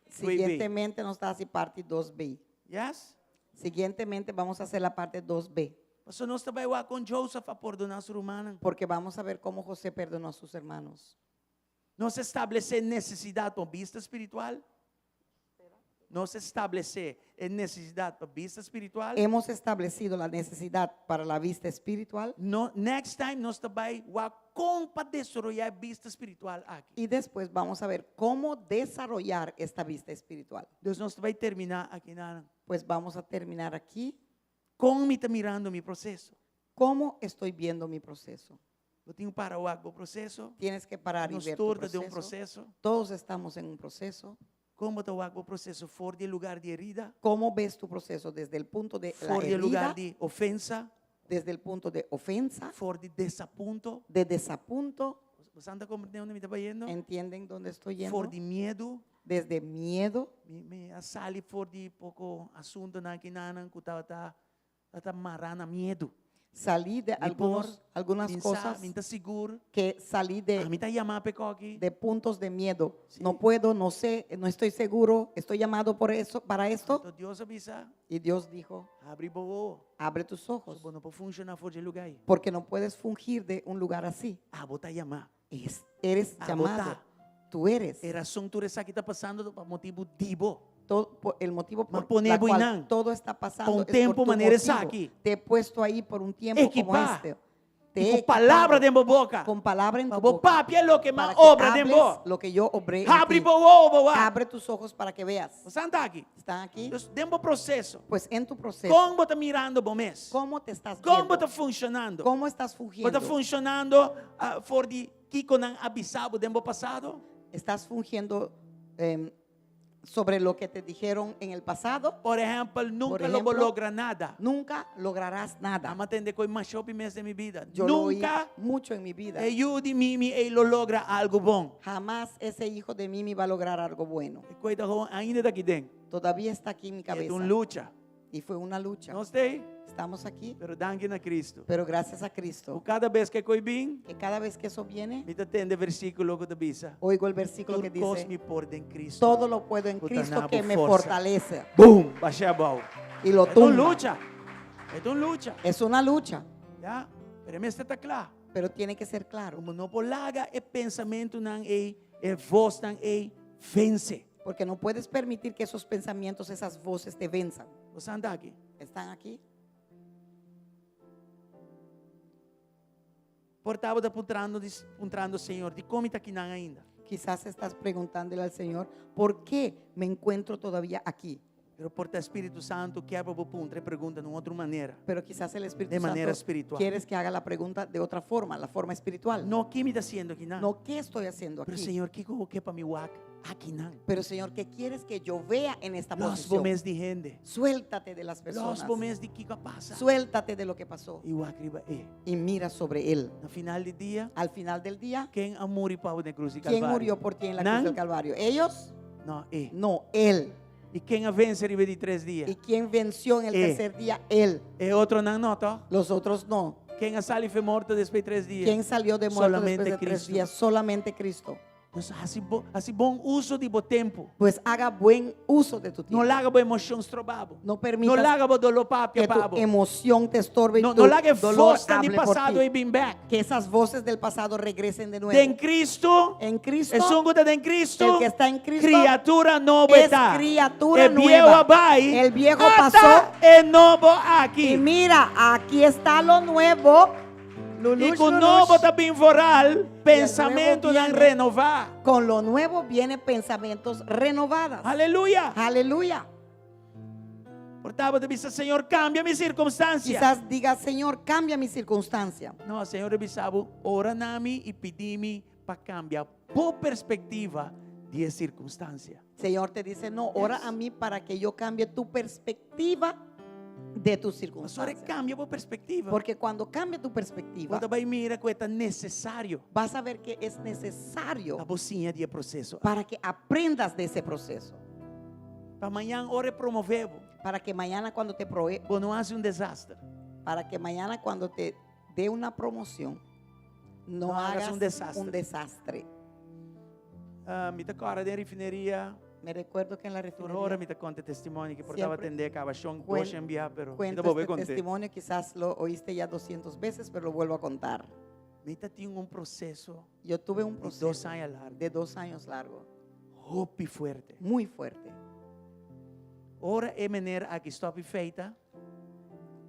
Siguientemente nos ta hasi parti 2B. Yes? Siguientemente vamos a hacer la parte 2B. Pasobra nos ta bai wak kon Joseph a pordoná su rumannan. Porque vamos a ver cómo José perdonó a sus hermanos. Nos a establesé nesesidat pa un bista spiritual. Nos a establesé e nesesidat pa bista spiritual. Hemos establecido la necesidad para la vista espiritual. No, next time nos ta bai wak kon pa desaroyá e bista spiritual aki. Y después vamos a ver cómo desarrollar esta vista espiritual. Dus nos ta bai terminá aki nan. Pues vamos a terminar aquí. Kon mi ta mirando mi proseso? ¿Cómo estoy viendo mi proceso? Bo tin ku para wak bo proseso. Tienes que parar y Nos ver tu tur ta den un proceso. proseso. Todos estamos en un proceso. Kon bo ta wak bo proseso for di e lugar di herida? ¿Cómo ves tu proceso desde el punto de la For di e lugar herida? di ofensa? Desde el punto de ofensa? For di desapunto? De desapunto? Bo ta komprendé unda mi ta bayendo? ¿Entienden dónde estoy yendo? For di miedu? Desde miedo? Mi, mi a sali for di poko asuntonan akinan ku tabata tabata mará na miedu. Salí de Mi por, algunos, algunas mi sa, cosas mi ta sigur. que salí de, Ami ta yamá p'e kos aki. de puntos de miedo. Sí. No puedo, no sé, no estoy seguro, estoy llamado por eso, para esto. Anto Dios a bisa, Y Dios dijo, Abri bo wowo. abre tus ojos, Bo no por funshoná for di e lugá ei. porque no puedes fungir de un lugar así. Abo ta yamá. Es, eres Abo llamado. ta. Tú eres. E rason tur esaki ta pasando ta pa motibu di bo. Todo, por el motivo Ma por pone la bo cual einan. todo está pasando Pa un es por tempo tu manera motivo. esaki. Te he puesto ahí por un tiempo como Equipá. este. Te I he ku palabra equipado den bo boka. con palabra en Pa tu bo boca. papia loke Para m'a que obra den hables bo. lo que yo obré en Habri ti. bo wowo bo wak. Abre tus ojos para que veas. Bo ta aki. ¿Están aquí? Dus den bo proseso. Pues en tu proceso. Kon bo ta mirando bo mes? ¿Cómo te estás Kon viendo? bo ta funshonando? ¿Cómo estás Bo ta fungiendo? funshonando for di kiko nan a bisa bo den bo pasado? ¿Estás fungiendo sobre lo que te dijeron en el pasado? Por ehèmpel, nunka Por lo bo ejemplo, logra nada. Nunca lograrás nada. Ami a tende e kos ei masha hopi mes den mi bida. Yo lo oí Nunka mucho en mi vida. e yu di Mimi ei lo logra algu bon. Jamás ese hijo de Mimi va a lograr algo bueno. E kos ei ta gewoon ainda ta aki den. Todavía está aquí en mi E ta cabeza. un lucha. Y fue una lucha. Nos t'ei? Estamos aquí. Pero danki na Cristo. Pero gracias a Cristo. Ku kada bes ku e kos bin, Que cada vez que eso viene, mi ta tende e versíkulo ku ta bisa. Oigo el versículo que Tur kos dice, mi por den Cristo. Todo lo puedo en Ku ta Cristo na bo que me forsa. fortalece. Boom! Basha abou. Y lo E ta un tumba. lucha. E ta un lucha. Es una lucha. Ya? Pero e mester ta kla. Pero tiene que ser claro. Komo no por laga e pensamentunan ei, e vosnan ei vense. Porque no puedes permitir que esos pensamientos, esas voces te venzan. Bo sa anda aki? ¿Están aquí? Por ta bo ta puntrando, puntrando Señor, dikon mi ta akinan ainda? Quizás estás preguntándole al Señor, ¿por qué me encuentro todavía aquí? Pero por ta Spiritu Santu kier pa bo puntra e pregunta na un otro manera. Pero quizás el Espíritu De manera Santo espiritual. quieres que haga la pregunta de otra forma, la forma espiritual. No ki mi ta hasiendo akinan. No, ¿qué estoy haciendo Pero aquí? Señor, kiko bo ke pa mi wak akinan? Pero Señor, ¿qué quieres que yo vea en esta Los posición? bo mes di hende. Suéltate de las Los personas. bo mes di kiko a pasa. Suéltate de lo que pasó I wak riba e. y mira sobre él. Na final di dia, Al final del día, ken a muri pa bo den krus di ¿quién Kalvario? murió por ti en la Nan? cruz del Calvario? ¿Ellos? No, e. No, él. I ken a vense riba di tres dia? ¿Y quién venció en el Eh. tercer día? Él. E otronan no, toch? Los otros no. Ken a sali for di morto despues di tres dia? ¿Quién salió de muerto Solamente después de tres Cristo. días? Solamente Cristo. Pues hasi bo, hasi bon uso di bo tempu. Pues haga buen uso de tu No tiempo. laga bo emoshon stroba bo. No No permitas laga bo doló papia que tu pa bo. emoción te estorbe y No, tu no laga dolor vosnan di hable por pasado ti. ei bin bèk. Que esas voces del pasado regresen de nuevo. Den Cristo, En Cristo, esun ku ta den Cristo, el que está en Cristo, kriatura nobo es ta. criatura E bieu nueva. a bai, El viejo ata pasó. E nobo aki. Y mira, aquí está lo nuevo. I Lulush, ku lulush. nobo ta bin vooral, pensamentunan viene. renová. Con lo nuevo vienen pensamientos renovadas. Aleluya. Aleluya. Por ta bo ta bisa, Señor, kambia mi sirkunstansia. Quizás diga, Señor, cambia mi circunstancia. No, Señor, ta bisa bo, ora na mi i pidi mi pa kambia bo perspektiva di e sirkunstansia. Señor te dice, no, ora Yes. a mí para que yo cambie tu perspectiva de tu Pasobra circunstancia. kambia bo perspektiva. Porque cuando cambia tu perspectiva, Bo ta bai mira ku ta nesesario. vas a ver que es necesario Pa bo siña di e proseso. para que aprendas de ese proceso. Pa mañan ora promové bo. Para que mañana cuando te proe- Bo no hasi un desaster. para que mañana cuando te dé una promoción, no, No hagas hagas un desastre. un desastre. Ah, mi ta kòrda den refineria. Me recuerdo que en la Tur ora refinería mi ta konta testimonio ku por tabata Siempre tende kaba shon cuen- 200 bia, pero cuento mi ta bolbe este konta. testimonio, quizás lo oíste ya 200 veces, pero lo vuelvo a contar. Mi tabatin un proseso Yo tuve un di dos proceso aña largu. de 2 años largo, Hopi fuerte. muy fuerte. Ora e mener aki stòp di feita,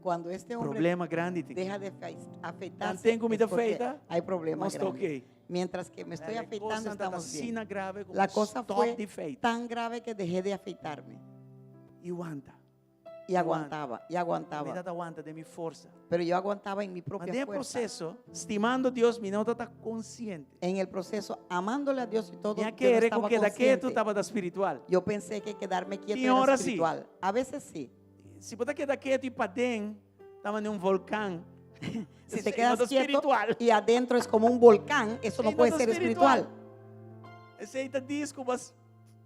Cuando este hombre problema grandi tin. deja de afeitarse, Tanten ku mi es ta porque feita, hay problemas nos ta grandes. ok. Mientras que me estoy La afeitando, cosa tabata estamos bien. asina grave ku La cosa stòp fue di feita. tan grave que dejé de afeitarme. I wanta. Y aguantaba, y Mi aguantaba. tabata wanta den mi forsa. Pero yo aguantaba en mi Mas propia den fuerza. proseso, stimando Dios, mi no tabata konsiente. En el proceso, amándole a Dios y todo, Mi yo no a kere ku estaba keda ketu consciente. tabata spiritual. Yo pensé que quedarme quieto Y era ahora sí. espiritual. A veces sí. Si bo ta keda ketu i paden, ta manera un volkan. Si Esei te no quedas ta quieto spiritual. y adentro es como un volcán, eso no Esei no puede ta ser spiritual. espiritual. Esei ta djis ku bo,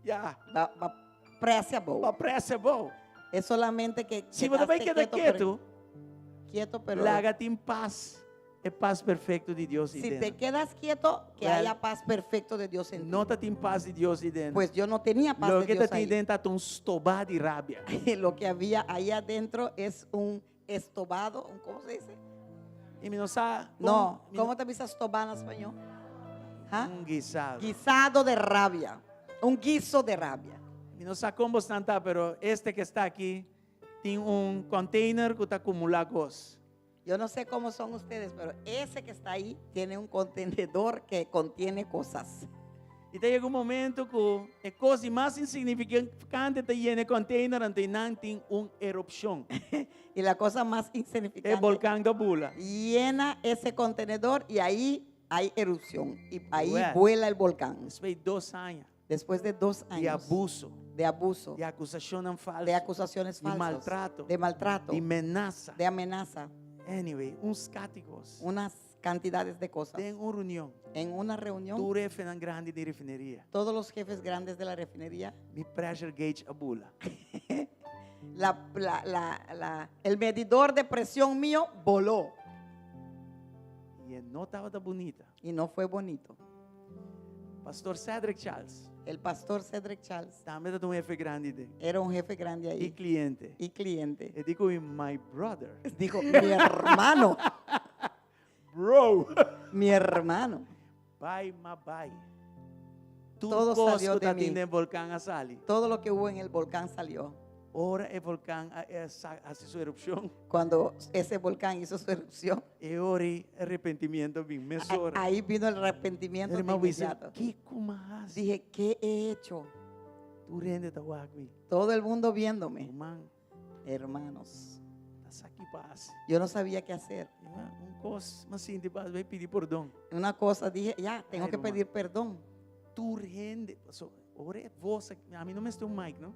ya, Va, va presa bow. pa presa bow. Es solamente que Si bo bai quedaste keda quieto, pero, ketu, quieto, pero laga tin pas, e pas perfekto di Dios si te den. quedas quieto, que Well, haya paz perfecto de Dios en ti. No tabatin pas di Dios eiden. Pues yo no tenía paz Lo de ke Dios tabatin ahí. den tabata un stobá di rabia. Lo que había ahí adentro es un estobado, un, ¿cómo se dice? I mi no sa. No, ¿cómo te dices estobado en español? ¿Ah? Un guisado. Guisado de rabia, un guiso de rabia. Mi no sa kon ta, pero este ku ta aki tin un container ku ta akumulá kos. Yo no sé cómo son ustedes, pero ese que está ahí tiene un contenedor que contiene cosas. I ta yega un momento ku e kos mas insignifikante ta yena e container, anto einan tin un erupshon. Y la cosa más E insignificante volkan ta bula. llena ese contenedor y ahí hay erupción y ahí Bueno. vuela el volcán. Despues di 2 aña Después de 2 di años abuso, de abuso, di akusashon falsu, de acusaciones di falsas, maltrato, de maltrato, di menasa. de amenaza, Anyway, un skat'i kos. unas cantidades de cosas. Den un reunion. En una reunión, Tur hefenan grandi di refineria. todos los jefes grandes de la refinería, Mi pressure gauge a bula. el medidor de presión mío voló I no tabata bunita. y no fue bonito. Pastor Cedric Charles, El pastor Cedric Charles tambe tabata un hefe grandi eiden. era un jefe grande I ahí kliente. y cliente. E di ku mi, my brother. Dijo, mi hermano, Bro. mi hermano. Bai, m'a bai. Tur Todo kos salió ku de tabatin mí. den volkan a sali. Todo lo que hubo en el volcán salió. Ora e volkan a, a, hasi su erupshon. Cuando ese volcán hizo su erupción, E ora arepentimentu a bin. Mesora. ahí vino el arrepentimiento de Ruman, bisa, inmediato. kiko m'a hasi? Dije, ¿qué he hecho? Tur hende ta wak mi. Todo el mundo viéndome. Ruman, Hermanos, no sa ki pa hasi. yo no sabía qué hacer. Un kos, m'a sinti pa bai pidi pordon. Una cosa dije, ya, tengo Ay, que ruman. pedir perdón. Tur hende, so, ora e voz, ami no mester un mic, no?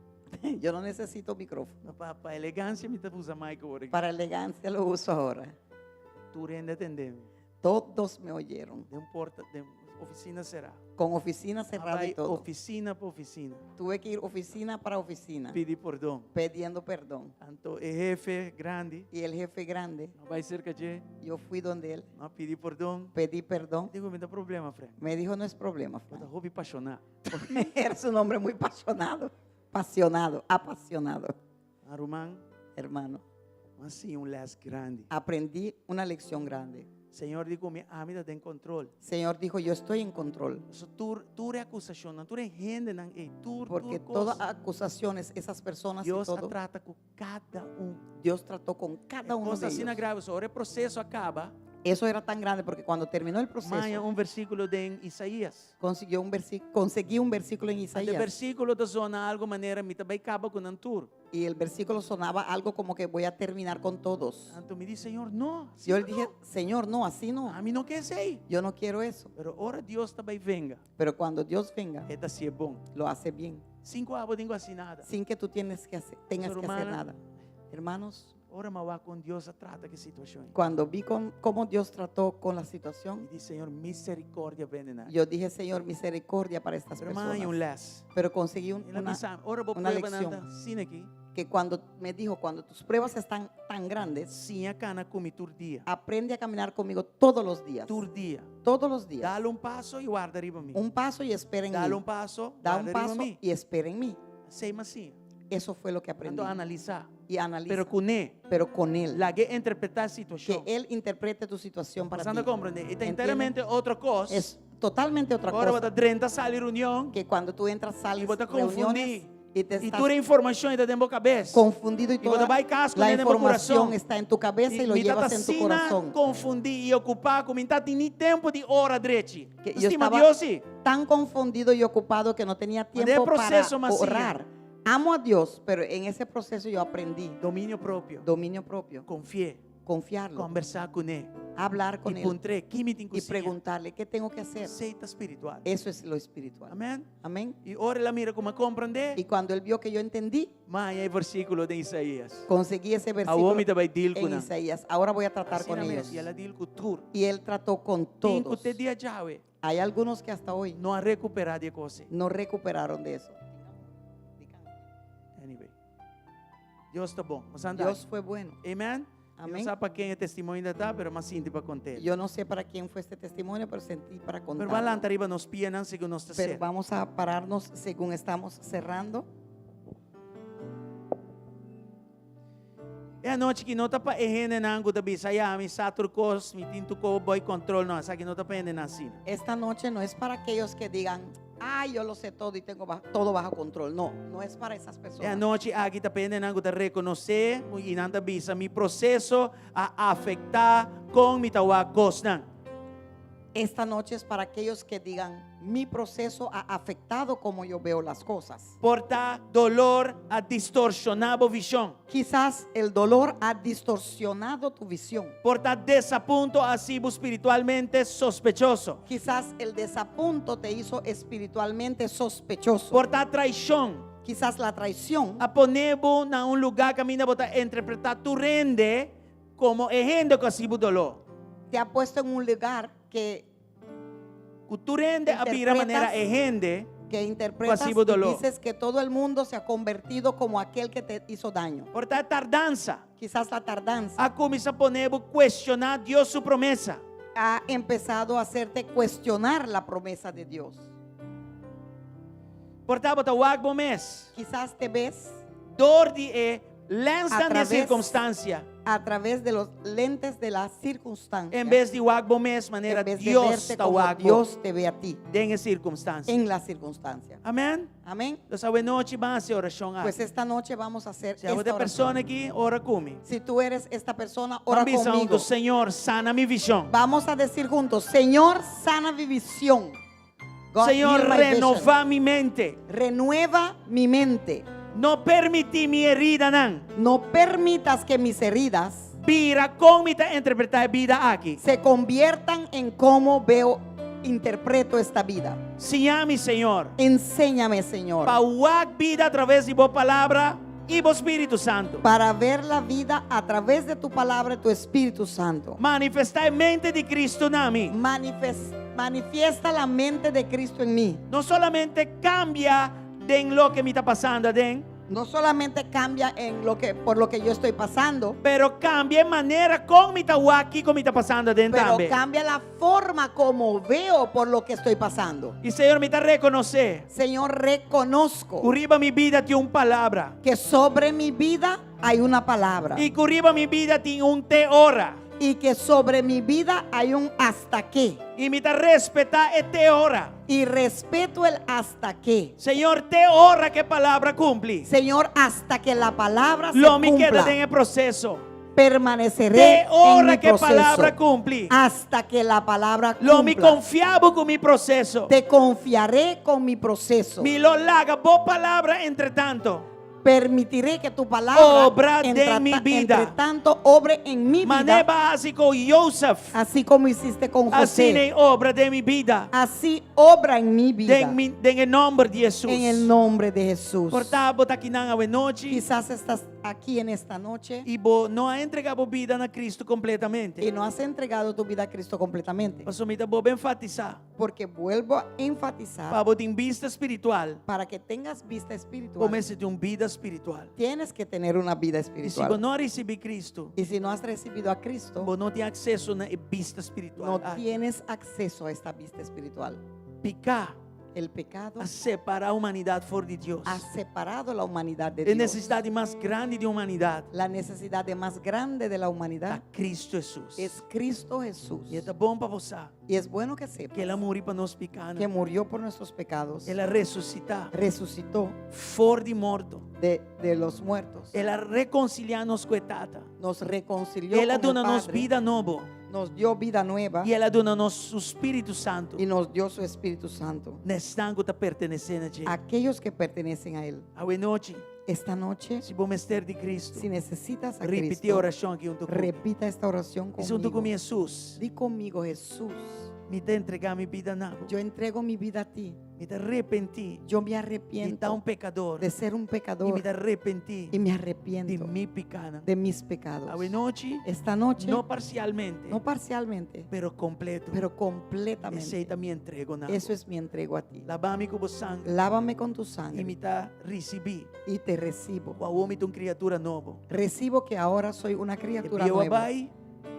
Yo no necesito micrófono. Pa, pa elegansia mi ta usa mic awor. Para elegancia lo uso ahora. Tur hende a tende mi. Todos me oyeron. Den porta, den ofisina será. Con oficina cerrada y Bai todo. ofisina pa ofisina. Tuve que ir oficina para oficina Pidi pordon. pidiendo perdón. Anto e hefe grandi, Y el jefe grande, m'a bai serka dje, yo fui donde él, m'a pidi pordon. pedí perdón. Di ku mi, no ta problema, Frank. Me dijo, no es problema, Bo ta Frank. hopi pashoná. Era un hombre muy apasionado, apasionado, apasionado, Ah, ruman, hermano. m'a siña un les grandi. Aprendí una lección grande. Señor di ku mi, ami ta den control. Señor dijo, yo estoy en control. So, tur, tur akusashon, tur hendenan, ei, tur, Porque tur todas kos. acusaciones, esas personas y Dios todo, a trata ku kada un. Dios trató con cada uno Kos de asina ellos. grave, so, ora e proseso a kaba, Eso era tan grande porque cuando terminó el m'a proceso, haña un versíkulo den Isaías. consiguió un conseguí un versículo en E Isaías. versíkulo ta zona algu manera, mi ta bai kaba ku nan tur. Y el versículo sonaba algo como que voy a terminar con todos. Anto mi di, Señor, no. Yo le dije, Señor, no, así no. Ami no ke esei. Yo no quiero eso. Pero ora Dios ta bai venga. Pero cuando Dios venga, E ta hasié bon. lo hace bien. Sin ku abo tin ku hasi nada. Sin que tú tienes que hacer, tengas que hacer Hermana. nada. Hermanos, Ora m'a wak kon Dios a trata ku e situashon. cuando vi cómo Dios trató con la situación, Mi di, Señor, miserikòrdia pa nan. yo dije, Señor, misericordia para estas Pero m'a haña un personas. les. Pero conseguí El a una, bisa, ora bo una prueba lección. nan ta asina aki. Que cuando me dijo, cuando tus pruebas están tan grandes, Siña kana ku mi tur dia. aprende a caminar conmigo todos los días. Tur dia. Todos los días. Dal un paso i warda riba mi. Un paso y espera en Dal mí. un paso, Da un warda riba paso mi. y espera en mí. Esei m'a siña. Eso fue lo que aprendí. Anto analisá. Y analiza. Pero kuné. Pero con él. Lag'é interpretá e situashon. Que él interprete tu situación para Bo ti. ta komprondé. E ta ¿Entiende? enteramente otro kos. Es totalmente otra Ora cosa. bo ta drenta sali reunion. Que cuando tú entras, sales I bo ta reuniones konfundí. y te I estás tur e informashon ta den bo kabes. confundido y I bo toda ta bai kas la den bo información kurason. está en tu cabeza y lo Mi llevas en tu asina corazón. konfundí i okupá ku mi n' tatin ni tempu di ora drechi. Que yo Stima estaba Dios sí. tan confundido y ocupado que no tenía Mas tiempo para proceso m'a siña. orar. Amo a Dios, pero en ese proceso yo aprendí Dominio propio. dominio propio, Konfi'é. confiarlo, Kombersá kuné. hablar con I él puntr'é. Ki mi tin y preguntarle qué tengo que hacer. Esei ta spiritual. Eso es lo espiritual. Amèn. Amén. I ora el a mira ku m'a komprondé. Y cuando él vio que yo entendí, M'a haña e versíkulo den Isaías. conseguí ese Awor mi versículo ta bai deal en ku nan. Isaías. Ahora voy a tratar con Asina ellos. mes, I el a deal ku tur. Y él trató con Tin ku todos. te dia djawe. Hay algunos que hasta hoy No a rekuperá di e kos. no recuperaron de eso. Anyway. Dios ta bon. Nos anda. Dios fue bueno. Amèn. Amèn. No sa pa ken e testimonio ta, pero m'a sinti pa konta. Yo no sé para quién fue este testimonio, pero sentí para Pero ban contarlo. lanta riba nos pianan segun nos ta Pero sera. vamos a pararnos según estamos cerrando. E anochi aki no ta pa e hendenan ku ta bisa, ya, mi sa tur kos, mi tin tur kos bou kontròl, no, esaki no ta pa hendenan asina. Esta noche no es para aquellos que digan, ay, yo lo sé todo y tengo todo bajo control. No, no es para esas E personas. anochi aki ta pa hendenan ku ta rekonosé i nan ta bisa, mi proseso a afektá kon mi ta wak kosnan. Esta noche es para aquellos que digan, mi proceso ha afectado como yo veo las cosas. Por ta doló a distorshoná bo vishon. Quizás el dolor ha distorsionado tu visión. Por ta desapunto a hasi bo spiritualmente sospechoso. Quizás el desapunto te hizo espiritualmente sospechoso. Por ta traishon Quizás la traición a pone bo na un lugá kaminda bo ta interpretá tur hende komo e hende ku a hasi bo doló. te ha puesto en un lugar que, Ku tur hende a bira manera e hende que interpretas Ku a hasi bo y doló. dices que todo el mundo se ha convertido como aquel que te hizo daño. Por ta tardansa Quizás la tardanza a kuminsá pone bo kuestioná Dios su promesa. ha empezado a hacerte cuestionar la promesa de Dios. Por ta bo ta wak bo mes. Quizás te ves Dor di e lens A di través- sirkunstansia. a través de los lentes de la circunstancia. En bes di wak bo mes manera en vez de Dios verte ta como wak bo Dios te ve a ti den e sirkunstansia. en la circunstancia. Amèn? Amén. Anto awe nochi ban hasi orashon Pues esta noche vamos a hacer Si abo esta ta oración. persona aki, ora ku mi. Si tú eres esta persona, ora Ban bisa conmigo. huntu, Señor, sana mi vishon. Vamos a decir juntos, Señor, sana mi visión. God, Señor, heal my vision. renová mi mente. Renueva mi mente. No permití mi heridanan No permitas que mis heridas bira kon mi ta interpretá e bida aki. se conviertan en cómo veo, interpreto esta vida. Siña mi, Señor, Enséñame, Señor, pa wak bida a traves di bo palabra i bo Spiritu Santu. para ver la vida a través de tu palabra y tu Espíritu Santo. Manifestá e mente di Cristo na mi. Manifiesta la mente de Cristo en mí. No solamente kambia den loke mi ta pasando aden, No solamente cambia en lo que, por lo que yo estoy pasando, pero kambia e manera kon mi ta wak kiko mi ta pasando aden pero tambe. cambia la forma como veo por lo que estoy pasando. I Señor, mi ta rekonosé Señor, reconozco ku riba mi bida tin un palabra. que sobre mi vida hay una palabra I ku riba mi bida tin un te ora. y que sobre mi vida hay un hasta qué. I mi ta respetá e te ora. Y respeto el hasta qué. Señor, te ora ku e palabra kumpli. Señor, hasta que la palabra se Lo mi keda cumpla, den e proseso. permaneceré Te en ora mi ku e palabra proceso. kumpli. Hasta que la palabra Lo mi cumpla. konfia bo ku mi proseso. Te confiaré con mi proceso. Mi lo laga bo palabra entre tanto. Permitiré que tu palabra Obra den mi bida. entre tanto obre en mi Manera vida, b'a hasi ku Joseph. así como hiciste con Asina José. ei obra den mi bida. Así obra en mi vida. Den, mi, den e nòmber di Hesus. En el nombre de Jesús. Por ta bo ta akinan awe nochi. Quizás estás aquí en esta noche I bo no a entregá bo bida na Kristu kompletamente. y no has entregado tu vida a Cristo completamente. Pasobra mi ta bolbe enfatisá. Porque vuelvo a enfatizar, Pa bo tin bista spiritual. para que tengas vista espiritual, Bo mester tin un bida spiritual. tienes que tener una vida I si bo espiritual. no a risibí Kristu, Y si no has recibido a Cristo, bo no tin akseso na e bista spiritual. no Ah, tienes acceso a esta vista espiritual. Piká El pecado a separá humanidat for di Dios. ha separado la humanidad de E Dios. nesesidat mas grandi di humanidat La necesidad de más grande de la humanidad ta Kristu Hesus. es Cristo Jesús. I ta bon pa bo sa Y es bueno que sepas ku el a muri pa nos piká. que murió por nuestros pecados, El a resusitá resucitó for di morto. de los muertos, El a rekonsiliá nos ku e Tata. nos reconcilió El a con el duna nos Padre, bida nobo. nos dio vida nueva I el a duna nos su Spiritu Santu. y nos dio su Espíritu Santo. Na esnan ku ta pertenesé na dje. Aquellos que pertenecen a Él. Awe nochi, Esta noche, si bo mester di Kristu, si necesitas a ripití Cristo, orashon aki huntu ku mi. repita esta oración Bisa huntu ku mi conmigo. Hesus, Di conmigo, Jesús, mi ta entregá mi bida na bo. yo entrego mi vida a ti. Mi ta arepentí Yo me di ta arrepiento un pekador. de ser un I mi pecador ta arepentí y me di arrepiento mi pikánan. de mis pecados. Awe nochi, Esta noche, no parsialmente, no parcialmente, pero kompleto. pero Esei completamente. ta mi entrego na bo. Eso es mi entrego a ti. Laba mi ku bo sanger Lávame con tu i sangre mi ta risibí y te recibo. ku awor mi ta un kriatura nobo. Recibo que ahora soy una E criatura bieu a nueva. bai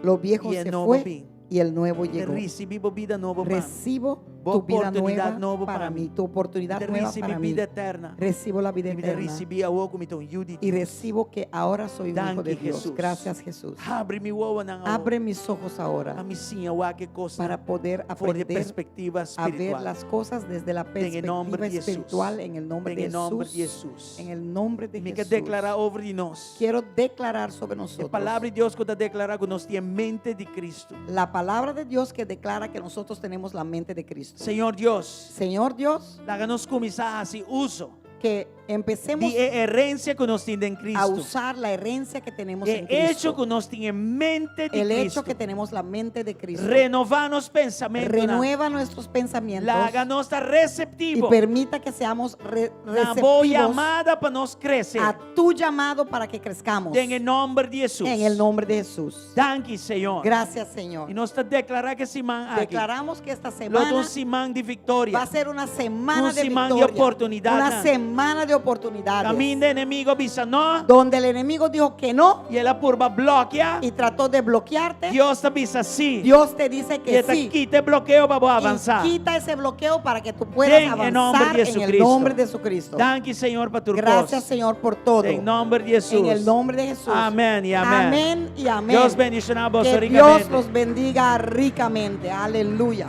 Lo viejo i e se nobo fue bin. y el nuevo Mi ta llegó. risibí bo bida nobo pa mi. Recibo Bo tu vida oportunidat nueva nobo para pa mi. mí, tu Mi oportunidad ta nueva risibí para mí. bida eterno. Recibo la vida I mi ta eterna risibí awor ku mi ta un yu di y Dios. recibo que ahora soy un hijo de Danki, Dios. Hesus. Gracias, Jesús. Habri mi wowonan awor. Abre mis ojos ahora Pa mi siña wak e kos para poder for di aprender perspektiva a ver spiritual. las cosas desde la Den e nòmber perspectiva di Hesus. espiritual en el nombre Den de e nòmber di Jesús. Hesus. En el nombre de Mi ke Jesús. deklará over di nos. Quiero declarar sobre E nosotros palabra di Dios ku ta deklará ku nos tin mente di Kristu. la palabra de Dios que declara que nosotros tenemos la mente de Cristo. Señor Dios, Señor Dios, laga nos kuminsá hasi uso que empecemos di e herensia ku nos tin den a Kristu. usar la herencia que tenemos E en echo Cristo. ku nos tin e mente di El hecho Kristu. que tenemos la mente de Cristo. Renová nos pensamentunan. Renueva nuestros pensamientos Laga nos ta y reseptivo. permita que seamos Na bo receptivos yamada pa nos krese. a tu llamado para que crezcamos. Den e nòmber di Hesus. En el nombre de Jesús. Danki, Señor. Gracias, Señor. I nos ta deklará ku e siman aki. Declaramos que esta Lo semana un siman di viktoria. va a ser una semana Un de siman de victoria. oportunidad. Una semana de oportunidades. Kaminda enemigu a bisa no. Donde el enemigo dijo que no I el a purba blòkia. y trató de bloquearte, Dios ta bisa si. Dios te dice I que ta sí. kita e blokeo pa bo Y avansá. quita ese bloqueo para que tú puedas Den e nòmber avanzar di en el Jesucristo. nombre de Jesucristo. Danki, Señor, pa tur Gracias, kos. Señor, por todo. Den nòmber di Hesus. En el nombre de Jesús. Amèn i amèn. Amén y amén. Dios bendishoná boso Que rikamente. Dios los bendiga ricamente. Aleluya.